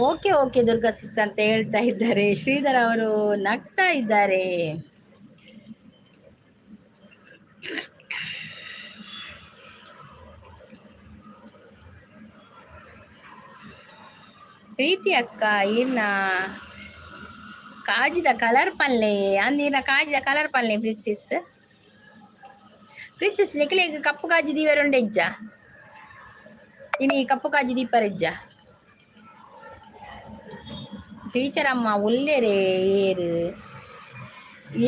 ಓಕೆ ಓಕೆ ದುರ್ಗಾ ಸಿಸ್ ಅಂತ ಹೇಳ್ತಾ ಇದ್ದಾರೆ. ಶ್ರೀಧರ್ ಅವರು ನಗ್ತಾ ಇದ್ದಾರೆ. ಪ್ರೀತಿ ಅಕ್ಕ ಈರ್ನ ಕಾಜಿದ ಕಲರ್ ಪಲ್ಲೆ ಅಂದಿನ ಕಾಜಿದ ಕಲರ್ ಪಲ್ಲೆ. ಪ್ರೀತಿಸ್ ಪ್ರೀತಿಸ್ ನಿಖಿಲ ಕಪ್ಪು ಕಾಜಿ ದೀವರುಂಡೆಜ್ಜ ಇನಿ ಕಪ್ಪು ಕಾಜಿ ದೀಪರೆಜ್ಜ. ಟೀಚರ್ ಅಮ್ಮ ಉಲ್ಲೇರೆ ಏರು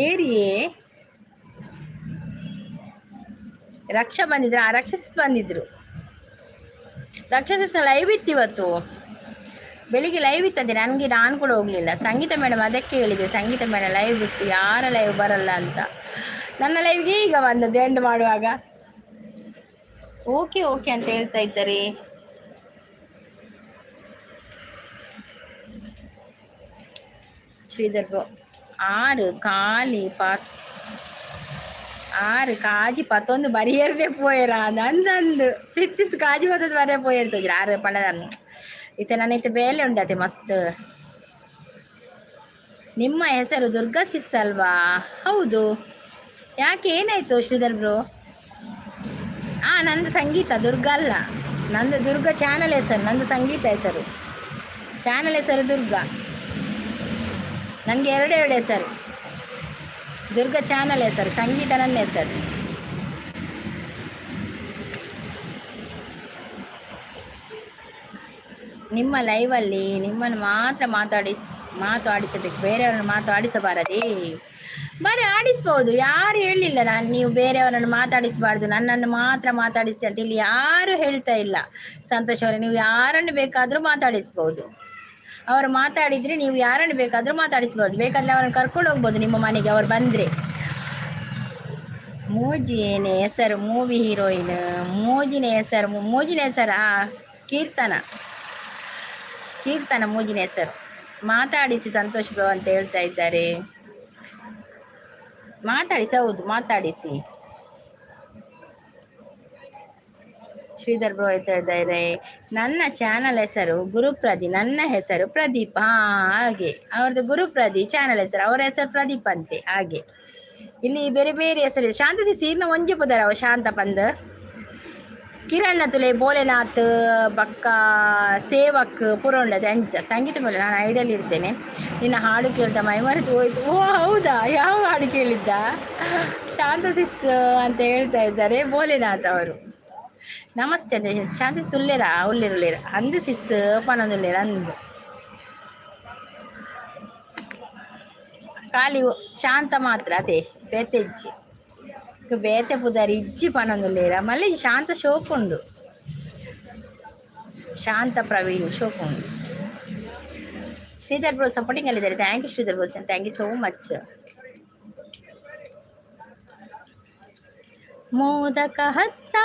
ಏರಿಯೇ. ರಕ್ಷಾ ಬಂದಿದ್ರು, ಆ ರಕ್ಷಸ್ ಬಂದಿದ್ರು. ರಕ್ಷಸಿಸ್ನ ಲೈವ್ ಇತ್ತು ಇವತ್ತು ಬೆಳಿಗ್ಗೆ, ಲೈವ್ ಇತ್ತಂತೆ. ನನಗೆ ನಾನು ಕೂಡ ಹೋಗಲಿಲ್ಲ. ಸಂಗೀತ ಮೇಡಮ್, ಅದಕ್ಕೆ ಹೇಳಿದೆ, ಸಂಗೀತ ಮೇಡಮ್ ಲೈವ್ ಬಿಟ್ಟು ಯಾರ ಲೈವ್ ಬರಲ್ಲ ಅಂತ. ನನ್ನ ಲೈವ್ಗೆ ಈಗ ಬಂದದ್ದು ಎಂಡ್ ಮಾಡುವಾಗ. ಓಕೆ ಓಕೆ ಅಂತ ಹೇಳ್ತಾ ಇದ್ದಾರೆ. ಶ್ರೀಧರ್ ಬ್ರೋ, ಆರು ಖಾಲಿ ಪಾತ್ ಆರು ಕಾಜಿ ಪತ್ತೊಂದು ಬರಿಯರ್ದೆ ಪೋಯರ ನಂದಂದು ಪಿಚ್ಚಿಸ್ ಕಾಜಿ ಪತ್ತೊಂದು ಬರೆಯ ಪೋಯರ್ ಆರು ಪಂಡ ಇತ್ತೆ ನನ್ನ ಇತ್ತೆ ಬೇಲೆ ಉಂಡತೆ ಮಸ್ತ್. ನಿಮ್ಮ ಹೆಸರು ದುರ್ಗಾ ಸಿಸ್ ಅಲ್ವಾ? ಹೌದು. ಯಾಕೆ, ಏನಾಯ್ತು ಶ್ರೀಧರ್ ಬ್ರೋ? ಹಾಂ, ನಂದು ಸಂಗೀತ, ದುರ್ಗಾ ಅಲ್ಲ. ನಂದು ದುರ್ಗಾ ಚಾನಲ್ ಹೆಸರು, ನಂದು ಸಂಗೀತ ಹೆಸರು. ಚಾನಲ್ ಹೆಸರು ದುರ್ಗಾ. ನನಗೆ ಎರಡೆರಡು ಹೆಸರು. ದುರ್ಗಾ ಚಾನಲ್ ಹೆಸರು, ಸಂಗೀತ ನನ್ನ ಹೆಸರು. ನಿಮ್ಮ ಲೈವಲ್ಲಿ ನಿಮ್ಮನ್ನು ಮಾತ್ರ ಮಾತಾಡಿಸಬೇಕು, ಬೇರೆಯವರನ್ನು ಮಾತಾಡಿಸಬಾರದೇ? ಬರೀ ಆಡಿಸ್ಬೋದು. ಯಾರು ಹೇಳಲಿಲ್ಲ ನಾನು ನೀವು ಬೇರೆಯವರನ್ನು ಮಾತಾಡಿಸಬಾರ್ದು, ನನ್ನನ್ನು ಮಾತ್ರ ಮಾತಾಡಿಸಿ ಅಂತ ಇಲ್ಲಿ ಯಾರು ಹೇಳ್ತಾ ಇಲ್ಲ. ಸಂತೋಷ್ ಅವರೇ, ನೀವು ಯಾರನ್ನು ಬೇಕಾದರೂ ಮಾತಾಡಿಸ್ಬೋದು. ಅವರು ಮಾತಾಡಿದರೆ ನೀವು ಯಾರನ್ನು ಬೇಕಾದರೂ ಮಾತಾಡಿಸ್ಬೋದು. ಬೇಕಾದರೆ ಅವರನ್ನು ಕರ್ಕೊಂಡು ಹೋಗ್ಬೋದು ನಿಮ್ಮ ಮನೆಗೆ ಅವರು ಬಂದರೆ. ಮೋಜಿನೇ ಹೆಸರು ಮೂವಿ ಹೀರೋಯಿನ್ ಮೋಜಿನ ಹೆಸರು, ಮೋಜಿನ ಹೆಸರು ಕೀರ್ತನ, ಕೀರ್ತನ ಮೋಜಿನ ಹೆಸರು. ಮಾತಾಡಿಸಿ ಸಂತೋಷ್ ಬ್ರೋ ಅಂತ ಹೇಳ್ತಾ ಇದ್ದಾರೆ. ಮಾತಾಡಿಸಿ, ಹೌದು ಮಾತಾಡಿಸಿ. ಶ್ರೀಧರ್ ಬ್ರೋ ಹೇಳ್ತಾ ಇದ್ದಾರೆ, ನನ್ನ ಚಾನಲ್ ಹೆಸರು ಗುರುಪ್ರದಿ, ನನ್ನ ಹೆಸರು ಪ್ರದೀಪ್. ಹಾ, ಹಾಗೆ ಅವ್ರದ್ದು ಗುರುಪ್ರದಿ ಚಾನಲ್ ಹೆಸರು, ಅವರ ಹೆಸರು ಪ್ರದೀಪ್ ಅಂತೆ. ಹಾಗೆ ಇಲ್ಲಿ ಬೇರೆ ಬೇರೆ ಹೆಸರು. ಶಾಂತ ಸೀರ್ನ ಒಂಜಿ ಪುದರ್ ಅವ ಶಾಂತ ಪಂದ್. ಕಿರಣ್ಣ ತುಲೆ ಭೋಲೆನಾಥ್ ಬಕ್ಕ ಸೇವಕ್ ಪುರೋಂಡದೆ ಅಂಚ. ಸಂಗೀತ ಮೇಲೆ ನಾನು ಐಡಲ್ ಇರ್ತೇನೆ. ನಿನ್ನ ಹಾಡು ಕೇಳ್ತಾ ಮೈ ಮರೆತು ಹೋಯ್ತು. ಓ ಹೌದಾ, ಯಾವ ಹಾಡು ಕೇಳಿದ್ದ? ಶಾಂತ ಸಿಸ್ ಅಂತ ಹೇಳ್ತಾ ಇದ್ದಾರೆ ಭೋಲೆನಾಥ್ ಅವರು. ನಮಸ್ತೆ ಅಂದೆ. ಶಾಂತಿ ಸುಲ್ಲೇರ ಉಲ್ಲೇರುಲ್ಲೇರ ಅಂದು ಸಿಸ್ ಪನೊಂದುಲ್ಲೇರ ಅಂದು. ಖಾಲಿ ಶಾಂತ ಮಾತ್ರ ಅದೇ ಬೇತೆ ಇಜ್ಜಿ ಬೇತೆ ಪುದರ್ ಇಜ್ಜಿ ಪನೊಂದುಲ್ಲೇರ. ಮಲ್ಲಿ ಶಾಂತ ಶೋಕುಂಡು, ಶಾಂತ ಪ್ರವೀಣ್ ಶೋಕುಂಡು. ಶ್ರೀಧರ್ ಬ್ರೋ ಸಪೋರ್ಟಿಂಗ್ ಅಲ್ಲಿದ್ದಾರೆ. Thank you Sridhar bro, thank you so much. ಮೋದಕ ಹಸ್ತ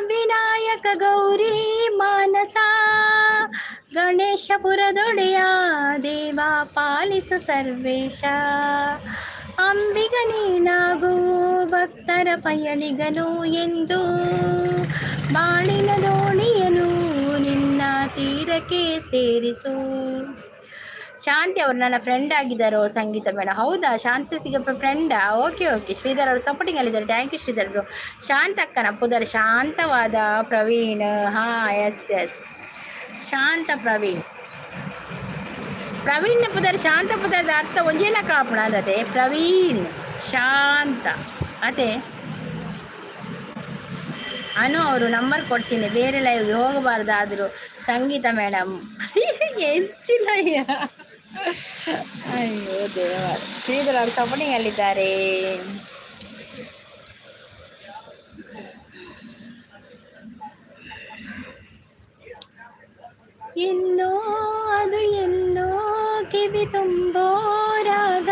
ವಿನಾಯಕ ಗೌರಿ ಮಾನಸ ಗಣೇಶಪುರದೊಡೆಯ ದೇವ ಪಾಲಿಸು ಸರ್ವೇಶ. ಅಂಬಿಗ ನೀನಾಗು ಭಕ್ತರ ಪಯಣಿಗನು ಎಂದು ಬಾಳಿನ ದೋಣಿಯನು ನಿನ್ನ ತೀರಕ್ಕೆ ಸೇರಿಸು. ಶಾಂತಿ ಅವರು ನನ್ನ ಫ್ರೆಂಡ್ ಆಗಿದ್ದಾರೋ ಸಂಗೀತ ಮೇಡಮ್? ಹೌದಾ, ಶಾಂತಿ ಸಿಗಪ್ಪ ಫ್ರೆಂಡಾ? Okay okay. ಶ್ರೀಧರ್ ಅವರು ಸಪೋರ್ಟಿಂಗ್ ಅಲ್ಲಿದ್ದಾರೆ. Thank you Sridhar bro. Shantha ಅಕ್ಕನ ಪುದರ್ ಶಾಂತವಾದ ಪ್ರವೀಣ್. ಹಾಂ, ಎಸ್ ಎಸ್, ಶಾಂತ ಪ್ರವೀಣ್. ಪ್ರವೀಣ್ ಪುದರ್ ಶಾಂತ ಪುದರ್ದ ಅರ್ಥ ಒಂಜೇಲ ಕಾಪುಣ ಅದತೆ. ಪ್ರವೀಣ್ ಶಾಂತ ಅದೇ. ಅನು ಅವರು ನಂಬರ್ ಕೊಡ್ತೀನಿ, ಬೇರೆ ಲೈವ್ಗೆ ಹೋಗಬಾರ್ದಾದರೂ ಸಂಗೀತ ಮೇಡಮ್ ಹೆಚ್ಚಿಲ್ಲ. ಅಯ್ಯೋ ದೇವ. ಶ್ರೀಧರ್ ಅವರು ಸಪೋರ್ಟಿಂಗ್ ಅಲ್ಲಿದ್ದಾರೆ. ಎಲ್ಲೋ ಅದು ಎಲ್ಲೋ ಕಿವಿ ತುಂಬೋ ರಾಗ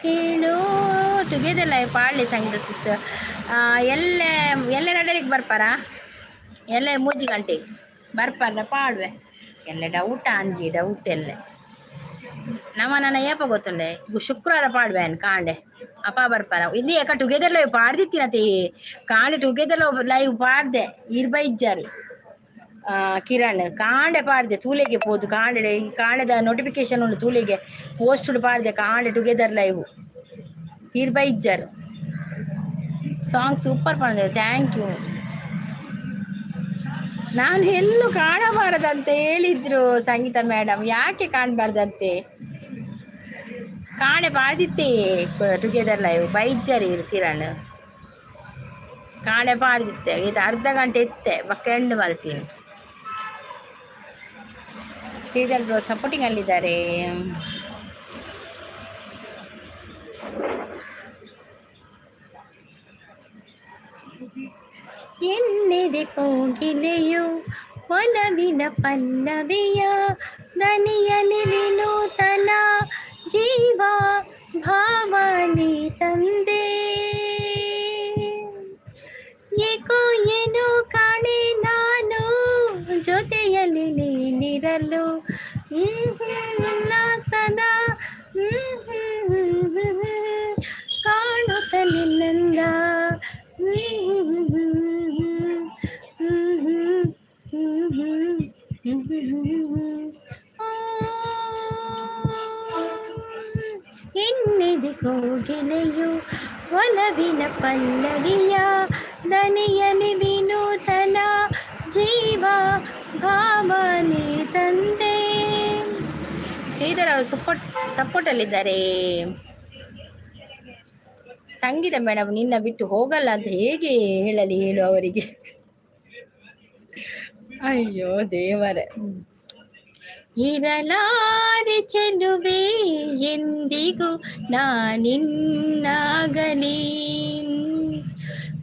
ಕೇಳೋ. ಟುಗೆದರ್ ಲೈವ್ ಪಾಡ್ಲಿ ಸಂಗೀತ ಸಿಸ್. ಎಲ್ಲೆ ಎಲ್ಲೆ ನಡಲಿಕ್ಕೆ ಬರ್ಪಾರ? ಎಲ್ಲೆ ಮೂಜಿ ಗಂಟೆಗೆ ಬರ್ಪಾರ ಪಾಡುವೆ. ಎಲ್ಲ ಡೌಟ್ ಅಂಜಿ ಡೌಟ್ ಎಲ್ಲೆ ನಮ್ಮ ನನ್ನ ಏಪ ಗೊತ್ತುಂಡೆ. ಶುಕ್ರವಾರ ಪಾಡ್ವೆ ಕಾಂಡೆ ಅಪ್ಪ ಬರ್ಪಾರ. ಇದು ಯಾಕ ಟುಗೆದರ್ ಲೈವ್ ಪಾಡ್ದಿತ್ತಿನತಿ ಕಾಂಡೆ ಟುಗೆದರ್ ಲೈವ್ ಪಾಡ್ದೆ ಇರ್ಬ ಇಜ್ಜಾರು. ಕಿರಣ್ ಕಾಂಡೆ ಪಾಡ್ದೆ ತೂಲೆಗೆ ಪೋದು ಕಾಂಡೆ ಕಾಂಡೆದ ನೋಟಿಫಿಕೇಶನ್ ಉಂಡು ತೂಲೆಗೆ ಪೋಸ್ಟ್ ಪಾಡ್ದೆ ಕಾಂಡೆ ಟುಗೆದರ್ ಲೈವ್ ಈರ್ ಬೈಜರ್ song super Pande. Thank you. ನಾನು ಎಲ್ಲೂ ಕಾಣಬಾರದಂತೆ ಹೇಳಿದ್ರು ಸಂಗೀತ ಮೇಡಮ್. ಯಾಕೆ ಕಾಣಬಾರ್ದಂತೆ? ಕಾಣೆ ಪಾಡ್ದಿತ್ತೆ ಟುಗೆದರ್ ಲೈವ್ ಬೈಜರ್ ಇರು ಕಿರಣ್ ಕಾಣೆ ಪಾಡ್ದಿತ್ತೆ. ಇದು ಅರ್ಧ ಗಂಟೆ ಇತ್ತೆ ಬಕ್ಕ ಎಂಡ್ ಮಲ್ತೀನಿ. ಶ್ರೀಧರ್ ಬ್ರೋ ಸಪೋರ್ಟಿಂಗ್ ಅಲ್ಲಿದ್ದಾರೆ. ಎನ್ನಿದೆ ಕೋಗಿಲೆಯು ಒಲವಿನ ಪಲ್ಲವಿಯ ದನಿಯಲಿ ವಿನೂತನ ಜೀವ ಭಾವನಿ ತಂದೆ. ಏಕೋ ಏನು ಕಾಣೆ ನಾನು ಜೊತೆಯಲ್ಲಿ ನೀನಿರಲು ಸದಾ ಕಾಣುತ್ತ ನಿನ್ನಂದ. ಎನ್ನಿದೆ ಕೋಗಿಲೆಯು ಒಲವಿನ ಪಲ್ಲವಿಯ ದನಿಯಲಿ ವಿನೂತನ ಜೀವ ಭಾವನೆ ತಂದೆ. ಶ್ರೀಧರ್ ಅವರು ಸಪೋರ್ಟಲ್ಲಿದ್ದಾರೆ. ಸಂಗೀತ ಮೇಡಮ್ ನಿನ್ನ ಬಿಟ್ಟು ಹೋಗಲ್ಲ ಅಂತ ಹೇಗೆ ಹೇಳಲಿ ಹೇಳು ಅವರಿಗೆ? ಅಯ್ಯೋ ದೇವರೇ. ಇರಲಾರೆ ಚೆಲುವೆ ಎಂದಿಗೂ ನಾನಿನ್ನಾಗಲಿ,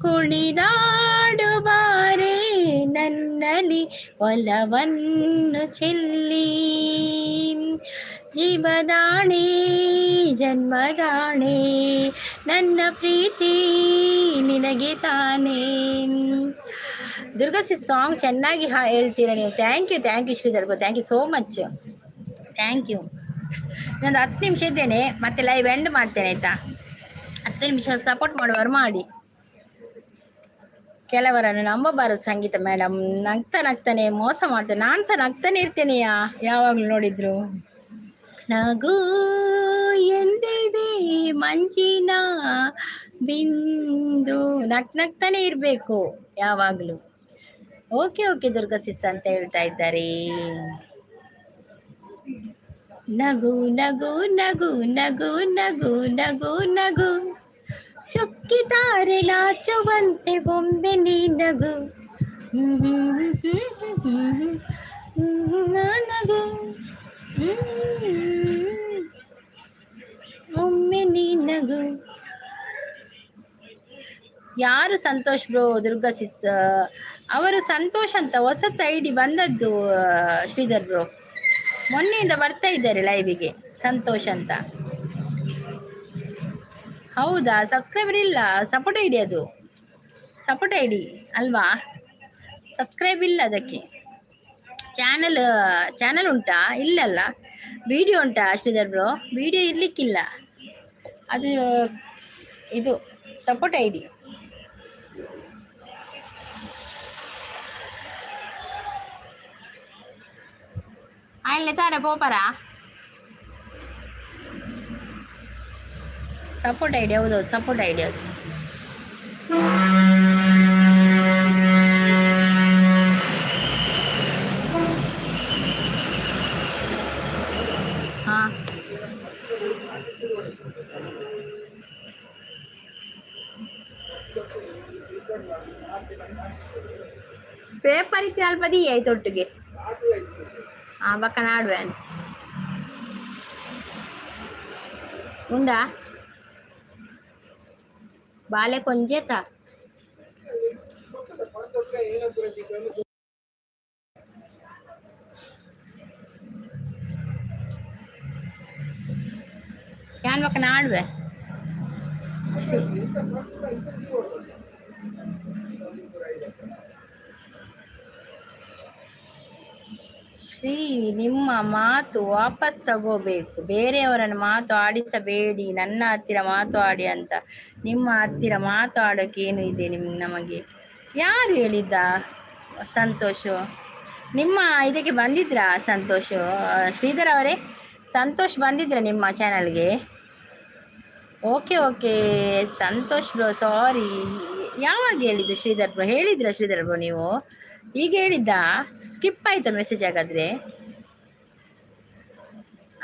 ಕುಣಿದಾಡುಬಾರೆ ನನ್ನಲ್ಲಿ ಒಲವನ್ನು ಚೆಲ್ಲಿ. ಜೀವದಾಣೆ ಜನ್ಮದಾಣೆ ನನ್ನ ಪ್ರೀತಿ ನಿನಗೆ ತಾನೇ. ದುರ್ಗಸಿ ಸಾಂಗ್ ಚೆನ್ನಾಗಿ ಹೇಳ್ತೀರಾ ನೀವು. Thank you, thank you Sridhar, thank you so much, thank you. ನಾನು 10 ನಿಮಿಷ ಇದ್ದೇನೆ, ಮತ್ತೆ ಲೈವ್ ಎಂಡ್ ಮಾಡ್ತೇನೆ ಆಯ್ತಾ. 10 ನಿಮಿಷ ಸಪೋರ್ಟ್ ಮಾಡುವವರು ಮಾಡಿ. ಕೆಲವರನ್ನು ನಂಬಬಾರದು ಸಂಗೀತ ಮೇಡಮ್, ನಗ್ತಾ ನಗ್ತಾನೆ ಮೋಸ ಮಾಡ್ತೇನೆ. ನಾನು ಸಹ ನಗ್ತಾನೆ ಇರ್ತೇನೆಯಾ ಯಾವಾಗಲೂ ನೋಡಿದ್ರು. ನಗು ಎಂದಿದೆ ಮಂಜಿನ ಬಿಂದು. ನಗ್ತಾನೆ ಇರಬೇಕು ಯಾವಾಗಲೂ. ಓಕೆ ಓಕೆ ದುರ್ಗಾ ಸಿಸ್ ಅಂತ ಹೇಳ್ತಾ ಇದ್ದಾರೆ. ನಗು ನಗು ನಗು ನಗು ನಗು ನಗು ನಗು ಚುಕ್ಕಿತಾರೆ ನಾಚುವಂತೆ ಬೊಂಬೆ ನೀ ನಗು ನಗು ಒಮ್ಮೆ ನೀ ನಗು. ಯಾರು ಸಂತೋಷ್ ಬ್ರೋ? ದುರ್ಗಾ ಸಿಸ್ ಅವರು ಸಂತೋಷ್ ಅಂತ ಹೊಸತ್ I D ಬಂದದ್ದು ಶ್ರೀಧರ್ ಬ್ರೋ, ಮೊನ್ನೆಯಿಂದ ಬರ್ತಾ ಇದ್ದಾರೆ ಲೈವಿಗೆ ಸಂತೋಷ್ ಅಂತ. ಹೌದಾ? ಸಬ್ಸ್ಕ್ರೈಬರ್ ಇಲ್ಲ, ಸಪೋರ್ಟ್ I D ಅದು, ಸಪೋರ್ಟ್ I D ಅಲ್ವಾ? ಸಬ್ಸ್ಕ್ರೈಬ್ ಇಲ್ಲ ಅದಕ್ಕೆ. ಚಾನಲ್ ಚಾನಲ್ ಉಂಟಾ? ಇಲ್ಲಲ್ಲ. ವಿಡಿಯೋ ಉಂಟಾ ಶ್ರೀಧರ್ ಬ್ರೋ? ವಿಡಿಯೋ ಇರ್ಲಿಕ್ಕಿಲ್ಲ ಅದು, ಇದು ಸಪೋರ್ಟ್ I D. ಅಲ್ಲಿ ತಾರೆ ಪೋಪರಾ ಸಪೋರ್ಟ್ ಐಡಿ. ಹೌದೌದು, ಸಪೋರ್ಟ್ ಐಡಿ ಅದು. ಹಾಂ, ಪೇಪರ್ ಇತ್ತು ಅಲ್ಪ ದೀಯ ಆಯ್ತು ಒಟ್ಟಿಗೆ. ಹಾಂ, ಬಕ್ಕ ನಾಡುವೆ ಉಂಡಾ ಬಾಲೆ ಕೊಂಜೇತ. ಯಾನ್ ಬಕ್ಕ ನಾಡುವೆ. ಶ್ರೀ ನಿಮ್ಮ ಮಾತು ವಾಪಸ್ ತಗೋಬೇಕು, ಬೇರೆಯವರನ್ನು ಮಾತು ಆಡಿಸಬೇಡಿ, ನನ್ನ ಹತ್ತಿರ ಮಾತು ಆಡಿ ಅಂತ. ನಿಮ್ಮ ಹತ್ತಿರ ಮಾತು ಆಡೋಕೆ ಏನು ಇದೆ ನಮಗೆ? ಯಾರು ಹೇಳಿದ್ದ ಸಂತೋಷ? ನಿಮ್ಮ ಇದಕ್ಕೆ ಬಂದಿದ್ರಾ ಸಂತೋಷ್? ಶ್ರೀಧರ್ ಅವರೇ, ಸಂತೋಷ್ ಬಂದಿದ್ರಾ ನಿಮ್ಮ ಚಾನಲ್ಗೆ? Okay okay Santosh bro, sorry. ಯಾವಾಗ ಹೇಳಿದ್ದು ಶ್ರೀಧರ್ ಬ್ರೋ? ಹೇಳಿದ್ರಾ ಶ್ರೀಧರ್ ಬ್ರೋ ನೀವು? ಈಗ ಹೇಳಿದ್ದಾ? ಸ್ಕಿಪ್ ಆಯ್ತಾ ಮೆಸೇಜ್ ಹಾಗಾದ್ರೆ?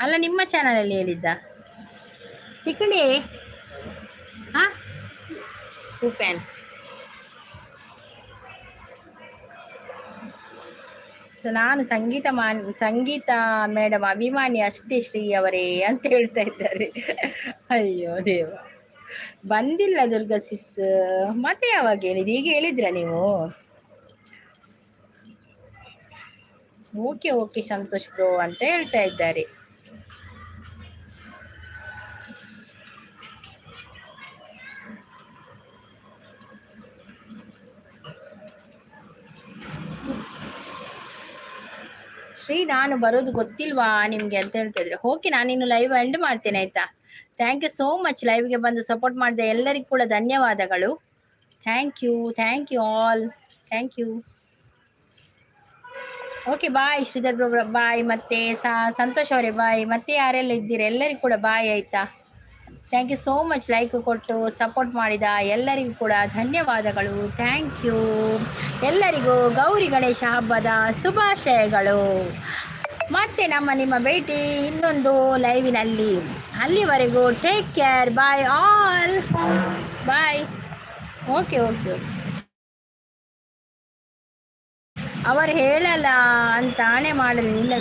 ಅಲ್ಲ, ನಿಮ್ಮ ಚಾನಲಲ್ಲಿ ಹೇಳಿದ್ದ? ತಿಕ್ಕಣಿ ಹಾಂ ಪ್ಯಾನ್. ಸೊ ನಾನು ಸಂಗೀತ ಮಾನ್ ಸಂಗೀತ ಮೇಡಮ್ ಅಭಿಮಾನಿ ಅಷ್ಟೇ ಶ್ರೀ ಅವರೇ ಅಂತ ಹೇಳ್ತಾ ಇದ್ದಾರೆ. ಅಯ್ಯೋ ದೇವ, ಬಂದಿಲ್ಲ ದುರ್ಗಾ ಸಿಸ್. ಮತ್ತೆ ಯಾವಾಗ ಹೇಳಿದ್ದು? ಈಗ ಹೇಳಿದ್ರಾ ನೀವು? ಓಕೆ ಓಕೆ ಸಂತೋಷ್ ಬ್ರೋ ಅಂತ ಹೇಳ್ತಾ ಇದ್ದಾರೆ. ಶ್ರೀ, ನಾನು ಬರೋದು ಗೊತ್ತಿಲ್ವಾ ನಿಮಗೆ ಅಂತ ಹೇಳ್ತಾ ಇದ್ರೆ. ಓಕೆ, ನಾನಿನ್ನು ಲೈವ್ ಎಂಡ್ ಮಾಡ್ತೇನೆ ಆಯ್ತಾ. Thank you so much. ಲೈವ್ಗೆ ಬಂದು ಸಪೋರ್ಟ್ ಮಾಡಿದ ಎಲ್ಲರಿಗೂ ಕೂಡ ಧನ್ಯವಾದಗಳು. Thank you, thank you all, thank you. Okay, bye Sridhar bro, bye. ಮತ್ತೆ ಸಂತೋಷ್ ಅವರೇ ಬಾಯ್. ಮತ್ತೆ ಯಾರೆಲ್ಲ ಇದ್ದೀರಾ ಎಲ್ಲರಿಗೂ ಕೂಡ ಬಾಯ್ ಆಯ್ತಾ. Thank you so much. Like ಕೊಟ್ಟು ಸಪೋರ್ಟ್ ಮಾಡಿದ ಎಲ್ಲರಿಗೂ ಕೂಡ ಧನ್ಯವಾದಗಳು. Thank you. ಎಲ್ಲರಿಗೂ ಗೌರಿ ಗಣೇಶ ಹಬ್ಬದ ಶುಭಾಶಯಗಳು. ಮತ್ತೆ ನಮ್ಮ ನಿಮ್ಮ ಭೇಟಿ ಇನ್ನೊಂದು ಲೈವಿನಲ್ಲಿ. ಅಲ್ಲಿವರೆಗೂ take care, bye all, bye. Okay okay okay. ಅವರು ಹೇಳಲ್ಲ ಅಂತ ಆಣೆ ಮಾಡಲಿ ನಿನ್ನ.